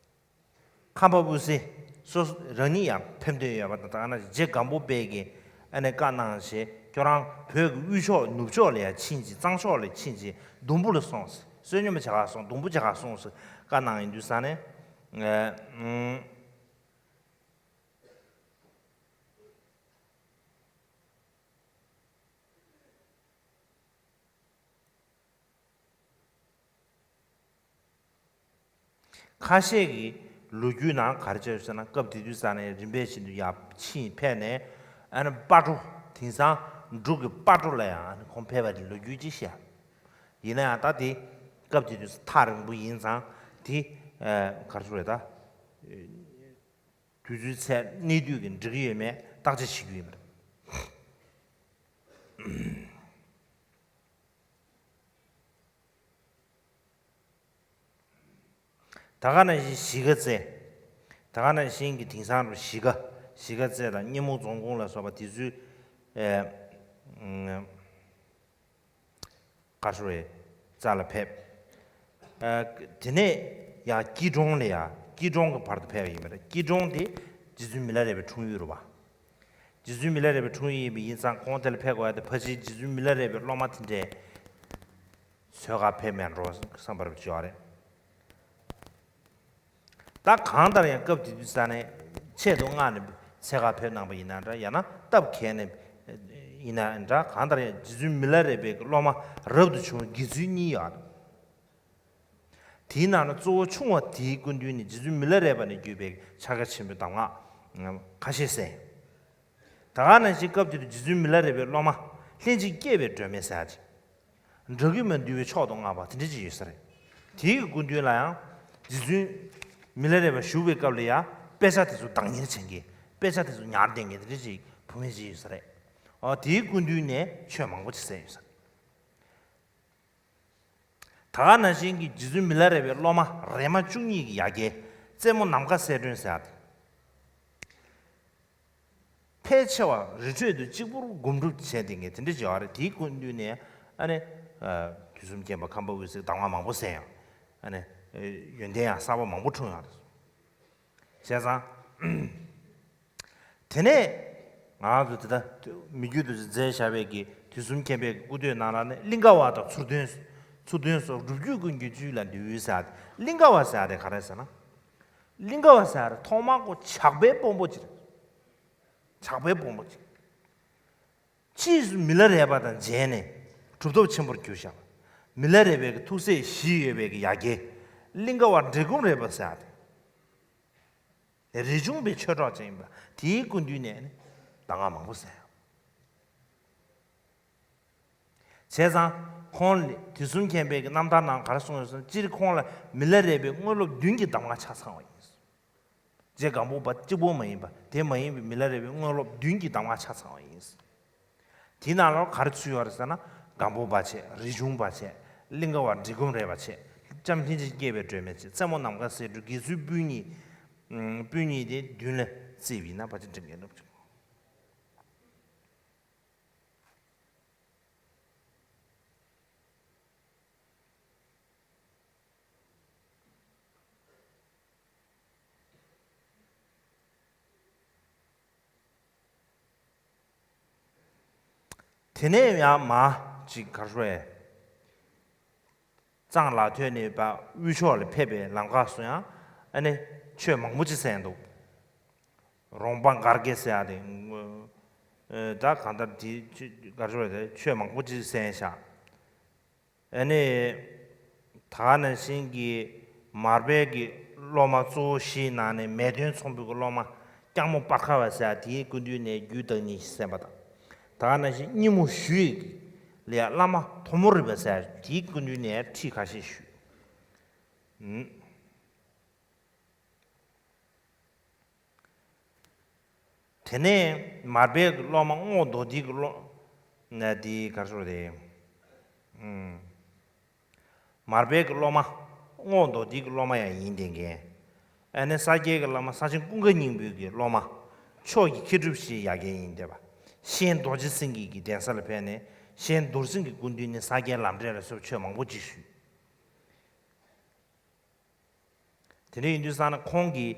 ཁམས་པ་དབུ་སི་སོ་སོ་རང་ཉིད་ཡང་ཕེབས་འདོད་ཡོད་པ་དང་ད་ག་ན་རྗེ་སྒམ་པོ་པའི་གི་ ཨ་ནི་བཀའ་གནང་བྱས། ཁྱོད་རང་བོད་ཀྱི་དབུས་ཕྱོགས་ནུབ་ཕྱོགས་ལ་ཡང་ཕྱིན་ཅིག་གཙང་ཕྱོགས་ལ་ཕྱིན་ཅིག་སྡོང་བུ་ལ་སོང་། བསོད་སྙོམས་བྱེད་གར་སོང་། སྡོང་བུ་བྱེད་གར་སོང་ཟེར་བཀའ་གནང་ཡིན་དུས་ཙང་ནས། ཨ། ཨུམ། ཁ་ཤས་ཀྱི་ལོ་རྒྱུས་ནང་ག་རེ་བྱས་ཡོད་ཟེར་ན། སྐབས་དེ་དུས་ཙང་ནས་རིམ་པས་བཞིན་དུ་ཡར་ཕྱིན་ཕེབས་ནས། ཨ་ནི་སྤ་གྲོ། དེང་སང་འབྲུག་གི་སྤ་གྲོ་ལ་ཡང་ཨ་ནི་ཁོང་ཕེབས་པ་དེ་ལོ་རྒྱུས་ཅིག་བཤད། ཡིན་ན་ཡང་ད་དེ་སྐབས་དེ་དུས་ཐག་རིང་པོ་ཡིན་ཙང་དེ། ཨ། ག་རེ་ཞུ་རེད་ད། དུས་ཚོད་ཚད་གནས་དུས་ཀྱི་འགྲིག་གི་ཡོད་མེད་བརྟག་དཔྱད་བྱེད་རྒྱུ་ཡིན་པ་རེད། ད་ག་ནང་བཞིན་གཞིས་ཀ་རྩེ། ད་ག་ནང་བཞིན་གྱི་དེང་སང་རུ་གཞིས་ཀ་གཞིས་ཀ་རྩེ་དང་སྙེ་མོ་རྫོང་ཁོངས་ལ་སོགས་པ་དེ་ཚོའི། ཨེ། ཨུམ། ག་རེ་ཞུ་རེད། རྩ་ལ་ཕེབས། ཨ། དེ་ནས་ཡང་སྐྱིད་གྲོང་ལ་ཡ། སྐྱིད་གྲོང་གི་བར་དུ་ཕེབས་པ་ཡིན་པ་རེད། སྐྱིད་གྲོང་དེ་རྗེ་བཙུན་མི་ལ་རས་པའི་འཁྲུངས་ཡུལ་རེད་པ། རྗེ་བཙུན་མི་ལ་རས་པའི་འཁྲུངས་ཡུལ་ཡིན་པ་ཡིན་ཙང་ཁོང་དེ་ལ་ཕེབས་དགོས་ཡ་དེ་ཕལ་ཆེར་རྗེ་བཙུན་མི་ལ་རས་པའི་སློབ་མ་དེ་འདྲས་འཚོལ་ག་ཕེབས་མེད་འགྲོ་བསམ་པར་བྱས་པ་རེད། ད་གང་ལྟར་ཡང་སྐབས་དེ་དུས་ཙང་ནས་ཆེད་དུ་མངགས་ནས་འཚོལ་ག་ཕེབས་གནང་པ་ཡིན་ན་འདྲ། ཡང་ན་སྟབས་གལ་ནས་ཡིན་ན་འདྲ། གང་ལྟར་ཡང་རྗེ་བཙུན་མི་ལ་རས་པའི་སློབ་མ་རབ་ཏུ་བྱུང་བའི་དགེ་ཚུལ་གཉིས་ཡོད། དེའི་ནང་ནས་གཙོ་བོ་ཆུང་བ་དེའི་སྐུ་མདུན་ནས་རྗེ་བཙུན་མི་ལ་རས་པ་ནས་བརྒྱུད་པའི་ཕྱག་རྒྱ་ཆེན་པོའི་གདམས་ངག་ཁ་ཤས་གསན། ད་ག་ནང་བཞིན་སྐབས་དེ་དུས་རྗེ་བཙུན་མི་ལ་རས་པའི་སློབ་མ་ལྷན་ཅིག་སྐྱེས་པའི་སྒྲོན་མེ་ཟེར་ཡ་ཅིག། བྲག་གི་མ་འདུལ་བའི་མཆོག་ཏུ་བསྔགས་པ་དེ་འདྲ་ཅིག་ཡོད་ས་རེད། དེའི་གི་སྐུ་མདུན་ལ་ཡང་རྗེ་བཙུན་མི་ལ་རས་པ་བཞུགས་པའི་སྐབས་ལ་ཡང་དཔེ་ཆ་དེ་ཚོ་བདག་གཉེར་བྱེད་མཁན། དཔེ་ཆ་དེ་ཚོ་ཉར་བསྡད་མཁན་དེ་འདྲ་ཅིག་བུད་མེད་ཅིག་ཡོད་ས་རེད། ཨོ། དེའི་སྐུ་མདུན་ནས་ཆོས་མང་པོ་ཅིག་གསན་ཡོད་ས་རེད། ད་ག་ནང་བཞིན་གྱི་རྗེ་བཙུན་མི་ལ་རས་པའི་སློབ་མ་རས་མ་བཅུ་གཉིས་ཀྱི་ཡ་གྱལ་རྩེ་མོ་ནམ་མཁའ་གསལ་སྒྲོན་ཟེར་ཡ་དེ། ཕལ་ཆེ་བ་རི་ཁྲོད་དུ་གཅིག་པུར་སྒོམ་སྒྲུབ་བྱས་བསྡད་མཁན་དེ་འདྲ་ཅིག་ཡོད་རེད། དེའི་སྐུ་མདུན་ནས་ཨ་ནི། ཨ། དུས་གསུམ་མཁྱེན་པ་ཁམས་པ་འོད་ཟེར་གྱི་གདམས་ངག་མང་པོ་གསན་ཡང་། ཨ་ནི། ཨ། ཡོན་ཏན་ཡང་གསར་པ་མང་པོ་འཁྲུངས་ཡོད་རེད། བྱས་ཙང་། དེ་ནས་ང་ཚོ་དེ་ལྟར་མི་བསྐྱོད་རྡོ་རྗེ་མཛད་བཞག་པའི་གི་དུས་གསུམ་མཁྱེན་པའི་སྐུ་སྟོད་ནང་ལ་ནི་གླིང་ག་བ་དང་མཚུར་སྟོན། མཚུར་སྟོན་སོགས་སྒྲུབ་བརྒྱུད་ཀུན་གྱི་བཅུད་ལ་འདུས་ཟེར་ཏེ། གླིང་ག་བ་ཟེར་ཏེ་ག་རེ་ཟེར་ན། གླིང་ག་བ་ཟེར་ཏེ་ཐོག་མར་ཁོ་ཇག་པའི་དཔོན་པོ་ཅིག་རེད། ཇག་པའི་དཔོན་པོ་ཅིག། ཕྱིས་སུ་མི་ལ་རས་པ་དང་མཇལ་ནས་གྲུབ་ཐོབ་ཆེན་པོར་གྱུར་བཞག། མི་ལ་རས་པའི་གི་ཐུགས་སྲས་བཞི་ཡོད་པའི་གི་ཡ་གྱལ་གླིང་ག་བ་འབྲི་གུང་རས་པ་ཟེར་ཏེ། རས་ཆུང་པའི་ཆོས་གྲོགས་ཅན་ཡིན་པ་དེའི་སྐུ་མདུན་ནས་ནི་གདམས་ངག་མང་པོ་གསན་ཡོད། བྱས་ཙང་ཁོང་ལ་དུས་གསུམ་མཁྱེན་པའི་གི་རྣམ་ཐར་ནང་ག་རེ་གསུངས་ཡོད་ཟེར་ན། སྤྱིར་ཁོང་ལ་མི་ལ་རས་པའི་དངོས་སློབ་བདུན་གྱི་གདམས་ངག་ཆ་ཚང་བ་ཡིན། རྗེ་སྒམ་པོ་པ་གཅིག་པོ་མ་ཡིན་པ། དེ་མ་ཡིན་པའི་མི་ལ་རས་པའི་དངོས་སློབ་བདུན་གྱི་གདམས་ངག་ཆ་ཚང་བ་ཡིན། དེའི་ནང་ལ་ག་རེ་ཚུད་ཡོད་རེད་ཟེར་ན། སྒམ་པོ་པ་བྱས། རས་ཆུང་པ་བྱས། གླིང་ག་བ་འབྲི་གུང་རས་པ་བྱས། ལྕམ་ལྷན་ཅིག་སྐྱེས་པའི་སྒྲོན་མེ་བྱས། རྩེ་མོ་ནམ་མཁའ་གསལ་སྒྲོན། དགེ་ཚུལ་སྤུན་གཉིས། ཨུམ། སྤུན་གཉིས་དེ་མདུན་ལ་བརྩིས་པ་ཡིན་ན་ཕལ་ཆེར་འགྲིག་གི་འདུག། དེ་ནས་ཡང་མར་ཅིག་ག་རེ་ཟེར། གཙང་ལ་ཐོན་ནས་ཕར་དབུས་ཕྱོགས་ལ་ཕེབས་པའི་ལམ་ཁ་སུ་ཡང་ཨ་ནི་ཆོས་མང་པོ་ཅིག་གསན་འདུག། རོང་པ་མགར་དགེ་ཟེར་ཡ་དེ། ཨ། ད་གང་ལྟར་དེ་ཆོས་ག་རེ་ཟེར། ཆོས་མང་པོ་ཅིག་གསན་བཞག། ཨ་ནི། ད་ག་ནང་བཞིན་གྱི་མར་པའི་གི་སློབ་མ་གཙོ་བོ་བཞིའི་ནང་ནས་མལ་སྟོན་ཚོམ་བུའི་གི་སློབ་མ་སྐྱག་མོ་སྤར་ཁ་བ་ཟེར་ཡ་དེའི་སྐུ་མདུན་ནས་རྒྱུད་བདག་ཉིད་གསན་པ་དང་། ད་ག་ནང་བཞིན་སྙི་མོ་ཞུ་ཡི་གི་ལ་ཡ་བླ་མ་ཐོ་མོ་རི་པ་ཟེར་ཡ་དེའི་སྐུ་མདུན་ནས་ཁྲིད་ཁ་ཤས་ཞུས། ཨུམ། དེ་ནས་མར་པའི་གི་སློབ་མ་རྔོག་རྡོ་རྗེ་གི་སློབ། ན་དེ་ག་རེ་ཟེར་དེ། ཨུམ། མར་པའི་གི་སློབ་མ་རྔོག་རྡོ་རྗེ་གི་སློབ་མ་ཡང་ཡིན་བསྡད་མཁན། ཨ་ནི་ས་སྐྱའི་གི་བླ་མ་ས་ཆེན་ཀུན་དགའ་སྙིང་པོའི་གི་སློབ་མ་མཆོག་གི་མཁས་གྲུབ་ཞིག་ཡ་གྱལ་ཡིན་བསྡད་པ། གཤེན་རྡོ་རྗེ་སེང་གེ་གི་གདན་ས་ལ་ཕེབས་ནས་གཤེན་རྡོར་སེང་གེ་སྐུ་མདུན་ནས་ས་སྐྱའི་ལམ་འབྲས་ལ་སོགས་ཆོས་མང་པོ་ཅིག་ཞུས། དེ་འདྲ་ཡིན་དུས་ཙང་ན་ཁོང་གི་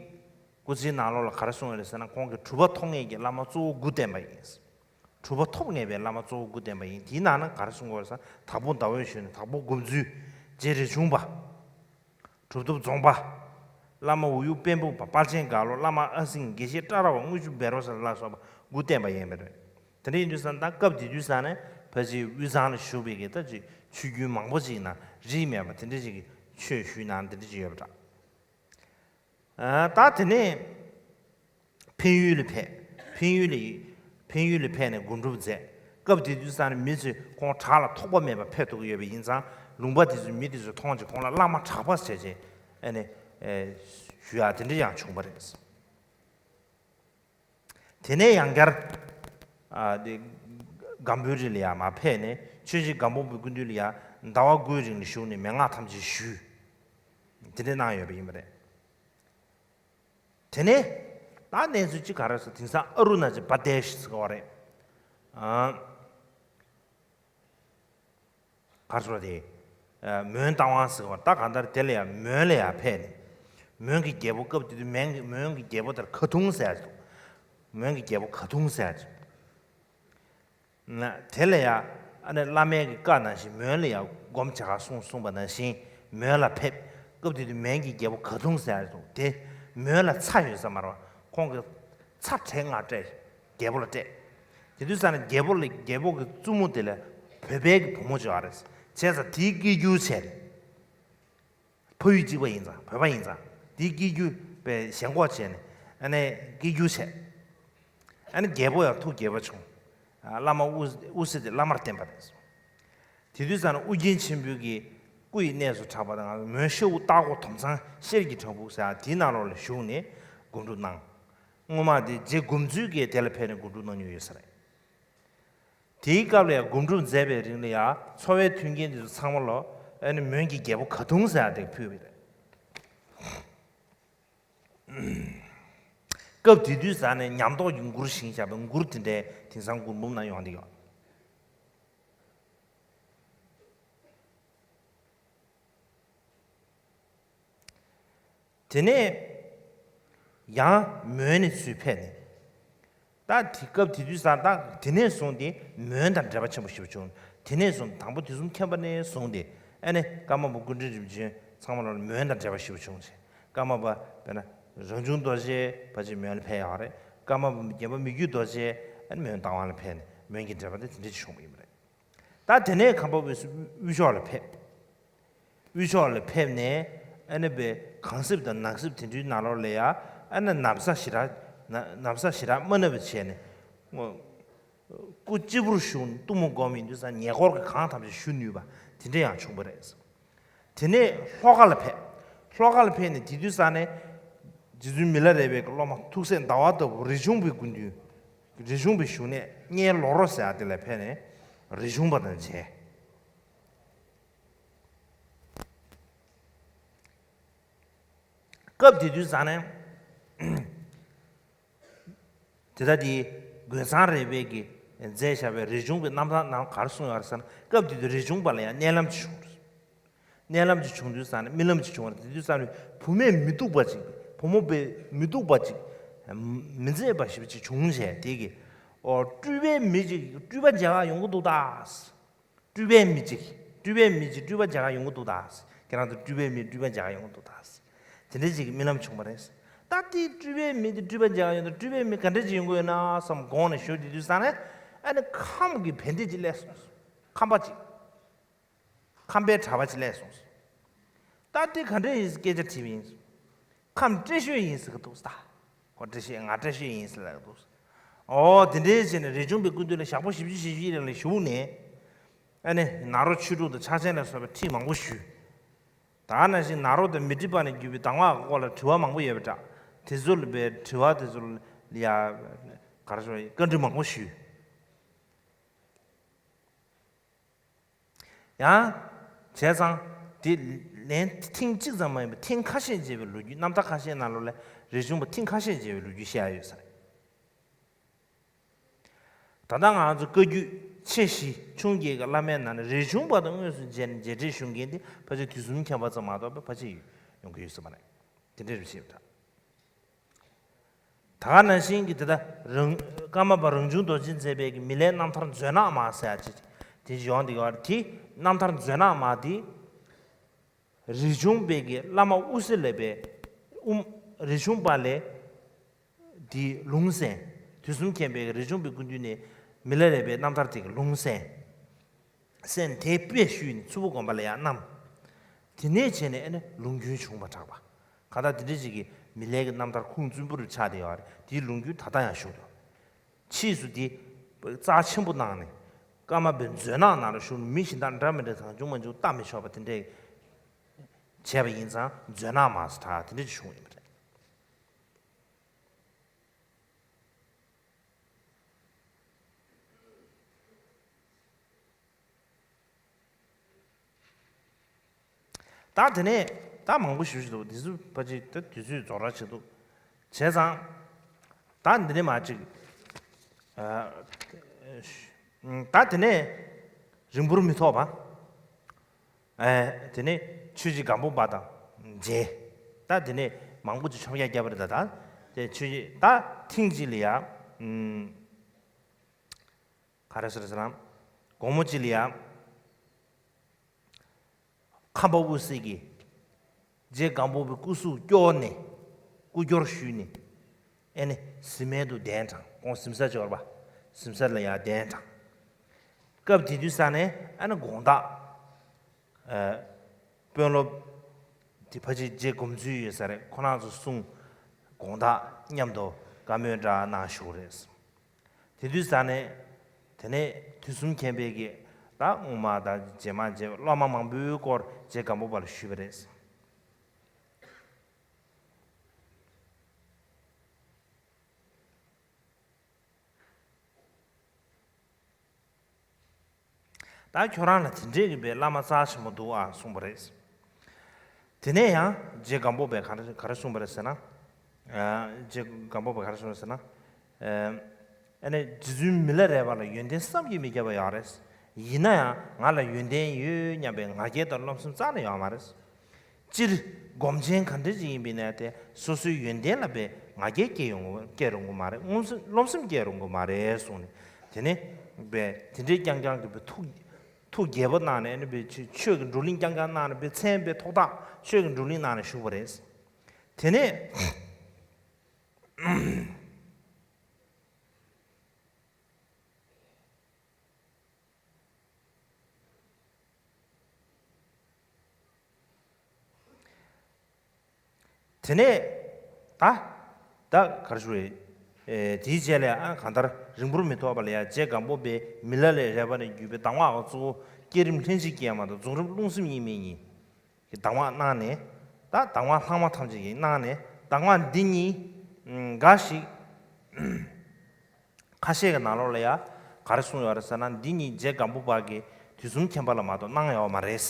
སྐུ་ཚེའི་ནང་ལོགས་ལ་ག་རེ་གསུངས་ཡོད་རེད་ཟེར་ན། ཁོང་གིས་གྲུབ་པ་མཐོང་མཁན་གྱི་བླ་མ་གཙོ་བོ་དགུ་བསྟེན་པ་ཡིན། གྲུབ་པ་ཐོབ་ངེས་པའི་བླ་མ་གཙོ་བོ་དགུ་བསྟན་པ་ཡིན། དེའི་ནང་ན་ག་རེ་གསུང་གི་ཡོད་རེད་ཟེར་ན། དྭགས་པོ་ཟླ་འོད་ཞུས་ནས་དྭགས་པོ་མགོ་འཛུལ། རྗེ་རས་ཆུང་པ། གྲུབ་ཐོབ་རྫོང་པ། བླ་མ་འུ་ཡུག་དཔོན་སྦུག་པ། དཔལ་ཆེན་རྒྭ་ལོ། བླ་མ་ཨ་སེང་། དགེ་བཤེས་བཀྲ་ར་བ། དངུལ་ཆུ་བཻ་རོ་ཟེར་ལ་སོགས་པ་དགུ་བསྟན་པ་ཡིན་པ་རེད། དེ་འདྲ་ཡིན་དུས་ཙང་ད་སྐབས་དེ་དུས་ཙང་ནས་ཕལ་ཆེར་དབུས་གཙང་ལ་བཞུགས་པའི་གི་ད་ཅིག་ཆོས་བརྒྱུད་མང་པོ་ཅིག་ནང་རིས་མེད་པ་དེ་འདྲ་ཅིག་གི་ཆོས་ཞུས་གནང་དེ་འདྲ་ཅིག་ཡོད་པ་འདྲ། ཨ། ད་དེ་ནས་འཕན་ཡུལ་ལ་ཕེབས། འཕན་ཡུལ་ལ། འཕན་ཡུལ་ལ་ཕེབས་ནས་སྒོམ་སྒྲུབ་མཛད། སྐབས་དེ་དུས་ཙང་ནས་མི་ཚོས་ཁོང་བྲག་ལ་ཐོགས་པ་མེད་པར་ཕེབས་ཐུབ་ཀྱི་ཡོད་པ་ཡིན་ཙང་། ལུང་པ་དེ་ཚོའི་མི་དེ་ཚོས་མཐོང་རྗེས་ཁོང་ལ་བླ་མ་གྲགས་པ་ཟེར་བྱས་ཨ་ནི་ཨེ་ཞུ་ཡག་དེ་འདྲ་ཡང་བྱུང་བ་རེད། དེ་ནས་ཡང་བསྐྱར། ཨ། དེ་སྒམ་པོའི་རི་ལ་ཡར་མར་ཕེབས་ནས་ཆོས་རྗེ་སྒམ་པོ་པའི་སྐུ་མདུན་ལ་ཡར་ཟླ་བ་དགུའི་རིང་ལ་བཞུགས་ནས་མན་ངག་ཐམས་ཅད་ཞུས། དེ་འདྲ་གནང་ཡོད་པ་ཡིན་པ་རེད། དེ་ནས་ད་གནས་ཚུལ་གཅིག་ག་རེ་ཟེར། དེང་སང་ཨ་རུ་ན་ཅལ་པར་དེ་ཤི་ཟེར་གི་ཡོད་རེད། ཨ། ག་རེ་ཟེར་དེ། ཨ། མོན་རྟ་དབང་ཟེར་གི་ཡོད་རེད། ད་གང་ལྟར་དེ་ལ་ཡང་མོན་ལ་ཡང་ཕེབས་ནས། མོན་གྱི་རྒྱལ་པོ། སྐབས་དེ་དུས་མོན་གྱི་རྒྱལ་པོ་དེར་ཁ་ཐུང་ཟེར་ཡག་ཅིག་འདུག་མོན་གྱི་རྒྱལ་པོ་ཁ་ཐུང་ཟེར་ཡག་ཅིག་ན། དེ་ལ་ཡང་ཨ་ནི་བླ་མའི་གི་བཀའ་ནང་བཞིན་མོན་ལ་ཡང་སྒོམ་བྱེད་ག་གསུངས་གསུངས་པ་ནང་བཞིན་མོན་ལ་ཕེབས། སྐབས་དེ་དུས་མོན་གྱི་རྒྱལ་པོ་ག་དུང་ཟེར་ཡག་འདུག་དེ་མོན་ལ་ཚ་ཡོད་ས་མ་རེད་པ། ཁོང་གིས་ཚ་བྲེ་ལྔ་སྤྲད། རྒྱལ་པོ་ལ་སྤྲད། དེ་དུས་ཙང་ནས་རྒྱལ་པོ་ལ། རྒྱལ་པོ་གི་བཙུན་མོ་དེ་ལ་བོད་པའི་གི་བུ་མོ་ཅིག་ཡོད་རེད། བྱས་ཙང་དེའི་སྐྱེ་རྒྱུ་བྱས་ནས། ཕ་ཡུལ་གཅིག་པ་ཡིན་ཙང་། བོད་པ་ཡིན་ཙང་། དེའི་སྐྱེ་རྒྱུ་པའི་ཞེན་ཁོག་བྱས་ནས་ཨ་ནི་སྐྱེ་རྒྱུ་བྱས། ཨ་ནི་རྒྱལ་པོ་ཡང་ཐུགས་དགྱེས་པ་བྱུང་། ཨ། བླ་མ་དབུ། དབུ་སྲས་དེ་བླ་མར་བསྟེན་པ་རེད། དེ་དུས་ཙང་ནས་ཨུ་རྒྱན་ཆེན་པོའི་གི་སྐུ་ཡི་གནས་སུ་གྲགས་པ་དང་། མོན་ཤ་འུ་སྟག་སྒོ་དོམ་ཚང་ཤེལ་གྱི་བྲག་ཕུག་ཟེར་ཡག་དེའི་ནང་ལོགས་ལ་བཞུགས་ནས་སྒོམ་སྒྲུབ་གནང་། སྔོན་མ་དེ་རྗེ་མགོན་གཙོས་ཀྱིས་དེ་ལ་ཕེབས་ནས་སྒོམ་སྒྲུབ་གནང་མྱོང་ཡོད་ས་རེད། དེའི་སྐབས་ལ་ཡང་སྒོམ་སྒྲུབ་མཛད་པའི་རིང་ལ་ཡང་འཚོ་བའི་མཐུན་རྐྱེན་དེ་ཚོ་ཚང་མ་ལོ། ཨ་ནི་མོན་གྱི་རྒྱལ་པོ་ག་དུང་ཟེར་ཡག་དེ་ཕུལ་བ་རེད། སྐབས་དེ་དུས་ཙང་ནས་ཉམས་རྟོགས་ཀྱི་མགུར་བཞེངས་བཞག་པའི་མགུར་དེ་འདྲའི་དེང་སང་མགུར་འབུམ་ནང་ཡོང་བསྡད་ཡོད། དེ་ནས་ཡང་མོན་ནས་ཚུར་ཕེབས་ནས། ད་དེ་སྐབས་དེ་དུས་ཙང་ད་དེ་ནས་བཟུང་སྟེ་མོན་དང་འབྲེལ་བ་ཆེན་པོ་ཞེ་པོ་བྱུང་། དེ་ནས་བཟུང་དང་པོ་དུས་གསུམ་མཁྱེན་པ་ནས་བཟུང་སྟེ་ཨ་ནི་ཀརྨ་པ་སྐུ་ཕྲེང་རིམ་བྱོན་ཚང་མ་ལ་མོན་དང་འབྲེལ་བ་ཞེ་པོ་བྱུང་ཞིང་། ཀརྨ་པ་དཔེར་ན་རང་བྱུང་རྡོ་རྗེ་ཕལ་ཆེར་མོན་ལ་ཕེབས་ཡོད་རེད། ཀརྨ་པ་རྒན་པ་མི་བསྐྱོད་རྡོ་རྗེ་ཨ་ནི་མོན་རྟ་དབང་ལ་ཕེབས་ནས་མོན་གྱི་འབྲེལ་བ་དེ་དེ་འདྲ་ཞིག་བྱུང་བ་ཡིན་པ་རེད། ད་དེ་ནས་ཁམས་པ་དབུས་སུ་དབུས་ཕྱོགས་ལ་ཕེབས། དབུས་ཕྱོགས་ལ་ཕེབས་ནས་ཨ་ནི་པའི་གངས་གསེབ་དང་ནགས་གསེབ་དེ་འདྲའི་ནང་ལོགས་ལ་ཡ་ཨ་ནི་ན་བཟའ་ཞེ་དྲག་ན་ན་བཟའ་ཞེ་དྲག་མ་གནབ་པ་བྱས་ནས། སྐུ་གཅིག་པུར་བཞུགས་ནས་གཏུམ་མོ་སྒོམ་ཡིན་དུས་ཙང་ཉེ་འཁོར་གྱི་གང་ཐམས་ཅད་ཞུ་ནུས་པ་དེ་འདྲ་ཡང་བྱུང་བ་རེད། དེ་ནས་ལྷོ་ཁ་ལ་ཕེབས། ལྷོ་ཁ་ལ་ཕེབས་ནས་དེ་དུས་ཙང་ནས་རྗེ་བཙུན་མི་ལ་རས་པའི་སློབ་མ་ཐུགས་སྲས་ཟླ་བ་ལྟ་བུ་རས་ཆུང་པའི་སྐུ་མདུན། རས་ཆུང་པའི་བཞུགས་གནས་གཉལ་ལོ་རོ་ཟེར་ཡག་དེ་ལ་ཕེབས་ནས་རས་ཆུང་པ་དང་མཇལ། སྐབས་དེ་དུས་ཙང་ནས་དེ་ལྟ་དེ་རྒོད་ཚང་རས་པའི་གིས་མཛད་བཞག་པའི་རས་ཆུང་པའི་རྣམ་ཐར་ནང་ག་རེ་གསུངས་ཡོད་རེད་ཟེར་ན། སྐབས་དེ་དུས་རས་ཆུང་པ་ལ་ཡང་མནལ་ལམ་ཅིག་བྱུང་རེད། མནལ་ལམ་ཅིག་བྱུང་དུས་ཙང་ནས་རྨི་ལམ་ཅིག་བྱུང་བ་རེད། དེ་དུས་ཙང་ནས་བུད་མེད་མི་སྡུག་པ་ཅིག་བུ་མོ་དཔེ་མི་སྡུག་པ་ཅིག་མི་མཛེས་པ་ཞེ་པོ་ཅིག་བྱུང་བྱས་དེ་གིས། ཨོ། སྤྲུལ་པའི་མི་ཅིག་སྤྲུལ་པ་མཇལ་ག་ཡོང་གི་འདུག་ད། སྤྲུལ་པའི་མི་ཅིག་སྤྲུལ་པའི་མི་ཅིག་སྤྲུལ་པ་མཇལ་ག་ཡོང་གི་འདུག་ད། ཁྱེད་རང་ཚོ་སྤྲུལ་པའི་མི་སྤྲུལ་པ་མཇལ་ག་ཡོང་གི་འདུག་ད། དེ་འདྲ་ཅིག་གི་རྨི་ལམ་བྱུང་བ་རེད། ད་དེ་སྤྲུལ་པའི་མི་དེ་སྤྲུལ་པ་མཇལ་ག་ཡོང་དུས་སྤྲུལ་པའི་མི་ག་འདྲ་ཅིག་ཡོང་གི་ཡོད་ན་བསམ་དགོངས་ནས་ཞུ་དེ་དུས་ཙང་ནས་ཨ་ནི་ཁམས་ཀྱི་བན་དེ་ཅིག་སླེབས་སོང་། ཁམས་པ་ཅིག་ཁམས་པའི་གྲྭ་པ་ཅིག་སླེབས་སོང་། ད་དེ་ག་འདྲ་ཡིན་སྐད་ཆ་དྲིས་པ་ཡིན། ཁམས་བཀྲ་ཤིས་ཡིན་ཟེར་གི་འདུག་ད། ཁོ་བཀྲ་ཤིས། ང་བཀྲ་ཤིས་ཡིན་ཟེར་ལབ་འདུག་ཨོ། དེ་འདྲའི་བྱས་ནས་རས་ཆུང་པའི་སྐུ་མདུན་ལ་ཞག་པོ་བཞི་བཅུ་ཞེ་བཞི་རིང་ལ་བཞུགས་ནས། ཨ་ནི་ནཱ་རོ་ཆོས་དྲུག་དང་ཕྱག་ཆེན་ལ་སོགས་པའི་ཁྲིད་མང་པོ་ཞུས། ད་ནང་བཞིན་ནཱ་རོ་དང་མཻ་ཏྲི་པ་ནས་བརྒྱུད་པའི་གདམས་ངག་གི་སྐོར་ལ་དྲི་བ་མང་པོ་ཡོད་པ་འདྲ། དེ་ཚོ་ལ་བའི་དྲི་བ་དེ་ཚོ་ལ་ཡ། ག་རེ་ཞུ། བཀའ་འདྲི་མང་པོ་ཞུས། ཡང་། བྱས་ཙང་། དེ་ལན་ཐེངས་གཅིག་ཙམ་མ་ཡིན་པར་ཐེངས་ཁ་ཤས་མཇལ་བའི་ལོ་རྒྱུས། རྣམ་ཐར་ཁ་ཤས་ནང་ལོགས་ལ་རས་ཆུང་པ་ཐེངས་ཁ་ཤས་མཇལ་བའི་ལོ་རྒྱུས་བཤད་ཡ་ཡོད་ས་རེད། ད་ལྟ་ང་ཚོ་བཀའ་བརྒྱུད་ཆེ་བཞི་ཆུང་བརྒྱད་ཀྱི་བླ་མའི་ནང་ནས་རས་ཆུང་པ་དང་དངོས་སུ་མཇལ་ནས་མཇལ་འཕྲད་ཞུ་མཁན་དེ་ཕལ་ཆེར་དུས་གསུམ་མཁྱེན་པ་ཙམ་མ་གཏོགས་པའི་ཕལ་ཆེར་ཡོང་གི་ཡོད་ས་མ་རེད། དེ་འདྲ་རེད་ཤེས་པ་འདྲ། ད་ག་ནང་བཞིན་གྱི་དེ་ལྟར་རང་། ཀརྨ་པ་རང་བྱུང་རྡོ་རྗེས་མཛད་པའི་གི་མི་ལའི་རྣམ་ཐར་མཛོད་ནག་མ་ཟེར་ཡ་ཅིག་དེ་ཡོང་དེ་ཡོད་རེད། དེ་རྣམ་ཐར་མཛོད་ནག་མ་དེ་རས་ཆུང་པའི་གི་བླ་མ་དབུ་སེ་ལས་པའི་དབུ། རས་ཆུང་པ་ལས་དེ་ལུང་གསན། དུས་གསུམ་མཁྱེན་པའི་རས་ཆུང་པའི་སྐུ་མདུན་ནས་མི་ལ་རས་པའི་རྣམ་ཐར་དེ་གི་ལུང་གསན། གསན་དེ་དཔེ་ཞུས་ནས་མཚུར་ཕུ་དགོན་པ་ལ་ཡང་བསྣམས། དེ་ནས་བྱས་ནས་ཨ་ནི་ལུང་རྒྱུན་བྱུང་བ་གྲགས་པ། གང་ལྟར་དེ་འདྲ་ཞིག་གི་མི་ལའི་གི་རྣམ་ཐར་ཁུངས་བཙུན་པོ་རུ་ཆགས་བསྡད་ཡོད་རེད། དེའི་ལུང་རྒྱུན་ད་ལྟ་ཡང་བཞུགས་འདུག་ཕྱིས་སུ་དེ་རྩ་ཆེན་པོ་གནང་ནས་ཀརྨ་པའི་མཛོད་ནག་ནང་ལ་བཞུགས་ནས་མི་གཞན་དག་འདྲ་མི་འདྲ་གང་བྱུང་མང་བྱུང་བལྟ་མི་ཆོག་པ་དེ་འདྲས་བྱས་པ་ཡིན་ཙང་མཛོད་ནག་མ་ཟེར་གྲགས་དེ་འདྲ་ཞིག་བྱུང་ཡོད་པ་རེད། ད་དེ་ནས་ད་མང་པོ་ཞུ་ཞུ་འདུག་དེ་ཚོ་ཕལ་ཆེར་ད་དུས་ཚོད་རྫོགས་ར་ཆེ་འདུག་བྱས་ཙང་ད་འདི་ནས་མ་ཅིག་ཨ། ད་དེ་ནས་རིང་པོར་མི་ཐོགས་པ། ཨེ། དེ་ནས་ཆོས་རྗེ་སྒམ་པོ་པ་དང་མཇལ། ད་དེ་ནས་མང་པོ་ཅིག་ཆོམ་རྒྱག་བརྒྱབ་པ་རེད། ད་ད་དེ་ཆོས་རྗེ་ད་ཐེངས་གཅིག་ལ་ཡ། ཨུམ། ག་རེ་ཟེར་ཟེར་ན། དགོང་མོ་གཅིག་ལ་ཡ། ཁམས་པ་དབུ་སེ་གིས་རྗེ་སྒམ་པོ་པའི་སྐུ་གཟུགས་སྐྱོར་ནས་སྐུ་སྐྱོར་ཞུས་ནས། ཨེ་ནི་གཟིམ་མལ་དུ་གདན་དྲངས། ཁོང་གཟིམ་ས་འབྱོར་བ། གཟིམ་ས་ལ་ཡང་གདན་དྲངས། སྐབས་དེ་དུས་ས་ནས་ཨ་ནི་དགོང་དག་ཨ། དཔོན་སློབ་དེ་ཕལ་ཆེར་རྗེ་སྒོམ་ཚུལ་ཡོད་ས་རེད། ཁོ་རང་ཚོ་གསུང་དགོང་དག་མཉམ་དུ་བཀའ་མོལ་འདྲ་གནང་བཞུགས་རེད། དེ་དུས་ས་ནས་དེ་ནས་དུས་གསུམ་མཁྱེན་པའི་གི་ད་སྔོན་མ་ད་རྗེས་མ་རྗེ་སློབ་མ་མང་པོའི་སྐོར་རྗེ་སྒམ་པོ་པ་ལ་ཞུས་པ་རེད། ད་ཁྱོད་རང་ལ་དེ་འདྲའི་གི་བའི་བླ་མ་རྩ་ཆེན་པོ་འདུག་ཨ་གསུངས་པ་རེད། དེ་ནས་ཡང་རྗེ་སྒམ་པོ་པས་ག་རེ་ག་རེ་གསུངས་པ་རེད་ཟེར་ན། ཨ། རྗེ་སྒམ་པོ་པས་ག་རེ་གསུངས་པ་རེད་ཟེར་ན། ཨ། ཨ་ནི་རྗེ་བཙུན་མི་ལ་རས་པ་ལ་ཡོན་ཏན་བསམ་གྱིས་མི་ཁྱབ་པ་ཡོད་རེད། ཡིན་ན་ཡང་ང་ལ་ཡོན་ཏན་ཡོད་སྙམ་པའི་ང་རྒྱལ་དང་རློམ་སེམས་རྩ་ནས་ཡོད་མ་རེད། སྤྱིར་སྒོམ་ཆེན་ག་འདྲ་ཅིག་ཡིན་པའི་ནས་དེ་སོ་སོའི་ཡོན་ཏན་ལ་བའི་ང་རྒྱལ་སྐྱེ་ཡོང་གི་སྐྱེ་རུང་གི་མ་རེད། རློམ་སེམས་རློམ་སེམས་སྐྱེ་རུང་གི་མ་རེད་གསུངས་ནས། དེ་ནས་བའི་དེ་འདྲའི་རྐྱང་རྐྱང་གི་བའི་ཐུགས་ཐུགས་དགྱེས་པོ་གནང་ནས་ཨ་ནི་བའི་ཆོས་ཆོས་ཀྱི་བགྲོ་གླེང་རྐྱང་རྐྱང་གནང་ནས་བའི་མཚན་བའི་ཐོག་ཐག་ཆོས་ཀྱི་བགྲོ་གླེང་གནང་ནས་བཞུགས་པ་རེད། དེ་ནས། དེ་ནས་ད་ད་ག་རེ་ཞུ་རེད། ཨེ། དེའི་རྗེས་ལ་ཨ་གང་ལྟར་རིང་པོར་མི་ཐོགས་པ་ལ་ཡ་རྗེ་སྒམ་པོ་པས་མི་ལ་ལས་རས་པ་ནས་བརྒྱུད་པའི་གདམས་ངག་གཙོ་བོ་བསྐྱེད་རིམ་ལྷན་ཅིག་སྐྱེས་མ་དང་རྫོགས་རིམ་རླུང་སེམས་གཉིས་མེད་གཉིས། གི་གདམས་ངག་གནང་ནས། ད་གདམས་ངག་ལྷག་མ་ཐམས་ཅད་ཀྱི་གནང་ནས་གདམས་ངག་འདི་གཉིས་འགའ་ཞིག་ཁ་ཤས་ཀྱི་ནང་ལོགས་ལ་ཡང་ག་རེ་གསུངས་ཡོད་རེད་ཟེར་ན། འདི་གཉིས་རྗེ་སྒམ་པོ་པ་གིས་དུས་གསུམ་མཁྱེན་པ་ལ་མ་གཏོགས་གནང་ཡོད་མ་རེད།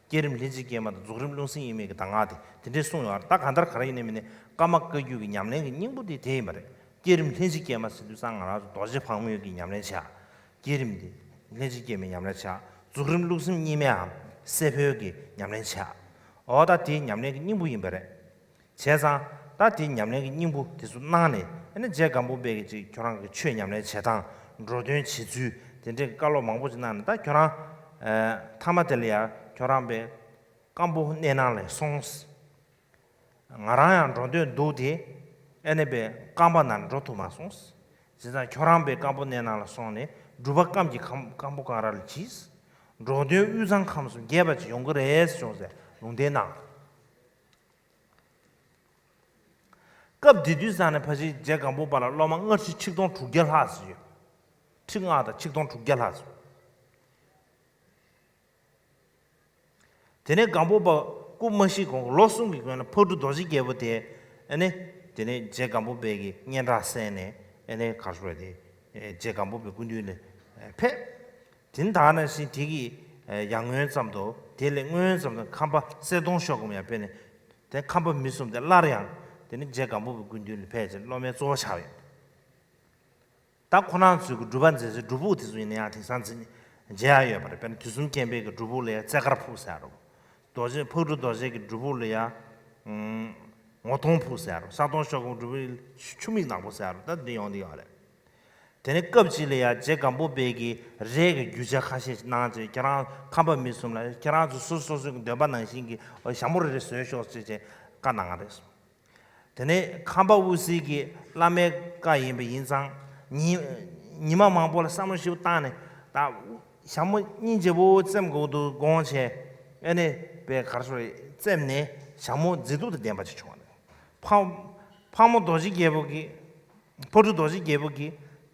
བསྐྱེད་རིམ་ལྷན་ཅིག་སྐྱེས་མ་དང་རྫོགས་རིམ་རླུང་སེམས་གཉིས་མེད་ཀྱི་གདམས་ངག་དེ་དེ་འདྲས་གསུངས་ཡོད་རེད། ད་གང་ལྟར་ག་རེ་ཡིན་ནའི་མིན་ནའི་ཀརྨ་བཀའ་བརྒྱུད་ཀྱི་ཉམས་ལེན་གྱི་སྙིང་པོ་དེ་དེ་ཡིན་པ་རེད། བསྐྱེད་རིམ་ལྷན་ཅིག་སྐྱེས་མ་ཟེར་དུས་ཙང་ང་རང་ཚོ་རྡོ་རྗེ་ཕག་མོའི་གི་ཉམས་ལེན་བྱས། བསྐྱེད་རིམ་འདི་ལྷན་ཅིག་སྐྱེས་མའི་ཉམས་ལེན་བྱས། རྫོགས་རིམ་རླུང་སེམས་གཉིས་མེད་འམ་སྲིད་པའི་གི་ཉམས་ལེན་བྱས། འོ་ད་དེའི་ཉམས་ལེན་གྱི་སྙིང་པོ་ཡིན་པ་རེད། བྱས་ཙང་ད་དེའི་ཉམས་ལེན་གྱི་སྙིང་པོ་དེ་ཚོ་གནང་ནས་ཨ་ནི་རྗེ་སྒམ་པོ་པས་ཀྱི་ཅིག་ཁྱོད་རང་གི་ཆོས་ཉམས་ལེན་བྱེད་སྟངས་འགྲོ་དོན་བྱེད་ཚུལ་དེ་འདྲའི་བཀའ་སློབ་མང་པོ་ཅིག་གནང་ནས། ད་ཁྱོད་རང་ཨ་མཐའ་མ་དེ་ལ་ཡང་ཁྱོད་རང་པས་སྐམ་པོ་གནས་ནང་ལ་སོང་། ང་རང་ཡང་འགྲོ་འདོད་འདུག་སྟེ། ཨ་ནི་པའི་སྐམ་པ་ནང་འགྲོ་ཐུབ་མ་སོང་། བྱས་ཙང་ཁྱོད་རང་པའི་སྐམ་པོ་གནས་ནང་ལ་སོང་ནས་སྒྲུབ་པ་སྐམ་གྱི་ཁམ་སྐམ་པོ་གང་ར་ལ་གྱིས། འགྲོ་དོན་དབུས་གཙང་ཁམས་སུ་རྒྱས་པ་ཅིག་ཡོང་གི་རེད་བྱུང་ཟེར་ལུང་བསྟན་གནང་། སྐབས་དེ་དུས་ཙང་ནས་ཕལ་ཆེར་རྗེ་སྒམ་པོ་པ་ལ་སློབ་མ་སྔ་ཕྱི་ཆིག་སྟོང་དྲུག་བརྒྱ་ལྷག་ཙམ་ཡོད། ཁྲི་ལྔ་དང་ཆིག་སྟོང་དྲུག་བརྒྱ་ལྷག་ཙམ། དེ་ནས་སྒམ་པོ་པ་སྐུ་མ་ཤི་གོང་ལོ་གསུམ་གྱི་སྔོན་ལ་ཕག་གྲུ་རྡོ་རྗེ་རྒྱལ་པོ་དེ་ཨ་ནི་དེ་ནས་རྗེ་སྒམ་པོ་པའི་གི་སྙན་གྲགས་གསན་ནས་ཨ་ནི་གར་ཤོར་དེ་རྗེ་སྒམ་པོ་པའི་སྐུ་མདུན་ལ་ཕེབས། དེ་ནི་ད་ནང་བཞིན་དེ་གི་ཡར་སྔོན་ཙམ་དུ་དེ་ལས་སྔོན་ཙམ་དུ་ཁམས་པ་གསལ་སྟོང་ཤོག་གུ་ཡང་ཕེབས་ནས་དེ་ཁམས་པ་མི་གསུམ་དེ་སླར་ཡང་དེ་ནི་རྗེ་སྒམ་པོ་པའི་སྐུ་མདུན་ལ་ཕེབས་ཅིང་སློབ་མའི་གཙོ་བོ་ཆགས་ཡོད། ད་ཁོ་རང་ཚོའི་གི་སྒྲུབ་པ་མཛད་སའི་སྒྲུབ་ཕུག་དེ་ཚོ་ཡིན་ན་ཡང་དེང་སང་འཛིན་མཇལ་ཡ་ཡོད་པ་རེད། དཔེར་ན་དུས་གསུམ་མཁྱེན་པའི་གི་སྒྲུབ་ཕུག་ལ་ཡ་རྩེ་དཀར་ཕུག་ཟེར་ཡ་རོ། རྡོ་རྗེ་ཕག་གྲུ་རྡོ་རྗེ་གི་སྒྲུབ་ཕུག་ལ་ཡ། ཨུམ། ངོ་གདོང་ཕུག་ཟེར་རོ། གསལ་སྟོང་ཤོག་སྒོམ་སྒྲུབ་པའི་ཆུ་མིག་ནག་པོ་ཟེར་རོ། ད་འདི་ཡོང་འདི་ཡོད་རེད། དེ་ནས་སྐབས་གཅིག་ལ་ཡང་རྗེ་སྒམ་པོ་པའི་གི་རས་ཀྱི་རྒྱུ་ཆ་ཁ་ཤས་ཤིག་གནང་བྱས། ཁྱེད་རང་ཁམས་པ་མི་གསུམ་ལ་ཁྱེད་རང་ཚོ་སོ་སོ་སོ་སོའི་འདོད་པ་ནང་བཞིན་གྱི་ཞྭ་མོ་རེ་རེ་བཟོས་ཤོག་ཅེས་བྱས་བཀའ་གནང་བ་རེད། དེ་ནས་ཁམས་པ་དབུ་སེར་གྱི་བླ་མའི་བཀའ་ཡིན་པ་ཡིན་ཙང་ཉི་ཉི་མ་མང་པོ་ལ་བསམ་བློ་ཞིབ་བཏང་ནས། ད་ཞྭ་མོ་སྙིང་རྗེ་པོ་བཙེམ་དགོས་འདུག་དགོངས་བྱས། ཨེ་ནས་པའི་གར་སོ་བཙེམ་ནས་ཞྭ་མོ་མཛེས་སྡུག་དང་ལྡན་པ་ཅིག་བྱུང་བ་རེད། ཕག་ཕག་མོ་རྡོ་རྗེ་རྒྱལ་པོ་གིས། ཕག་གྲུ་རྡོ་རྗེ་རྒྱལ་པོ་གི་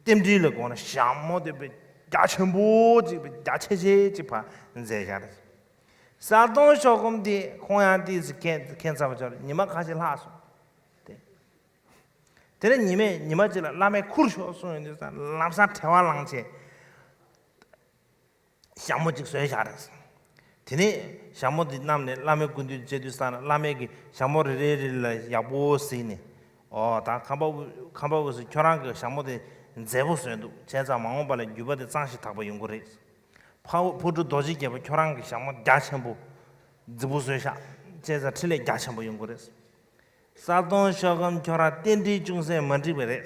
རྟེན་འབྲེལ་ལ་དགོངས་ནས་ཞྭ་མོ་དེ་པའི་རྒྱ་ཆེན་པོ་ཅིག་པའི་རྒྱ་ཆེ་ཆེ་ཅིག་ཕར་མཛད་བཞག་རེད། གསལ་སྟོང་ཤོག་སྒོམ་དེ་ཁོང་ཡང་ཏོག་ཙམ་མཁྱེན་མཁྱེན་ཚར་བ་ཅིག་རེད། ཉི་མ་ཁ་ཤས་ལྷག་སོང་། དེ་དེ་ནས་ཉི་མས་ཉི་མ་གཅིག་ལ་བླ་མས་ཁུར་ཤོག་གསུངས་ཡོང་དུས་ཙང་ལམ་སང་བྲེལ་བ་ལངས་བྱས། ཞྭ་མོ་གཅིག་བཟོས་བཞག་རེད། དེ་ནས་ཞྭ་མོ་འདི་བསྣམས་ནས་བླ་མའི་སྐུ་མདུན་བཅར་དུས་ཙང་ན། བླ་མས་ཀྱི་ཞྭ་མོ་རེ་རེ་རེ་ལ་ཡག་པོ་གཟིགས་ནས། ཨོ་ད་ཁམས་པ་དབུ་ཁམས་པ་དབུ་སེར་ཁྱོད་རང་གི་ཞྭ་མོ་དེ་མཛེས་པོ་བཟོས་འདུག་བྱས་ཙང་མ་འོངས་པ་ལ་རྒྱུད་པ་དེ་གཙང་ཞིང་དག་པ་ཡོང་གི་རེད། ཕག་ཕག་གྲུ་རྡོ་རྗེ་རྒྱལ་པོ་ཁྱོད་རང་གི་ཞྭ་མོ་རྒྱ་ཆེན་པོ་མཛེས་པོ་བཟོས་ཤག་བྱས་ཙང་འཕྲིན་ལས་རྒྱ་ཆེན་པོ་ཡོང་གི་རེད། གསལ་སྟོང་ཤོག་སྒོམ་ཁྱོད་རང་རྟེན་འབྲེལ་ཅུང་ཟད་མ་འགྲིག་པ་རེད།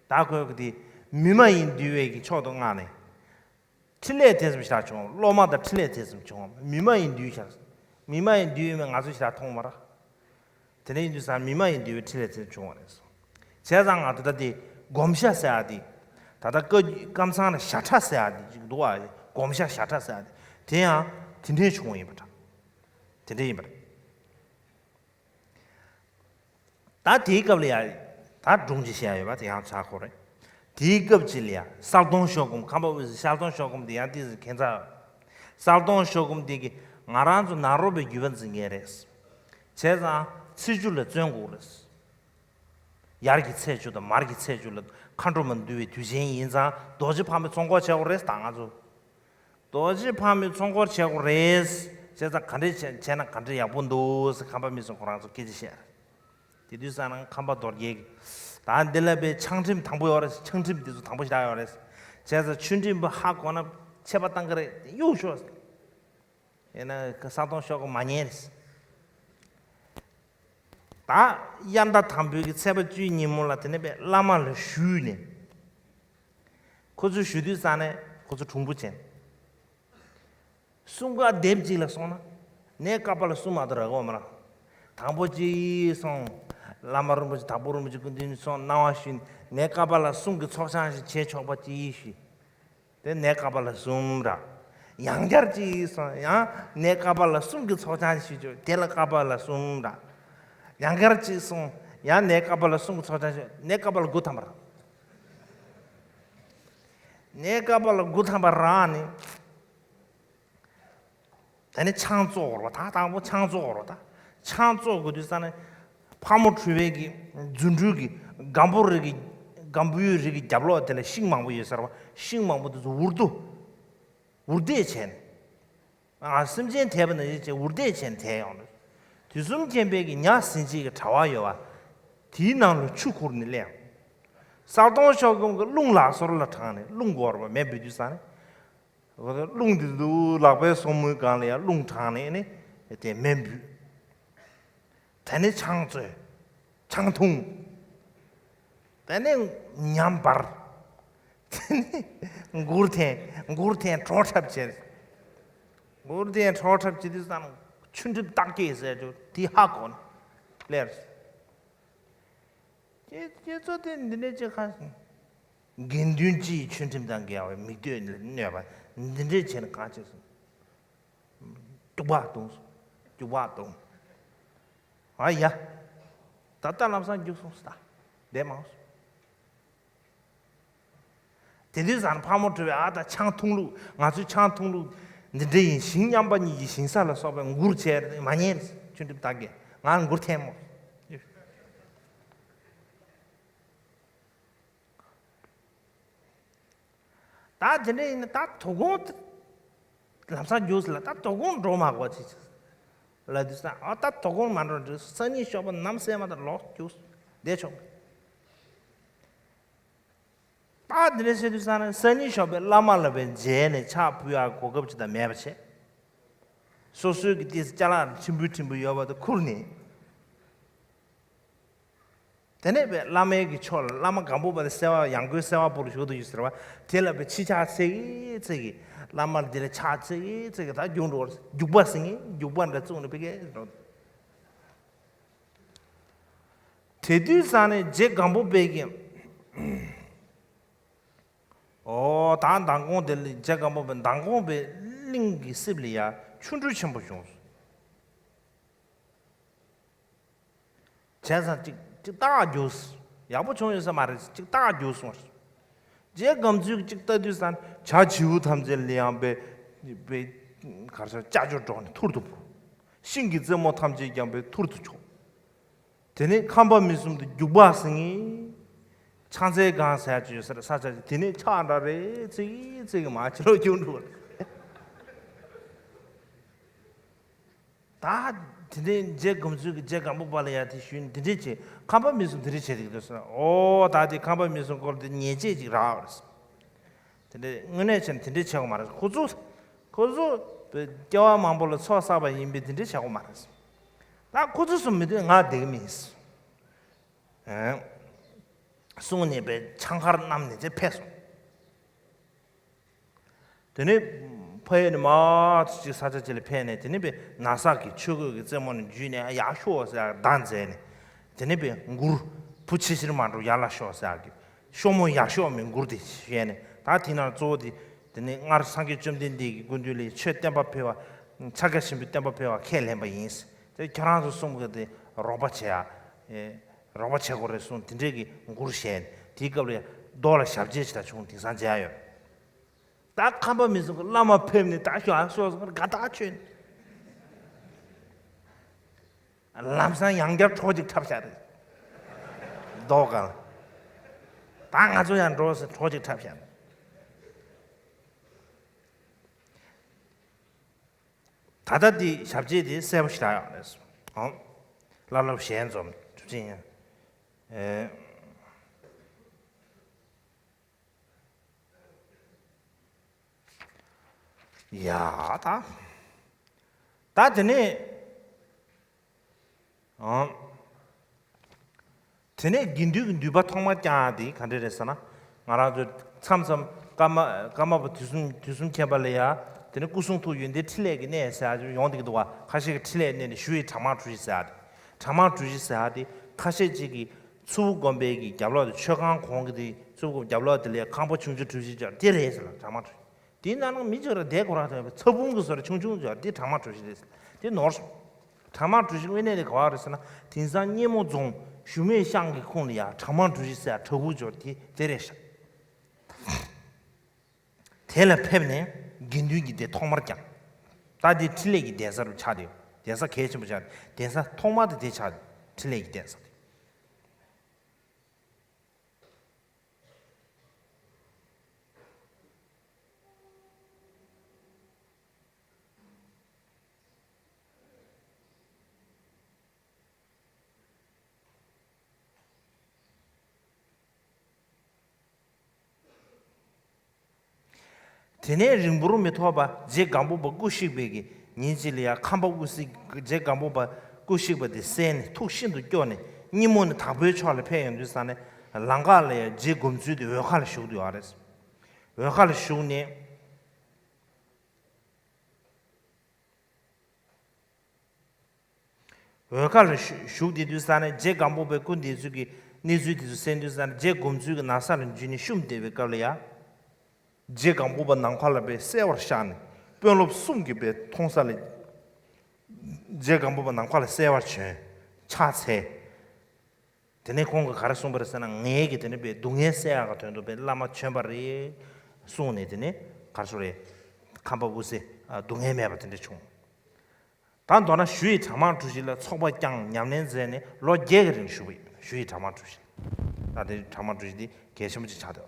ད་ཁོས་གི་དེ་མི་མ་ཡིན་འདུལ་བའི་གི་ཕྱོགས་སུ་མངགས་ནས། འཕྲིན་ལས་དེ་ཙམ་ཞིག་བྱུང་། སློབ་མ་དང་འཕྲིན་ལས་དེ་ཙམ་བྱུང་། མི་མ་ཡིན་འདུལ་ཤག་མི་མ་ཡིན་འདུལ་ཡོད་མེད་ང་ཚོ་ཞིག་མཐོང་མ་ར། དེ་འདྲ་ཡིན་དུས་ཙང་མི་མ་ཡིན་འདུལ་བའི་འཕྲིན་ལས་དེ་ཙམ་བྱུང་བ་རེད། བྱས་ཙང་ང་ཚོ་ད་དེ་སྒོམ་ཞྭ་ཟེར་ཡ་དེ། ད་ལྟ་ཀ་ཀམ་ཚང་ལ་ཞྭ་ཁྲ་ཟེར་ཡ་དེ་ཅིག་འདུག་བ། སྒོམ་ཞྭ་ཞྭ་ཁྲ་ཟེར་ཡ་དེ། དེ་ཡང་དེ་འདྲའི་བྱུང་བ་ཡིན་པ་འདྲ། དེ་འདྲ་ཡིན་པ་རེད། ད་དེའི་སྐབས་ལ་ཡ། ད་སྒྲུང་ཅིག་བཤད་ཡ་ཡོད་པ་དེ་ཡང་ཆགས་ཁོ་རེད། དེའི་སྐབས་ཅིག་ལ་ཡ་གསལ་སྟོང་ཤོག་སྒོམ། ཁམས་པ་དབུས་སུ་གསལ་སྟོང་ཤོག་སྒོམ་དེ་ཡང་ཏོག་ཙམ་ཁྱད་མཚར། གསལ་སྟོང་ཤོག་སྒོམ་དེ་གིས་ང་རང་ཚོ་ནཱ་རོ་པའི་བརྒྱུད་པ་འཛིན་མཁན་རེད། བྱས་ཙང་ཚེས་བཅུ་ལ་བརྩོན་དགོས་རེད། དབྱར་གྱི་ཚེས་བཅུ་དང་མར་གྱི་ཚེས་བཅུ་ལ་མཁའ་འགྲོ་མ་འདུ་བའི་དུས་ཆེན་ཡིན་ཙང་རྡོ་རྗེ་ཕག་མོའི་ཚོགས་འཁོར་བྱེད་དགོས་རེད། ད་ང་ཚོ། རྡོ་རྗེ་ཕག་མོའི་ཚོགས་འཁོར་བྱེད་དགོས་རེད། བྱས་ཙང་ག་འདྲས་བྱས་བྱས་ན་ག་འདྲས་ཡག་པོ་འདུག་ཟེར་ཁམས་པ་མི་ཚོས་ཁོ་རང་ཚོ་སྐད་ཆ་བཤད། དེ་དུས་ཙང་ན་ཁམས་པ་རྡོ་རྗེ་གིས། ད་འདི་ལ་པའི་ཆང་ཁྲིམས་དང་པོ་ཡོད་རེད། ཆང་ཁྲིམས་དེ་ཚོ་དང་པོ་བཞག་ཡོད་རེད། བྱས་ཙང་ཆུ་ཁྲིམས་པ་ཧ་གོ་ན་ཆད་པ་བཏང་གི་རེད། གཡུག་ཤོག་ཡིན་ན་གསལ་སྟོང་ཤོག་སྒོམ་མ་ཉན་རེད། ད་དབྱར་ཟླ་དང་པོའི་གི་ཚེས་པ་བཅུའི་ཉིན་མོ་ལ་དེ་ནས་པའི་བླ་མ་ལ་ཞུས་ནས། ཁོ་ཚོས་ཞུ་དུས་ཙང་ནས་ཁོ་ཚོ་གྲུང་པོ་བྱས། གསུང་བཀའ་དེབ་ཅིག་ལ་སོང་ན། གནས་སྐབས་ལ་གསུང་མ་གཏོགས་རག་གི་མ་རེད། དང་པོ་ཅིག་སོང་། བླ་མ་རིན་པོ་ཆེ་དྭགས་པོ་རིན་པོ་ཆེ་སྐུ་མདུན་སོང་གནང་བ་ཞུས་ནས་གནས་སྐབས་ལ་གསུང་གི་ཚོགས་ཆང་ཞིག་བྱེད་ཆོག་པ་ཅིག་ཞུས། དེ་གནས་སྐབས་ལ་གསུམ་ར། ཡང་བསྐྱར་ཅིག་སོང་ཡང་གནས་སྐབས་ལ་གསུང་གི་ཚོགས་ཆང་ཞུས་ཆོག་དེ་ལ་སྐབས་ལ་གསུམ་ར། ཡང་བསྐྱར་ཅིག་སོང་ཡང་གནས་སྐབས་ལ་གསུང་གི་ཚོགས་ཆང་ཞུས། གནས་སྐབས་ལ་དགུ་ཐམ་པ་ར། གནས་སྐབས་ལ་དགུ་ཐམ་པ་རག་ནས། དེ་ནས་ཆང་བཙོ་དགོས་རེད་པ། ད་དང་པོ་ཆང་བཙོ་དགོས་རེད་པ། ད་ཆང་བཙོ་དགོས་དུས་ཙང་ནས་ཕག་མོ་གྲུ་པའི་གི་རྫུ་འཕྲུལ་གྱི་སྒམ་པོ་རི་གི་སྒམ་པོའི་རི་གི་རྒྱབ་ལོགས་དེ་ལ་ཤིང་མང་པོ་ཡོད་ཟེར་བ། ཤིང་མང་པོ་དེ་ཚོ་འུར་རྡོ་འུར་རྡོས་བྱས་ནས། ཨ་སེམས་ཅན་དེད་པ་ནང་བཞིན་བྱས་འུར་རྡོས་བྱས་ནས་དེད་ཡོང་རེད། དུས་གསུམ་མཁྱེན་པའི་གི་ཉ་ཟིན་བྱེད་ཀྱི་དྲ་བ་ཡོད་པ། དེའི་ནང་ལ་ཆུ་ཁུར་ནས་སླེབས་ཡོང་། གསལ་སྟོང་ཤོག་སྒོམ་གྱི་རླུང་ལག་སོར་ལ་དྲངས་ནས་རླུང་དགོས་རེད་པ། མེ་འབུད་དུས་ཙང་ནས། རླུང་འདི་འདུག་ལག་པའི་སོར་མོའི་སྒང་ལ་ཡང་རླུང་དྲངས་ནས་ནི་དེ་མེ་འབུད། དེ་ནས་ཆང་བཙོས། ཆང་འཐུང་། དེ་ནས་ཉམས་འབར། དེ་ནས་མགུར་འཐེན། མགུར་འཐེན་བྲོ་འཁྲབ་བྱས། མགུར་འཐེན་བྲོ་འཁྲབ་བྱེད་དུས་ཙང་ཆུ་འགྲིབ་སྟག་སྐད་ཟེར་རྒྱུ་དེ་ཧ་གོ་ནས་སླེབས། ཁྱེད་ཁྱེད་ཚོ་དེ་འདི་འདྲའི་ཅིག་ཁ། དགེ་འདུན་སྤྱིའི་ཆོས་ཁྲིམས་དང་འགལ་བའི་མིག་ལྟོས་ལ་གནོད་པ་འདི་འདྲའི་བྱས་ནས་གང་བྱས་སོང་། སྐྱུག་པ་བཏུང་སོང་། སྐྱུག་པ་བཏུང་། ཨ་ཡ། ད་ལྟ་ལམ་སང་རྒྱུགས་སོང་ཟེར་ད། བསྡད་མ་སོང་། དེ་དུས་ཙང་ཕག་མོ་གྲུ་པས་ཨ་ད་ཆང་འཐུང་ལུགས། ང་ཚོའི་ཆང་འཐུང་ལུགས་འདི་འདྲ་ཡིན། ཞིང་མཉམ་པ་གཉིས་ཀྱི་ཞིང་ས་ལ་སོགས་པའི་མགུར་བྱས་མ་ཉན། ཆུ་འགྲིབ་སྟག་སྐད་ང་མགུར་འཐེན་མོ། ད་དེ་འདྲ་ཡིན་ན་ད་དོ་དགོང་ལམ་སང་རྒྱུགས་ལ་ད་དོ་དགོང་འགྲོ་མ་དགོས་ཅི་ལབ་དུས་ཙང་ཨ་ད་དོ་དགོང་མ་འགྲོ་འགྲིག་སང་ཉིན་ཞོགས་པ་ནམ་སེ་མ་ད་ལོག་རྒྱུགས་བསྡད་ཆོག་ད་འདི་འདྲ་བྱེད་དུས་ཙང་ནས་སང་ཉིན་ཞོགས་པའི་བླ་མ་ལ་བའི་མཇལ་ནས་ཕྱག་ཕུལ་ཡག་གོ་སྐབས་ཅིག་ད་མེད་པ་བྱས། སོ་སོའི་གི་ཏིས་ཅ་ལག་ཕྲན་བུ་ཕྲན་བུ་ཡོད་པ་དེ་ཁུར་ནས། དེ་ནས་པའི་བླ་མའི་གི་ཕྱོགས་ལ་བླ་མ་སྒམ་པོ་པ་དེ་གསལ་བ་ཡང་སྒོས་གསལ་བ་པོ་ལ་བཞུགས་དུ་ཡོད་ཟེར་བ། དེ་ལ་པའི་ཕྱི་ཕྱག་འཚལ་གི་འཚལ་གི། བླ་མ་འདི་ལ་ཕྱག་འཚལ་གི་འཚལ་གི་ད་རྒྱུགས་འགྲོ་བར་རྒྱུག་པ་ཟེར་ངེས་རྒྱུག་པ་འདྲ་བཙུགས་ནས་པའི་གི་འགྲོ། དེ་དུས་ཙང་ནས་རྗེ་སྒམ་པོ་པའི་གི། ཨོ་ད་མདང་དགོང་དེ་ལ་རྗེ་སྒམ་པོ་པའི་མདང་དགོང་པའི་གླིང་གི་སྲིབ་ལ་ཡ་ཆུ་འབྲུ་ཆེན་པོ་བྱུང་། བྱས་ཙང་ཅིག་ཅིག་རྟགས་རྒྱུགས། ཡག་པོ་བྱུང་ཡོད་ས་མ་རེད། ཅིག་རྟགས་རྒྱུགས་སོང་བ་རེད། རྗེ་སྒམ་ཚུལ་གྱིས་ཅིག་ལྟ་དུས་ཙང་བྱ་བྱིའུ་ཐམས་ཅད་ལ་ཡང་པའི་པའི་གར་ས་ཅ་ཅོ་སྒྲོག་ནས་ཐུར་དུ་འབུད། ཤིང་གི་རྩེ་མོ་ཐམས་ཅད་ཀྱང་པའི་ཐུར་དུ་ཕྱོགས། དེ་ནས་ཁམས་པ་མི་གསུམ་དུ་རྒྱུག་པ་ཟིན། ཕྱག་འཚལ་གང་ཟེར་ཡ་ཅིག་ཡོད་ས་རེད། ས་ཆ་ཅིག་དེ་ནས་ཕྱག་འདྲ་རེ་ཚིག་ཚིག་མ་ཕྱི་ལོགས་རྒྱུགས་འགྲོ་བ་རེད། ད་དེ་འདྲའི་རྗེ་སྒམ་ཚུལ་གྱི་རྗེ་སྒམ་པོ་པ་ལ་ཡ་དེ་ཞུས་ནས་དེ་འདྲས་བྱས། ཁམས་པ་མི་གསུམ་དེ་འདྲས་བྱས་དེ་གི་འདུག་ཟེར། ཨོ་ད་དེ་ཁམས་པ་མི་གསུམ་སྐོར་དེ་ཉེས་ཆད་ཅིག་རག་པ་རེད། དེ་འདྲས་དངོས་གནས་བྱས་ན་དེ་འདྲས་བྱེད་དགོས་མ་རེད། ཁོ་ཚོ་ཁོ་ཚོ་སྐྱེ་བ་མང་པོ་ལ་ཚོགས་བསགས་པ་ཡིན་པས་དེ་འདྲས་བྱེད་དགོས་མ་རེད། ད་ཁོ་ཚོ་གསུམ་མི་འདུག་ང་བསྡད་ཀྱི་མིན། གསུངས་ནས་པའི་ཆང་ཁར་བསྣམས་ནས་དེ་ཕེབས་སོང་། དེ་ནས་ཕ་ཡུལ་ནས་མར་ཅིག་ས་ཆ་ཅིག་ལ་ཕེབས་ནས། དེ་ནས་པའི་ན་བཟའ་གི་ཆོས་གོས་ཀྱི་རྩེ་མོ་ནས་འཇུས་ནས་ཡག་ཤོག་ཟེར་བརྡ་མཛད་ནས། དེ་ནས་པའི་མགུར་བུ་ཆེ་ཕྱིར་མ་འགྲོ་ཡར་ལ་ཤོག་ཟེར་གི་ཤོག་མོ་ཡག་ཤོག་མའི་མགུར་དེ་བཤད་ནས། ད་དེ་ན་གཙོ་བོ་དེ་དེ་ནས་སྔར་སངས་རྒྱས་བཅོམ་ལྡན་འདས་ཀྱི་སྐུ་མདུན་ལ་ཆོས་བསྟན་པ་ཕེབས་པ། ཕྱག་རྒྱ་ཆེན་པོའི་བསྟན་པ་ཕེབས་པ་ཁས་ལེན་པ་ཡིན། དེ་ཁྱོད་རང་ཚོ་གསུམ་གྱིས་དེ་རོགས་པ་བྱེད་ཡ། རོགས་པ་བྱེད་དགོས་རེད་གསུངས། དེ་འདྲས་ཀྱི་མགུར་བཤད། དེའི་སྐབས་ལ་རྡོ་ལ་ཞབས་རྗེས་ཅིག་ད་བྱུང་། དེང་སང་མཇལ་ཡོད། ད་ཁམས་པ་མི་གསུམ་གྱིས་བླ་མ་ཕེབས་ནས་ད་ཞོག་ཨ་སོགས་སོགས་དགའ་ཐག་ཆོད། ལམ་སང་ཡང་བསྐྱར་གྲོགས་ཅིག་འཁྲབ་བཞག་རེད། རྡོ་སྒང་ལ། ད་ང་ཚོ་ཡང་འགྲོ་ཟེར་གྲོགས་ཅིག་འཁྲབ་བཞག་རེད། ད་ལྟ་འདི་ཞབས་རྗེས་དེ་གསལ་པོ་ཞེ་དྲག་ཡོད་རེད། ཨང་། བླ་སློབ་ཞལ་འཛོམས་གྲུབ་ཆེན་ཡང་། ཨེ། ཡ་ད། ད་དེ་ནས། ཨང་། དེ་ནས་དགེ་འདུན་གྱི་འདུས་པ་ཐོག་མར་བསྐྱངས་ཡག་དེ་ག་འདྲ་རེད་ཟེར་ན། ང་རང་ཚོ་མཚམས་མཚམས་ཀརྨ་ཀརྨ་པ་དུས་གསུམ་དུས་གསུམ་མཁྱེན་པ་ལ་ཡ། དེ་ནས་སྐུ་གསུང་ཐུགས་ཡོན་ཏན་ཕྲིན་ལས་ཀྱི་གནས་ཟེར་ཡག་ཡོང་བསྡད་ཀྱི་འདུག་ག་ཁ་ཤས་ཀྱིས་ཕྲིན་ལས་གནས་ནས་ཞུ་ཡི་གྲངས་མང་གྲུ་བཞི་ཟེར་ཡག་དེ། གྲངས་མང་གྲུ་བཞི་ཟེར་ཡག་དེ་ཁ་ཤས་ཅིག་གིས་མཚུར་ཕུ་དགོན་པའི་གི་རྒྱབ་ལོགས་དེ། མཆོད་ཁང་གོང་གི་དེ་མཚུར་ཕུ་དགོན་རྒྱབ་ལོགས་དེ་ལ་ཁང་པ་ཆུང་ཆུང་གྲུ་བཞི་ཅིག་དེ་རེད་ཟེར་ལ། གྲངས་མང་གྲུ་བཞི། དེའི་ནང་ན་མི་གཅིག་ར་བསྡད་ཁོ་རང་དང་ཚ་བུམ་གྱི་བཟོ་འདྲ་ཆུང་ཆུང་ཅིག་ཡོད། དེ་གྲངས་མང་གྲུ་བཞི་རེད་ཟེར། དེ་ནོར་སོང་། གྲངས་མང་གྲུ་བཞི་དངོས་གནས་དེ་ག་བ་རེད་ཟེར་ན། དེང་སང་སྙེ་མོ་རྫོང་ཞུ་མེད་ཤང་གི་ཁོངས་ལ་ཡ་གྲངས་མང་གྲུ་བཞི་ཟེར་ཡ་བྲག་ཕུག་ཅིག་ཡོད། དེ་དེ་རེད་ཤག་དེ་ལ་ཕེབས་ནས་དགེ་འདུན་གྱི་སྡེ་ཐོག་མར་བསྐྱངས། ད་དེ་ཕྲིན་ལས་ཀྱི་གདན་ས་རུ་ཆགས་ཏེ་ཡོད། གདན་ས་གལ་ཆེན་པོ་ཆགས་ཏེ། གདན་ས་ཐོག་མ་དེ་དེ་ཆགས་ཏེ། ཕྲིན་ལས་ཀྱི་གདན་ས་དེ། དེ་ནས་རིང་པོར་མི་ཐོགས་པར་རྗེ་སྒམ་པོ་པ་སྐུ་གཤེགས་པའི་གི་ཉིན་གཅིག་ལ་ཡ། ཁམས་པ་དབུ་སེ་རྗེ་སྒམ་པོ་པ་སྐུ་གཤེགས་པ་དེ་གསན་ནས་ཐུགས་ཤིན་ཏུ་སྐྱོ་ནས། སྙིང་མོ་ནས་དྭགས་པོའི་ཕྱོགས་ལ་ཕེབས་ཡོང་དུས་ཙང་ནས། ལམ་ཁ་ལ་ཡ་རྗེ་སྒོམ་ཚུལ་དེ་འོལ་ཁ་ལ་བཞུགས་བསྡད་ཡོད་རེད། འོལ་ཁ་ལ་བཞུགས་ནས། འོལ་ཁ་ལ་བཞུགས་བཞུགས་བསྡད་དུས་ཙང་ནས། རྗེ་སྒམ་པོ་པའི་སྐུ་འདས་ཚུལ་གྱི་གནས་ཚུལ་དེ་ཚོ་གསན་དུས་ཙང་ནས། རྗེ་སྒོམ་ཚུལ་གྱི་ན་བཟའ་ལ་འཇུས་ནས་བཤུམས་བསྡད་པའི་སྐབས་ལ་ཡ། རྗེ་སྒམ་པོ་པ་ནམ་མཁའ་ལ་དཔེ་གསལ་བར་ཤར་ནས། དཔོན་སློབ་གསུམ་གྱིས་དཔེ་མཐོང་ས་ལ། རྗེ་སྒམ་པོ་པ་ནམ་མཁའ་ལ་གསལ་བར་བྱོན། ཕྱག་འཚལ། དེ་ནས་ཁོང་གིས་ག་རེ་གསུངས་པ་རེད་ཟེར་ན། ངའི་གི་དེ་ནས་པའི་སྡུག་བསྔལ་སེལ་ཡག་གི་དོན་དུ་པའི་བླ་མ་བྱོན་པ་རེད་གསུངས་ནས། དེ་ནས་ག་རེ་ཟེར་རེད། ཁམས་པ་དབུ་སེ་ཨ་སྡུག་བསྔལ་མེད་པ་དེ་འདྲ་བྱུང་། ད་མདོར་ན་ཞུ་ཡི་གྲངས་མང་གྲུ་བཞི་ལ་ཚོགས་པ་བསྐྱངས། ཉམས་ལེན་མཛད་ནས་ལོ་བརྒྱད་ཀྱི་རིང་བཞུགས་པ་ཡིན། ཞུ་ཡི་གྲངས་མང་གྲུ་བཞི། ད་དེ་གྲངས་མང་གྲུ་བཞི་དེ་གལ་ཆེན་པོ་ཅིག་ཆགས་འདུག་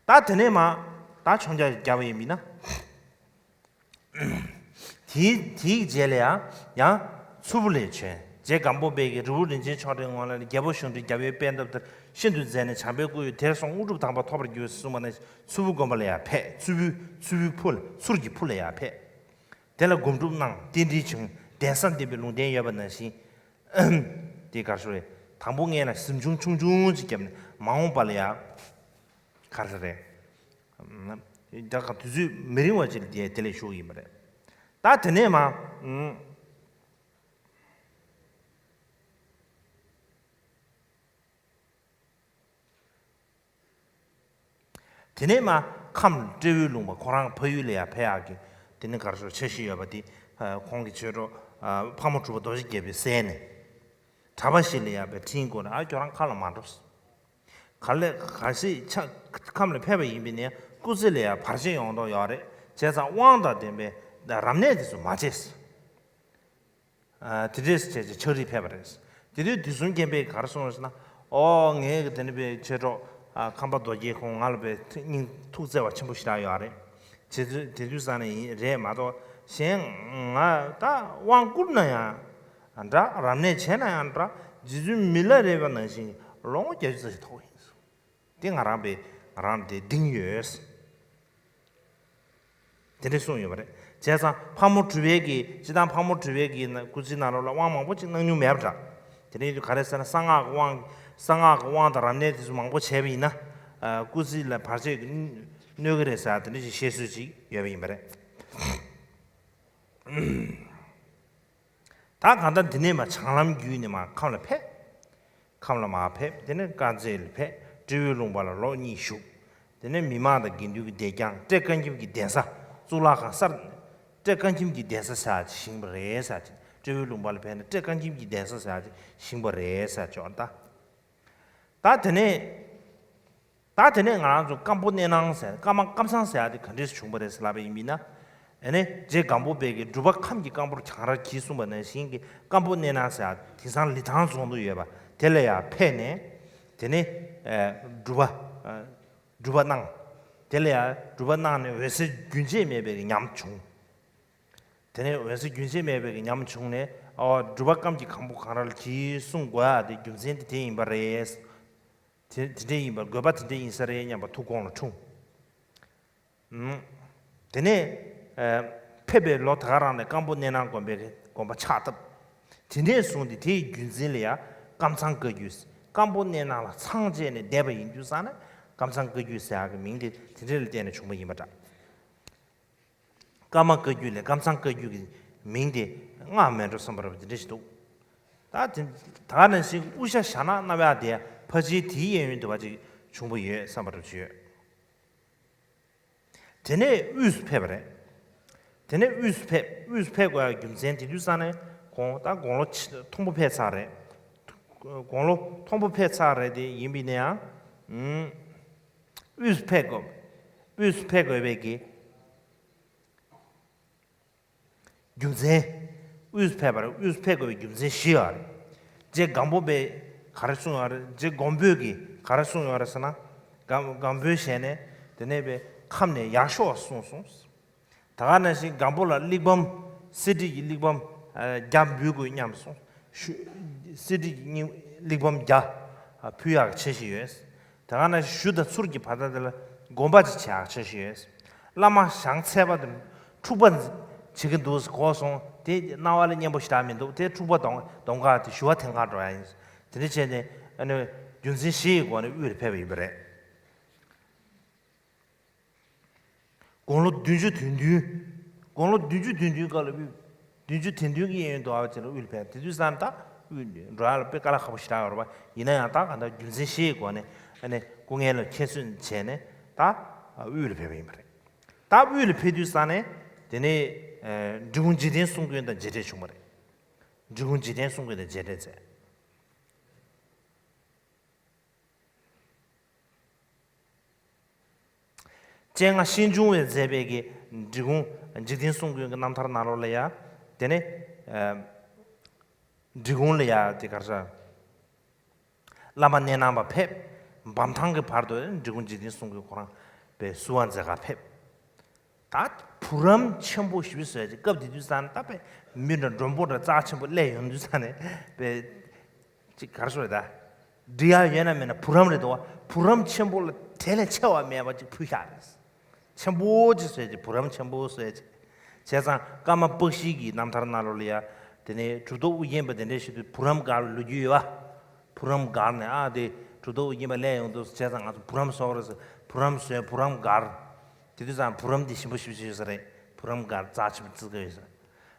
ད་དེ་ནས་མར་ད་མཆོང་རྒྱུག་བརྒྱབ་པ་ཡིན་མིན་ན། དེའི་དེའི་རྗེས་ལ་ཡང་ཡང་མཚུར་ཕུ་ལ་བྱོན། རྗེ་སྒམ་པོ་པའི་གི་རི་བོ་རིན་ཆེན་མཆོག་སྤྲིན་ངོ་ལ་རྒྱལ་པོ་གཞུང་འབྲེལ་རྒྱལ་བའི་པད་འདབ་ལྟར་ཤིན་ཏུ་མཛེས་ནས། བྱམས་པའི་སྐུ་ཡི་དེར་སོང་དངོས་གྲུབ་དམ་པ་ཐོབ་པར་འགྱུར་གསུངས་པ་ནས། མཚུར་ཕུ་དགོན་པ་ལ་ཡང་ཕེབས། མཚུར་ཕུ་མཚུར་ཕུའི་ཕུ་ལ་མཚུར་གྱི་ཕུ་ལ་ཡང་ཕེབས། དེ་ལ་སྒོམ་སྒྲུབ་གནང་། རྟེན་འབྲེལ་བྱུང་། གདན་ས་འདེབས་པའི་ལུང་བསྟན་ཡོད་པ་ནང་བཞིན། དེ་གར་ཤོར་བས། དང་པོ་ངས་ན་གཟིམ་ཆུང་ཆུང་ཆུང་ཅིག་བརྒྱབ་ནས་མ་འོངས་པ་ལ་ཡ། ག་རེ་རེད། ད་ག་དུས་ཚོད་མི་རིང་བ་ཅིག་ལ་དེ་དེ་ལས་ཤོག་ཡིན་པ་རེད། ད་དེ་ནས་མ། དེ་ནས་མ། ཁམས་སྤྲེའུའི་ལུང་པ་ཁོ་རང་ཕ་ཡུལ་ལ་ཡ་ཕེབས་ཡག་གི། དེ་ནས་གར་སོགས་འཆར་གཞི་ཡོད་པ་དེ། ཁོང་གི་ཆོས་གྲོགས་ཕག་མོ་གྲུ་པ་རྡོ་རྗེ་རྒྱལ་པོས་གསན་ནས། གྲྭ་པ་ཞིག་ལ་ཡ་བའི་འཕྲིན་བསྐུར་ནས། ཨ། ཁྱོད་རང་ཁམས་ལ་མ་འགྲོ། ག་ལེ་ག་ཞིག་ཆ་ཁམས་ལ་ཕེབས་པ་ཡིན་པས་ནས་སྐུ་ཚེ་ལ་ཡ་བར་ཆད་ཡོང་མདོག་ཡོད་རེད། བྱས་ཙང་དབང་དང་ལྡན་པའི་རབ་གནས་དེ་ཚོ་མ་བྱེད། དེ་འདྲས་བྱས་བྱས་ཕྱག་བྲིས་ཕེབས་པ་རེད། དེ་དུས་དུས་གསུམ་མཁྱེན་པས་ག་རེ་གསུངས་ཟེར་ན། ཨོ། ངའི་གི་དེ་ནི་པའི་ཆོས་གྲོགས་ཁམས་པ་རྡོ་རྗེ་ཁོང་ང་ལ་པའི་སྙིང་ཐུགས་བརྩེ་བ་ཆེན་པོ་ཞེ་དྲག་ཡོད་རེད། བྱེད་དུས་དེ་དུས་ས་ནས་ཡིན་རེད་མ་གཏོགས། གཞན་ང་ད་དབང་བསྐུར་ན་ཡང་འདྲ། རབ་གནས་བྱས་ན་ཡང་འདྲ། རྗེ་བཙུན་མི་ལ་རས་པ་ནང་བཞིན་ལོ་ངོ་བརྒྱད་ཅུ་ཙམ་ཞིག་ཐོགས་ཡིན། དེ་ང་རང་པའི་ང་རང་དེ་གདིང་ཡོད། དེ་འདྲ་གསུངས་ཡོད་པ་རེད། བྱས་ཙང་ཕག་མོ་གྲུ་པའི་གི་སྤྱིར་བཏང་ཕག་མོ་གྲུ་པའི་གི་སྐུ་ཚེའི་ནང་ལོགས་ལ་དབང་མང་པོ་ཅིག་གནང་མྱོང་མེད་པ་འདྲ། དེ་འདྲ་ཡིན་དུས་ག་རེ་ཟེར་ན། གསང་སྔགས་ཀྱི་དབང་གསང་སྔགས་ཀྱི་དབང་དང་རབ་གནས་དེ་ཚོ་མང་པོ་བྱས་པ་ཡིན་ན། སྐུ་ཚེ་ལ་བར་ཆད་ཀྱི་གནོད་ཀྱི་རེད་ཟེར། དེ་འདྲ་ཞིག་བཤད་སྲོལ་ཅིག་ཡོད་པ་ཡིན་པ་རེད། ད་གང་ལྟར་འདི་ནས་མ་བྱང་ལམ་བརྒྱུད་ནས་མ་ཁམས་ལ་ཕེབས། ཁམས་ལ་མ་ཕེབས། དེ་ནས་དཀར་མཛེས་ལ་ཕེབས། སྤྲེའུའི་ལུང་པ་ལ་ལོ་གཉིས་བཞུགས། དེ་ནས་མི་མང་དང་དགེ་འདུན་གྱི་སྡེ་བསྐྱངས། སྤྲེལ་དཀར་ཁྱིམ་གྱི་གདན་ས་གཙུག་ལག་ཁང་གསར། སྤྲེལ་དཀར་ཁྱིམ་གྱི་གདན་ས་ཟེར་ཡག་ཅིག་བཞེངས་པ་རེད་ཟེར་ཡག་ཅིག་སྤྲེའུའི་ལུང་པ་ལ་ཕེབས་ནས་སྤྲེལ་དཀར་ཁྱིམ་གྱི་གདན་ས་ཟེར་ཡག་ཅིག་བཞེངས་པ་རེད་ཟེར་ཡག་ཅིག་ཡོད་རེད་ད། ད་དེ་ནས། ད་དེ་ནས་ང་རང་ཚོ་སྐམ་པོ་གནས་སྣང་ཟེར། ཀརྨ་ཀམ་ཚང་ཟེར་ཡག་དེ་ག་འདྲས་བྱུང་བ་རེད་ཟེར་ལབ་པ་ཡིན་པ་ཡིན་ན། ཨ་ནི་རྗེ་སྒམ་པོ་པའི་གི་སྒྲུབ་པ་ཁམས་ཀྱི་སྐམ་པོར་གྱང་ར་གྱིས་གསུངས་པ་ནང་བཞིན་གྱི་སྐམ་པོ་གནས་སྣང་ཟེར་ཡག་དེང་སང་ལི་ཐང་རྫོང་དུ་ཡོད་པ་དེ་ལ་ཡང་ཕེབས་ནས། དེ་ནས་ཨ་སྒྲུབ་པ་ཨ་སྒྲུབ་པ་གནང་། དེ་ལ་ཡང་སྒྲུབ་པ་གནང་ནས་འོད་གསལ་རྒྱུན་ཆད་མེད་པའི་གི་ཉམས་བྱུང་། དེ་ནས་འོད་གསལ་རྒྱུན་ཆད་མེད་པའི་གི་ཉམས་བྱུང་ནས། ཨོ། སྒྲུབ་པ་ཁམས་ཀྱི་སྐམ་པོ་གང་ར་ལ་གྱིས་གསུང་དགོས་ཡག་དེ་རྒྱུ་མཚན་དེ་དེ་ཡིན་པ་རེད། དེ་དེ་འདྲ་ཡིན་པ། དགོས་པ་དེ་འདྲ་ཡིན་ས་རེད་སྙམ་པ་ཐུགས་དགོངས་ལ་འཁྲུངས། ཨུམ། དེ་ནས་ཨ་ཕེབས་པའི་ལོ་དེ་ག་རང་ནས་སྐམ་པོ་གནས་སྣང་དགོན་པའི་དགོན་པ་ཕྱག་བཏབ། དེ་ནས་བཟུང་སྟེ་དེའི་རྒྱུན་འཛིན་ལ་ཡང་ཀམ་ཚང་བཀའ་བརྒྱུད། སྐམ་པོ་གནས་སྣང་ལ་ཚང་བཅས་ནས་བསྡད་པ་ཡིན་དུས་ཙང་ནས་ཀམ་ཚང་བཀའ་བརྒྱུད་ཟེར་ཡག་གི་མིང་དེ་དེ་འདྲ་ལ་བརྟེན་ནས་བྱུང་བ་ཡིན་པ་འདྲ། ཀརྨ་བཀའ་བརྒྱུད་ལས་ཀམ་ཚང་བཀའ་བརྒྱུད་ཀྱི་མིང་དེ་སྔགས་མེད་འགྲོ་བསམ་པ་འདྲ་པོ་དེ་འདྲ་ཞིག་འདུག་ད་དེ་ད་ག་ནང་བཞིན་དབུ་ཞྭ་ཞྭ་ནག་བསྣམས་ཡག་དེ་ཕལ་ཆེར་དེའི་གཡས་གཡོན་དུ་བ་ཅིག་བྱུང་བ་ཡོད་བསམ་པ་འདྲ་པོ་ཅིག་ཡོད། དེ་ནས་དབུས་སུ་ཕེབས་པ་རེད། དེ་ནས་དབུས་སུ་ཕེབས། དབུས་སུ་ཕེབས་དགོས་ཡག་རྒྱུ་མཚན་དེ་དུས་ཙང་ནས་ཁོང་ད་དགུང་ལོ་ཆེ་མཐོན་པོ་ཕེབས་ཚར་རེད། དགུང་ལོ་མཐོན་པོ་ཕེབས་ཚར་རེད་དེ་ཡིན་པས་ན་ཡང་། ཨུམ། དབུས་སུ་ཕེབས་དགོས། དབུས་སུ་ཕེབས་དགོས་པའི་གི་རྒྱུ་མཚན། དབུས་སུ་ཕེབས་པར་དབུས་སུ་ཕེབས་དགོས་པའི་རྒྱུ་མཚན་བཞི་ཡོད་རེད། རྗེ་སྒམ་པོ་པས་ག་རེ་གསུངས་ཡོད་རེད། རྗེ་སྒམ་པོས་ཀྱིས་ག་རེ་གསུངས་ཡོད་རེད་ཟེར་ན། སྒམ་སྒམ་པོའི་ཞལ་ནས་དེ་ནས་པའི་ཁམས་ནས་ཡར་ཤོག་གསུངས་སོང་། ད་ག་ནང་བཞིན་སྒམ་པོ་ལ་གླེགས་བམ། གསེར་བྲིས་ཀྱི་གླེགས་བམ་ཨ་བརྒྱ་འབུལ་དགོས་སྙམ་སོང་། ཤུ་གསེར་བྲིས་ཀྱི་སྙིང་གླེགས་བམ་བརྒྱ་ཨ་ཕུལ་ཡག་འཆར་གཞི་ཡོད། ད་ག་ནང་བཞིན་གཞུ་དང་ཚུར་གྱི་བར་ཐག་དེ་ལ་དགོན་པ་ཅིག་བྱེད་ཡག་འཆར་གཞི་ཡོད། བླ་མ་ཞང་ཚལ་པ་དེ་འཁྲུག་པ་བྱེད་ཀྱི་འདུག་གོ་སོང་། དེ་རྣ་བ་ལ་སྙན་པོ་ཞེ་དྲག་མི་འདུག་དེ་འཁྲུག་པ་གདོང་གདོང་ཁ་དེ་ཞུ་བ་འཐེན་གར་འགྲོ་ཡ་ཡིན། དེ་འདྲ་བྱས་ནས་ཨ་ནི་རྒྱུ་མཚན་བཞི་ཡི་སྒོ་ནས་དབུས་ལ་ཕེབས་པ་ཡིན་པ་རེད། དགུང་ལོ་བདུན་ཅུ་དོན་བདུན། དགུང་ལོ་བདུན་ཅུ་དོན་བདུན་སྐབས་ལ་དབུས། བདུན་ཅུ་དོན་བདུན་གྱི་གཡས་གཡོན་དུ་ཨ་བ་ཅིག་ལ་དབུས་ལ་ཕེབས། དེ་དུས་ཙང་ད་དབུས་འགྲོ་ཡག་ལ་དཔེ་དཀའ་ལས་ཁག་པོ་ཞེ་དྲག་ཡོད་རེད་པ། ཡིན་ན་ཡང་ད་གང་ལྟར་རྒྱུ་མཚན་བཞིའི་སྒོ་ནས་ཨ་ནི་སྐུ་ངལ་ལ་ཁྱད་གསོད་བྱས་ནས་ད་དབུས་ལ་ཕེབས་པ་ཡིན་པ་རེད། ད་དབུས་ལ་ཕེབས་དུས་ཙང་ནས་དེ་ནས་ཨ་འབྲི་གུང་འཇིག་རྟེན་གསུང་མགོན་དང་མཇལ་འཕྲད་བྱུང་བ་རེད། འབྲི་གུང་འཇིག་རྟེན་གསུང་མགོན་དང་མཇལ་འཕྲད་མཛད། སྤྱན་སྔ་ཤེས་འབྱུང་བས་མཛད་པའི་གི་འབྲི་གུང་འཇིག་རྟེན་གསུང་མགོན་གྱི་རྣམ་ཐར་ནང་ལོགས་ལ་ཡ། དེ་ནས་ཨ་འབྲི་གུང་ལ་ཡ་དེ་ག་རེ་ཟེར། བླ་མ་ནད་ནང་པ་ཕེབས། འབམ་ཐང་གི་བར་དུ་འབྲི་གུང་འཇིག་རྟེན་གསུང་མགོན་ཁོ་རང་པའི་བསུ་བ་མཛད་ག་ཕེབས། ད་བུ་རམ་ཆེན་པོ་ཞེ་པོ་ཟེར་ཅིག་སྐབས་དེ་དུས་ཙང་ད་པའི་མི་འདྲ་མགྲོན་པོ་འདྲ་རྩ་ཆེན་པོ་སླེབས་ཡོང་དུས་ཙང་ནས་པའི་ཅིག་ག་རེ་ཟེར་ད། འབྲི་ཡག་ཡོད་ན་མེད་ན་བུ་རམ་རེད་དོ། བུ་རམ་ཆེན་པོ་ལ་དེ་ལས་ཆེ་བ་མེད་པ་ཅིག་ཕུལ་བཞག་རེད། ཆེན་པོ་ཅིག་ཟེར་ཅིག་བུ་རམ་ཆེན་པོ་ཟེར་ཅིག་བྱས་ཙང་ཀརྨ་པཀྵི་གི་རྣམ་ཐར་ནང་ལོགས་ལ་ཡ། དེ་ནས་གྲུབ་ཐོབ་ཨུ་རྒྱན་པ་དེ་འདྲའི་ཞིག་ཏུ་བུ་རམ་དགའ་བའི་ལོ་རྒྱུས་ཡོད་པ། བུ་རམ་སྒར་ནས་ཨ་དེ་གྲུབ་ཐོབ་ཨོ་རྒྱན་པ་སླེབས་ཡོང་འདུག་བྱས་ཙང་ང་ཚོ་བུ་རམ་བཟོ་གི་རེད་ཟེར། བུ་རམ་བཟོས། བུ་རམ་སྒར། དེ་དུས་ཙང་བུ་རམ་འདི་ཞིམ་པོ་ཞེ་པོ་ཅིག་ཡོད་ས་རེད། བུ་རམ་སྒར་རྩ་ཆེན་པོ་བརྩི་གི་ཡོད་ས་རེད།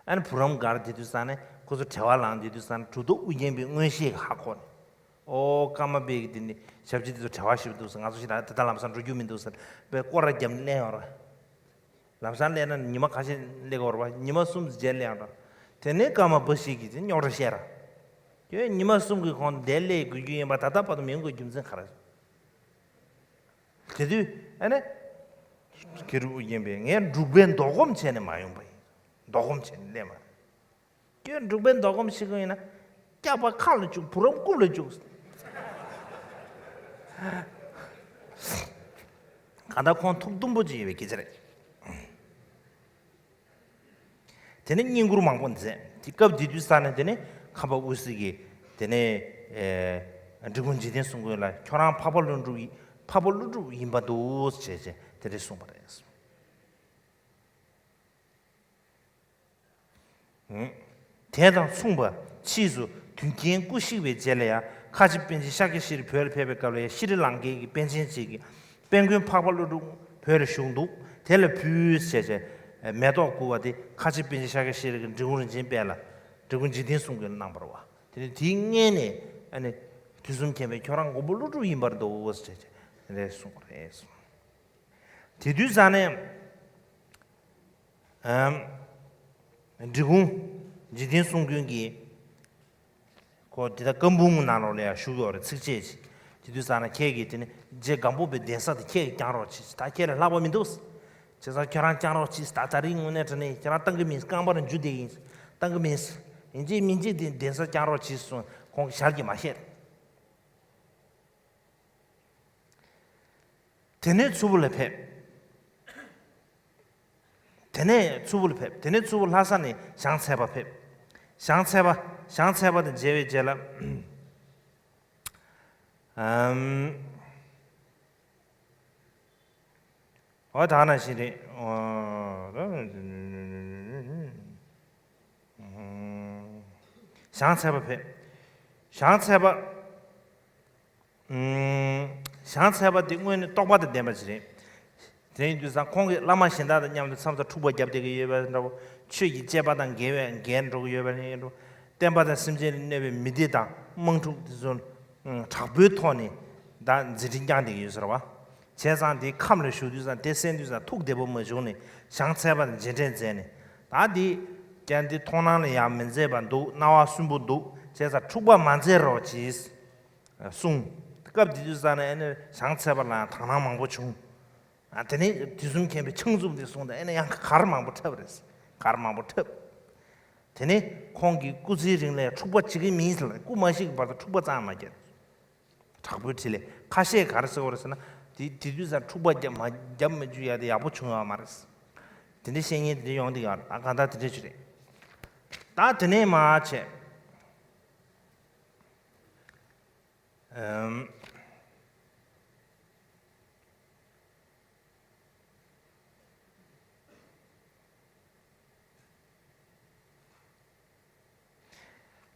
ཨ་ནི་བུ་རམ་སྒར་དེ་དུས་ཙང་ནས་ཁོ་ཚོ་བྲེལ་བ་ལངས། དེ་དུས་ཙང་ནས་གྲུབ་ཐོབ་ཨོ་རྒྱན་པའི་མངོན་ཤེས་ཧ་གོ་ནས། ཨོ་ཀརྨ་པའི་གི་དེ་ནི་ཞབས་ཕྱི་དེ་ཚོ་བྲེལ་བ་ཞེ་པོ་འདུག་ཟེར། ང་ཚོ་ཞིག་ད་ལྟ་ལམ་སང་འགྲོ་རྒྱུ་མི་འདུག་ཟེར་པས་སྐོར་ར་བརྒྱབ་ནས་སླེབས་ཡོང་ར། ལམ་སང་སླེབས་ན་ཉི་མ་ཁ་ཤས་སླེབས་དགོས་རེད་པ། ཉི་མ་གསུམ་རྗེས་སླེབས་ཡོང་ར། དེ་ནས་ཀརྨ་པ་ཞིག་གིས་དེ་རྙོག་དྲ་བཤད་ར། ཁྱོད་ཉི་མ་གསུམ་གྱི་གོང་དེ་སླེབས་དགོས་རྒྱུ་ཡིན་པ་ད་ལྟ་བར་དུ་མི་ཡོང་དགོས་རྒྱུ་མཚན་ག་རེ་རེད། དེ་དུས་ཨ་ནི་ཀེ་རུ་ཨོ་རྒྱན་པས་ངས་འབྲུག་པའི་མདོ་སྒོམ་བྱས་ནས་མ་ཡོང་པ་ཡིན། མདོ་སྒོམ་བྱས་ནས་སླེབས་མ། ཁྱོད་འབྲུག་པའི་མདོ་སྒོམ་ཤེས་ཀྱི་ཡིན་ན། སྐྱག་པ་ཁ་ལ་བཅུག་བུ་རམ་རྐུབ་ལ་བཅུག་གང་ལྟར་ཁོང་ཐུགས་དུམ་བུ་ཅིག་ཡོད་པའི་སྐད་ཆ་རེད། དེ་ནས་བསྙེན་བཀུར་མང་པོ་མཛད། དེ་སྐབས་དེ་དུས་ས་ནས་དེ་ནས་ཁམས་པ་དབུ་སྲིད་ཀྱིས་དེ་ནས་ཨེ་འབྲི་གུང་འཇིག་རྟེན་གསུམ་མགོན་ལ་ཁྱོད་རང་འཕགས་པ་ཀླུ་སྒྲུབ་ཡིན། འཕགས་པ་ཀླུ་སྒྲུབ་ཡིན་པ་འདུག་ཅེས་བྱས་དེ་འདྲས་གསུངས་པ་རེད། དེ་དང་མཚུངས་པ་ཕྱིས་སུ་དུས་རྒྱན་སྐུ་གཤེགས་པའི་རྗེས་ལ་ཡང་ཁ་ཆེ་པཎ་ཆེན་ཤཱཀྱ་ཤྲཱི་བོད་ལ་ཕེབས་པའི་སྐབས་ལ་ཡང་ཤྲི་ལང་ཀའི་གི་པཎ་ཆེན་ཅིག་གིས་དཔལ་མགོན་འཕགས་པ་ཀླུ་སྒྲུབ་བོད་ལ་བཞུགས་འདུག་དེ་ལ་ཕུལ་ཟེར་བྱས་མེ་ཏོག་བསྐུར་བ་དེ་ཁ་ཆེ་པཎ་ཆེན་ཤཱཀྱ་ཤྲཱི་གིས་འབྲི་གུང་རིན་ཆེན་དཔལ་ལ་འབྲི་གུང་འཇིག་རྟེན་གསུམ་མགོན་ལ་གནང་བ་རེད་པ། དེ་ནས་དེའི་སྔོན་ནས་ཨ་ནི་དུས་གསུམ་མཁྱེན་པའི་ཁྱོད་རང་མགོན་པོ་ཀླུ་སྒྲུབ་ཡིན་པར་འདུག་ཟེར་བྱས་དེ་འདྲས་གསུངས་པ་རེད། དེ་དུས་ཙང་ནས། ཨམ། འབྲི་གུང་འཇིག་རྟེན་གསུམ་མགོན་གྱིས། ཁོ་དེ་ལྟར་བཀའ་འབུམ་ནང་ལོགས་ལ་ཡང་བཞུགས་ཡོད་རེད། ཚིགས་བཅད་ཅིག་དེ་དུས་ཙང་ནས་ཁྱེད་ཀྱིས་དེ་ནི་རྗེ་སྒམ་པོ་པའི་གདན་ས་དེ་ཁྱེད་ཀྱིས་བསྐྱང་རོགས་གྱིས། ད་ཁྱེད་ལས་ལྷག་པ་མི་འདུག་བྱས་ཙང་ཁྱེད་རང་བསྐྱང་རོགས་གྱིས། ད་ད་རིང་དངོས་གནས་དྲང་གནས་ཁྱེད་རང་བཏང་གི་མིན། རྐང་པར་འཇུ་བསྡད་ཡིན། བཏང་གི་མིན། ཡིན་གཅིག་མིན་གཅིག་དེ་གདན་ས་བསྐྱང་རོགས་གྱིས་གསུངས། ཁོང་གིས་ཞལ་གྱིས་མ་བཤད། དེ་ནས་མཚུར་ཕུ་ལ་ཕེབས། དེ་ནས་མཚུར་ཕུ་ལ་ཕེབས། དེ་ནས་མཚུར་ཕུ་ལྷ་ས་ནས་ཞང་ཚལ་པ་ཕེབས། ཞང་ཚལ་པ། ཞང་ཚལ་པ་དང་མཇལ་བའི་རྗེས་ལ། ཨམ། འོ་ད་ནང་བཞིན་རེད། འོ། ཞང་ཚལ་པ་ཕེབས། ཞང་ཚལ་པ། ཨུམ། ཞང་ཚལ་པ་དེ་དངོས་གནས་རྟོགས་པ་དང་ལྡན་པ་ཞིག་རེད། དེ་ཡིན་དུས་ཙང་ཁོང་གིས་བླ་མ་གཞན་དག་དང་མཉམ་དུ་མཚམས་མཚམས་འཁྲུག་པ་བརྒྱབ་བསྡད་ཀྱི་ཡོད་པ་འདྲ་བོ། ཆོས་ཀྱི་བཅས་པ་དང་འགལ་བའི་འགལ་འགྲོ་གི་ཡོད་པ་ཡིན་འགྲོ། བསྟན་པ་དང་སེམས་ཅན་ལ་གནོད་པའི་མི་སྡེ་དང་དམངས་འཁྲུག་དེ་ཚོ་དྲག་པོའི་ཐོག་ནས་ད་མཛད་འཕྲིན་བསྐྱངས་བསྡད་ཀྱི་ཡོད་ཟེར་བ། བྱས་ཙང་དེ་ཁམས་ལ་བཞུགས་དུས་ཙང་དེ་གསན་དུས་ཙང་ཐུགས་བདེ་པོ་མ་བྱུང་ནས་ཞང་ཚལ་པ་དང་མཇལ་འཕྲད་མཛད་ནས། ད་འདི་ཀྱང་འདི་མཐོང་སྣང་ལ་ཡང་མི་མཛད་པ་འདུག་སྣང་བ་སུན་པོ་འདུག་བྱས་ཙང་འཁྲུག་པ་མ་མཛད་རོགས་གྱིས། གསུངས། སྐབས་དེ་དུས་ཙང་ནས་ཨ་ནི་ཞང་ཚལ་པ་ལ་ཡང་དག་སྣང་མང་པོ་བྱུང་། ཨ་དེ་ནས་དུས་གསུམ་མཁྱེན་པའི་ཕྱག་མཛུབ་དེ་བཟུང་སྟེ་ཨ་ནི་ཡང་གར་མང་པོ་འཁྲབ་རེད། གར་མང་པོ་འཁྲབ། དེ་ནས་ཁོང་གིས་སྐུ་ཚེའི་རིང་ལ་འཁྲུག་པ་བྱེད་ཀྱི་མིན་ཟེར་ལ། སྐུ་མ་གཤེགས་ཀྱི་བར་དུ་འཁྲུག་པ་རྩ་མ་བརྒྱབ། དྲག་པོའི་ཁྲིད་ལས་ཁ་ཤས་ག་རེ་ཟེར་བ་རེད་ཟེར་ན། དེ་དེ་དུས་ཙང་འཁྲུག་པ་བརྒྱབ་མ་བརྒྱབ་མ་བཅུག་ཡ་དེ་ཡག་པོ་བྱུང་ཡོད་མ་རེད། དེ་འདྲའི་བཤད་མཁན་དེ་འདྲ་ཡོང་གི་ཡོད་རེད། ད་གང་ལྟར་དེ་འདྲ་ཞིག་རེད། ད་དེ་ནས་མར་བྱས། ཨམ།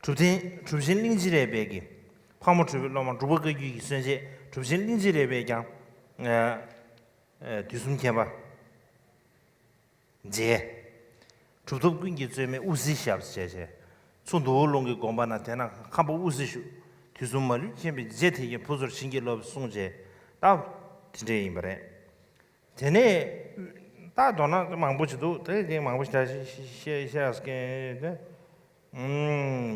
གྲུབ་ཆེན་གྲུབ་ཆེན་གླིང་རྗེ་རས་པའི་གི་ཕག་མོ་གྲུ་པའི་སློབ་མ་འབྲུག་པ་བཀའ་བརྒྱུད་ཀྱི་གསོན་བྱེད་གྲུབ་ཆེན་གླིང་རྗེ་རས་པས་ཀྱང་། ཨ། ཨ། དུས་གསུམ་མཁྱེན་པ། མཇལ། གྲུབ་ཐོབ་ཀུན་གྱི་རྩོད་མེད་དབུ་སྲིན་ཞབས་བཅས་བྱས། མཚོ་མདོ་ལུང་གི་དགོན་པ་ན་དེ་ན་ཁམས་པ་དབུ་སྲིན་བཞུགས། དུས་གསུམ་མ་ལུས་མཁྱེན་པའི་རྗེ་དེ་ཉིད་བུ་ཚོར་བྱིན་གྱིས་རློབས་གསུངས་བྱས། ད་དེ་འདྲས་ཡིན་པ་རེད། དེ་ནས་ད་མདོར་ན་མང་པོ་ཞིག་འདུག་དེ་གིན་མང་པོ་ཞིག་ད་བཤད་བཤད་མཁན་དེ་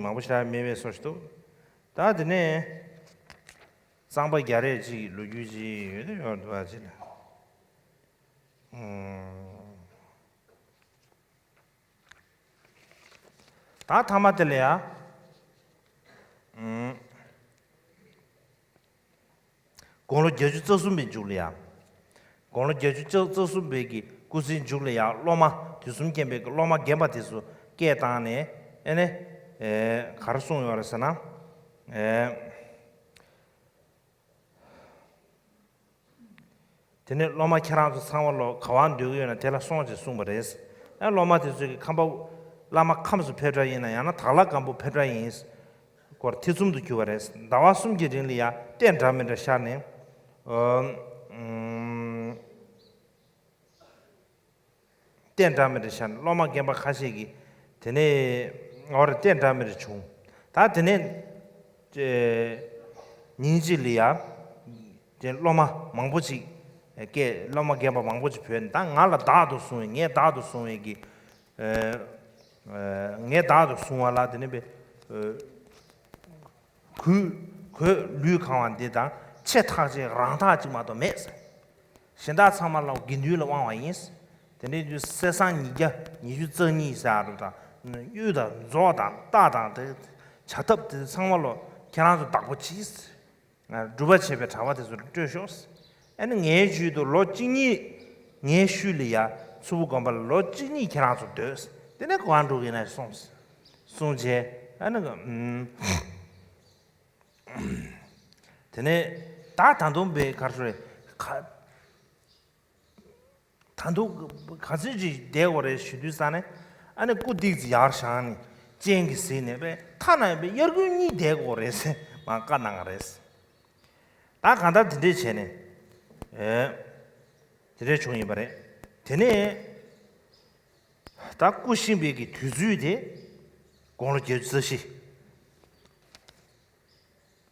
མང་པོ་ཞིག་ད་མེད་པའི་བཟོ་ཞིག་འདུག་ད་དེ་ནས་གཙང་པ་རྒྱ་རས་ཅིག་ལོ་རྒྱུས་ཅིག་ཡོད་དེ་ཡོད་འདུག་ཅིག་ལ། ད་ཐ་མ་དེ་ལ་ཡ། ཨུམ། དགུང་ལོ་བརྒྱད་ཅུ་རྩ་གསུམ་པའི་མཇུག་ལ་ཡ། དགུང་ལོ་བརྒྱད་ཅུ་རྩ་གསུམ་པའི་གི་སྐུ་ཚེའི་མཇུག་ལ་ཡ་སློབ་མ་དུས་གསུམ་མཁྱེན་པའི་གི་སློབ་མ་རྒན་པ་དེ་ཚོ་སྐད་བཏང་ནས་ཨེ་ནས། ཨེ། ག་རེ་གསུངས་ཡོད་རེད་ཟེར་ན། ཨེ། དེ་ནས་སློབ་མ་ཁྱེད་རང་ཚོ་ཚང་མ་ལོ་ག་བར་འདོད་ཀྱི་ཡོད་ན་དེ་ལ་སོང་ཅེས་གསུངས་པ་རེད། ཨ་སློབ་མ་དེ་ཚོས་ཀྱི་ཁམས་པ་བླ་མ་ཁམས་སུ་ཕེབས་འདྲ་ཡིན་ན་ཡང་ན་དྭགས་ལྷ་སྒམ་པོ་ཕེབས་འདྲ་ཡིན། སྐོར་ཐེ་ཚོམ་དུ་གྱུར་བ་རེད། ཟླ་བ་གསུམ་གྱི་རིང་ལ་ཡ་རྟེན་འདྲ་མི་འདྲ་ཤར་ནས། ཨ། ཨུམ། རྟེན་འདྲ་མི་འདྲ་ཤར་ནས་སློབ་མ་རྒན་པ་ཁ་ཤས་ཀྱིས་དེ་ནས་ང་ར་རྟེན་འདྲ་མི་འདྲ་བྱུང་། ད་དེ་ནས་ཨེ་ཉིན་གཅིག་ལ་ཡ་དེ་སློབ་མ་མང་པོ་ཅིག་སྐད། སློབ་མ་རྒན་པ་མང་པོ་ཅིག་བོས་ནས། ད་ང་ལ་བདག་ཏུ་བཟུང་བའི། ངས་བདག་ཏུ་བཟུང་བའི་གི་ཨེ་ཨེ་ངས་བདག་ཏུ་བཟུང་བ་ལ་དེ་ནས་པའི་ཨེ་གོས་གོས་ལུས་གང་བ་འདི་དང་ཆེ་ཐག་ཆེ་རང་ཐག་ཅིག་མ་གཏོགས་མེད་ཟེར། གཞན་དག་ཚང་མ་ལ་དགེ་འདུན་ལ་དབང་བ་ཡིན། དེ་འདྲའི་དུས་གསེར་སྲང་ཉིས་བརྒྱ་ཉི་ཤུ་རྩ་གཉིས་ཟེར་བ་དང་། གཡུ་དང་མཛོག་དང་རྟ་དང་དེ་བྱ་ཐབས་དེ་ཚང་མ་ལོ་ཁྱེད་རང་ཚོ་བདག་པོ་གྱིས། སྒྲུབ་པ་བྱེད་པའི་གྲྭ་པ་དེ་ཚོར་སྤྲོད་ཤོག། ཨ་ནི་ངའི་རྒྱུད་དུ་ལོ་གཅིག་གཉིས། ངའི་ཤུལ་ལ་ཡ་མཚུར་ཕུ་དགོན་པ་ལ་ལོ་གཅིག་གཉིས་ཁྱེད་རང་ཚོ་སྡོད། དེ་ནས་གང་འགྲོ་གི་ན་སོང་། གསུངས་རྗེས་ཨ་ནི་ཨུམ། དེ་ནས་ད་ད་དུང་པའི་གར་ཤོར་ག་ད་དུང་ག་ཚོད་ཅིག་བསྡད་དགོས་རེད་ཞུ་དུས་ཙ་ནས། ཨ་ནི་སྐུ་ཏིག་ཙི་ཡར་བཞེངས་ནས་སྤྱན་གྱིས་གཟིགས་ནས། པའི་ཐ་ན་པའི་དབྱར་དགུན་གཉིས་བསྡད་དགོས་རེད་ཟེར་མ་བཀའ་གནང་བ་རེད། ད་གང་ལྟར་དེ་འདྲས་བྱས་ནས་ཨེ་དེ་འདྲས་བྱུང་ཡིན་པ་རེད། དེ་ནས་ད་སྐུ་གཤེགས་པའི་གི་དུས་ཚོད་དེ་དགུང་ལོ་བརྒྱད་ཅུ་རྩ་བཞི།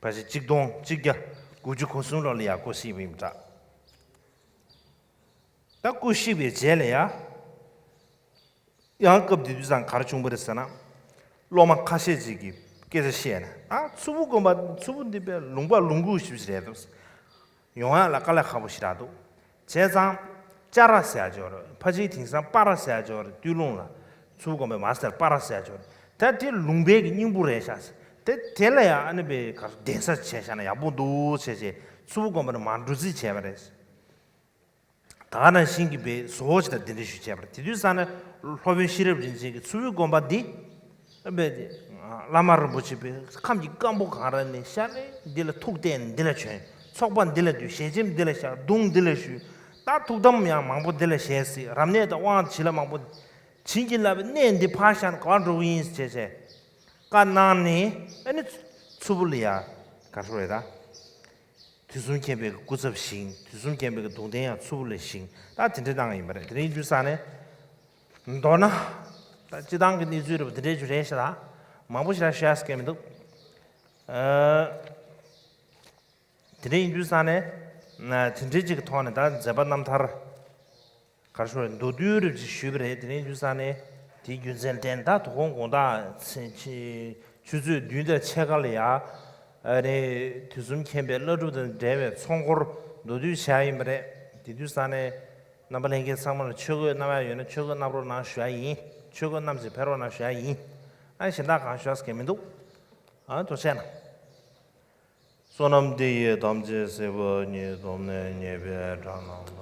ཕལ་ཆེར་གཅིག་སྟོང་གཅིག་བརྒྱ་དགུ་བཅུ་གོ་གསུམ་ལོ་ལ་ཡ་སྐུ་གཤེགས་པ་ཡིན་པ་འདྲ། ད་སྐུ་གཤེགས་པའི་རྗེས་ལ་ཡ་ཡང་སྐབས་དེ་དུས་ཙང་ག་རེ་བྱུང་བ་རེད་ཟེར་ན། སློབ་མ་ཁ་ཤས་ཅིག་གིས་སྐད་ཆ་བཤད་ནས། ཨ། མཚུར་ཕུ་དགོན་པ། མཚུར་ཕུ་འདི་པའི་ལུང་པ་ལུང་ཁུག་ཞིག་རེད་འདུག། ཡོང་ཡ་ལ་དཀའ་ལས་ཁག་པོ་ཞིག་རག་འདུག། བྱས་ཙང་ཅ་ར་ཟེར་ཡ་ཅིག་ཡོད་རེད། ཕལ་ཆེར་དེང་སང་པ་ར་ཟེར་ཡ་ཅིག་ཡོད་རེད། སྟོད་ལུང་ལ། མཚུར་ཕུ་དགོན་པའི་མ་ཟེར་པ་ར་ཟེར་ཡ་ཅིག་ཡོད་རེད། ད་དེ་ལུང་པའི་གི་སྙིང་པོ་རེད་ཤག་ཟེར། དེ་དེ་ལ་ཡང་ཨ་ནི་པའི་གར་གདན་ས་བྱས་བཞག་ན་ཡག་པོ་འདུག་བྱས་བྱས། མཚུར་ཕུ་དགོན་པ་ནས་མར་འགྲོ་རྩིས་བྱས་པ་རེད། ད་ག་ནང་བཞིན་གྱི་པའི་བཟོ་བོ་ཅིག་དང་གདན་འདྲེན་ཞུ་བྱས་པ་རེད། དེ་དུས་ཙ་ནས་སློབ་དཔོན་ཤེས་རབ་རིན་ཆེན་གྱིས་མཚུར་ཕུ་དགོན་པ་འདི་ཨ་པའི་བླ་མ་རིན་པོ་ཆེ་པའི་ཁམས་ཀྱི་སྐམ་པོ་གང་ར་ནས་ཤར་ནས་འདི་ལ་ཐུགས་གཏད་ནས་འདི་ལ་བྱོན། ཚོགས་པ་འདི་ལ་འདུས། ཞལ་ཆེམས་འདི་ལ་བཞག། གདུང་འདི་ལ་ཞུས། ད་ཐུགས་དམ་ཡང་མང་པོ་འདི་ལ་བཞེས་སྲིད། རབ་གནས་དང་དབང་བྱིན་རླབས་མང་པོ། བྱིན་གྱིས་བརླབས་པའི་གནས་འདི་ཕར་བཞག་ན་ག་པར་འགྲོ་གི་ཡིན་ཟེར་བྱས་བྱས་བཀའ་གནང་ནས། ཨ་ནི་མཚུར་ཕུ་ལ་ཡ་ག་རེ་ཟེར་རེད་ད། དུས་གསུམ་མཁྱེན་པའི་སྐུ་ཚབ་བཞེངས། དུས་གསུམ་མཁྱེན་པའི་གདུང་རྟེན་ཡང་མཚུར་ཕུ་ལ་བཞེངས། ད་དེ་འདྲ་གནང་ཡིན་པ་རེད། དེ་རིང་དུས་ས་ནས་མདོར་ན་ད་སྤྱི་བཏང་གི་གནས་ཚུལ་རེད་པ། དེ་འདྲའི་ཅིག་རེད་ཤག། ད་མང་པོ་ཞིག་ལ་ཤོད་ཡ་སྐལ་མི་འདུག། ཨ། དེ་འདྲ་ཡིན་དུས་ས་ནས་ན་དེ་འདྲའི་ཅིག་གི་ཐོག་ནས་ད་མཛད་པ་རྣམ་ཐར་ག་རེ་ཞུ་རེད། མདོར་བསྡུས་རེ་ཅིག་ཞུས་པ་རེད། དེ་རིང་དུས་ས་ནས་དེའི་རྒྱུ་མཚན་དྲན། ད་དོ་དགོང་དགོང་དག་ཚེ་ཆུ་ཚོད་བདུན་དང་ཕྱེད་ཀ་ལ་ཡ། ཨ་ནི་དུས་གསུམ་མཁྱེན་པའི་བླ་སྒྲུབ་དང་འབྲེལ་བའི་ཚོགས་འཁོར་མདོར་བསྡུས་བྱ་ཡ་ཡིན་པ་རེད། དེ་དུས་ས་ནས་རྣམ་པ་ལྷན་རྒྱས་ཚང་མ་ལ་ཆོས་གོས་གནང་ཡ་ཡོད་ན་ཆོས་གོས་གནང་རོགས་གནང་ཞུ་ཡ་ཡིན། ཆོས་གོས་བསྣམས་ཤིག་ཕེབས་རོགས་གནང་ཞུ་ཡ་ཡིན། ཨ་གཞན་དག་གང་ཞུ་ཡ་སྐལ་མི་འདུག། ཨ་ཐུགས་རྗེ་གནང་། བསོད་ནམས་འདི་ཡིས་ཐམས་ཅད་གཟིགས་པ་ཉིད། ཐོབ་ནས་ཉེས་པའི་དགྲ་རྣམས་སོལ།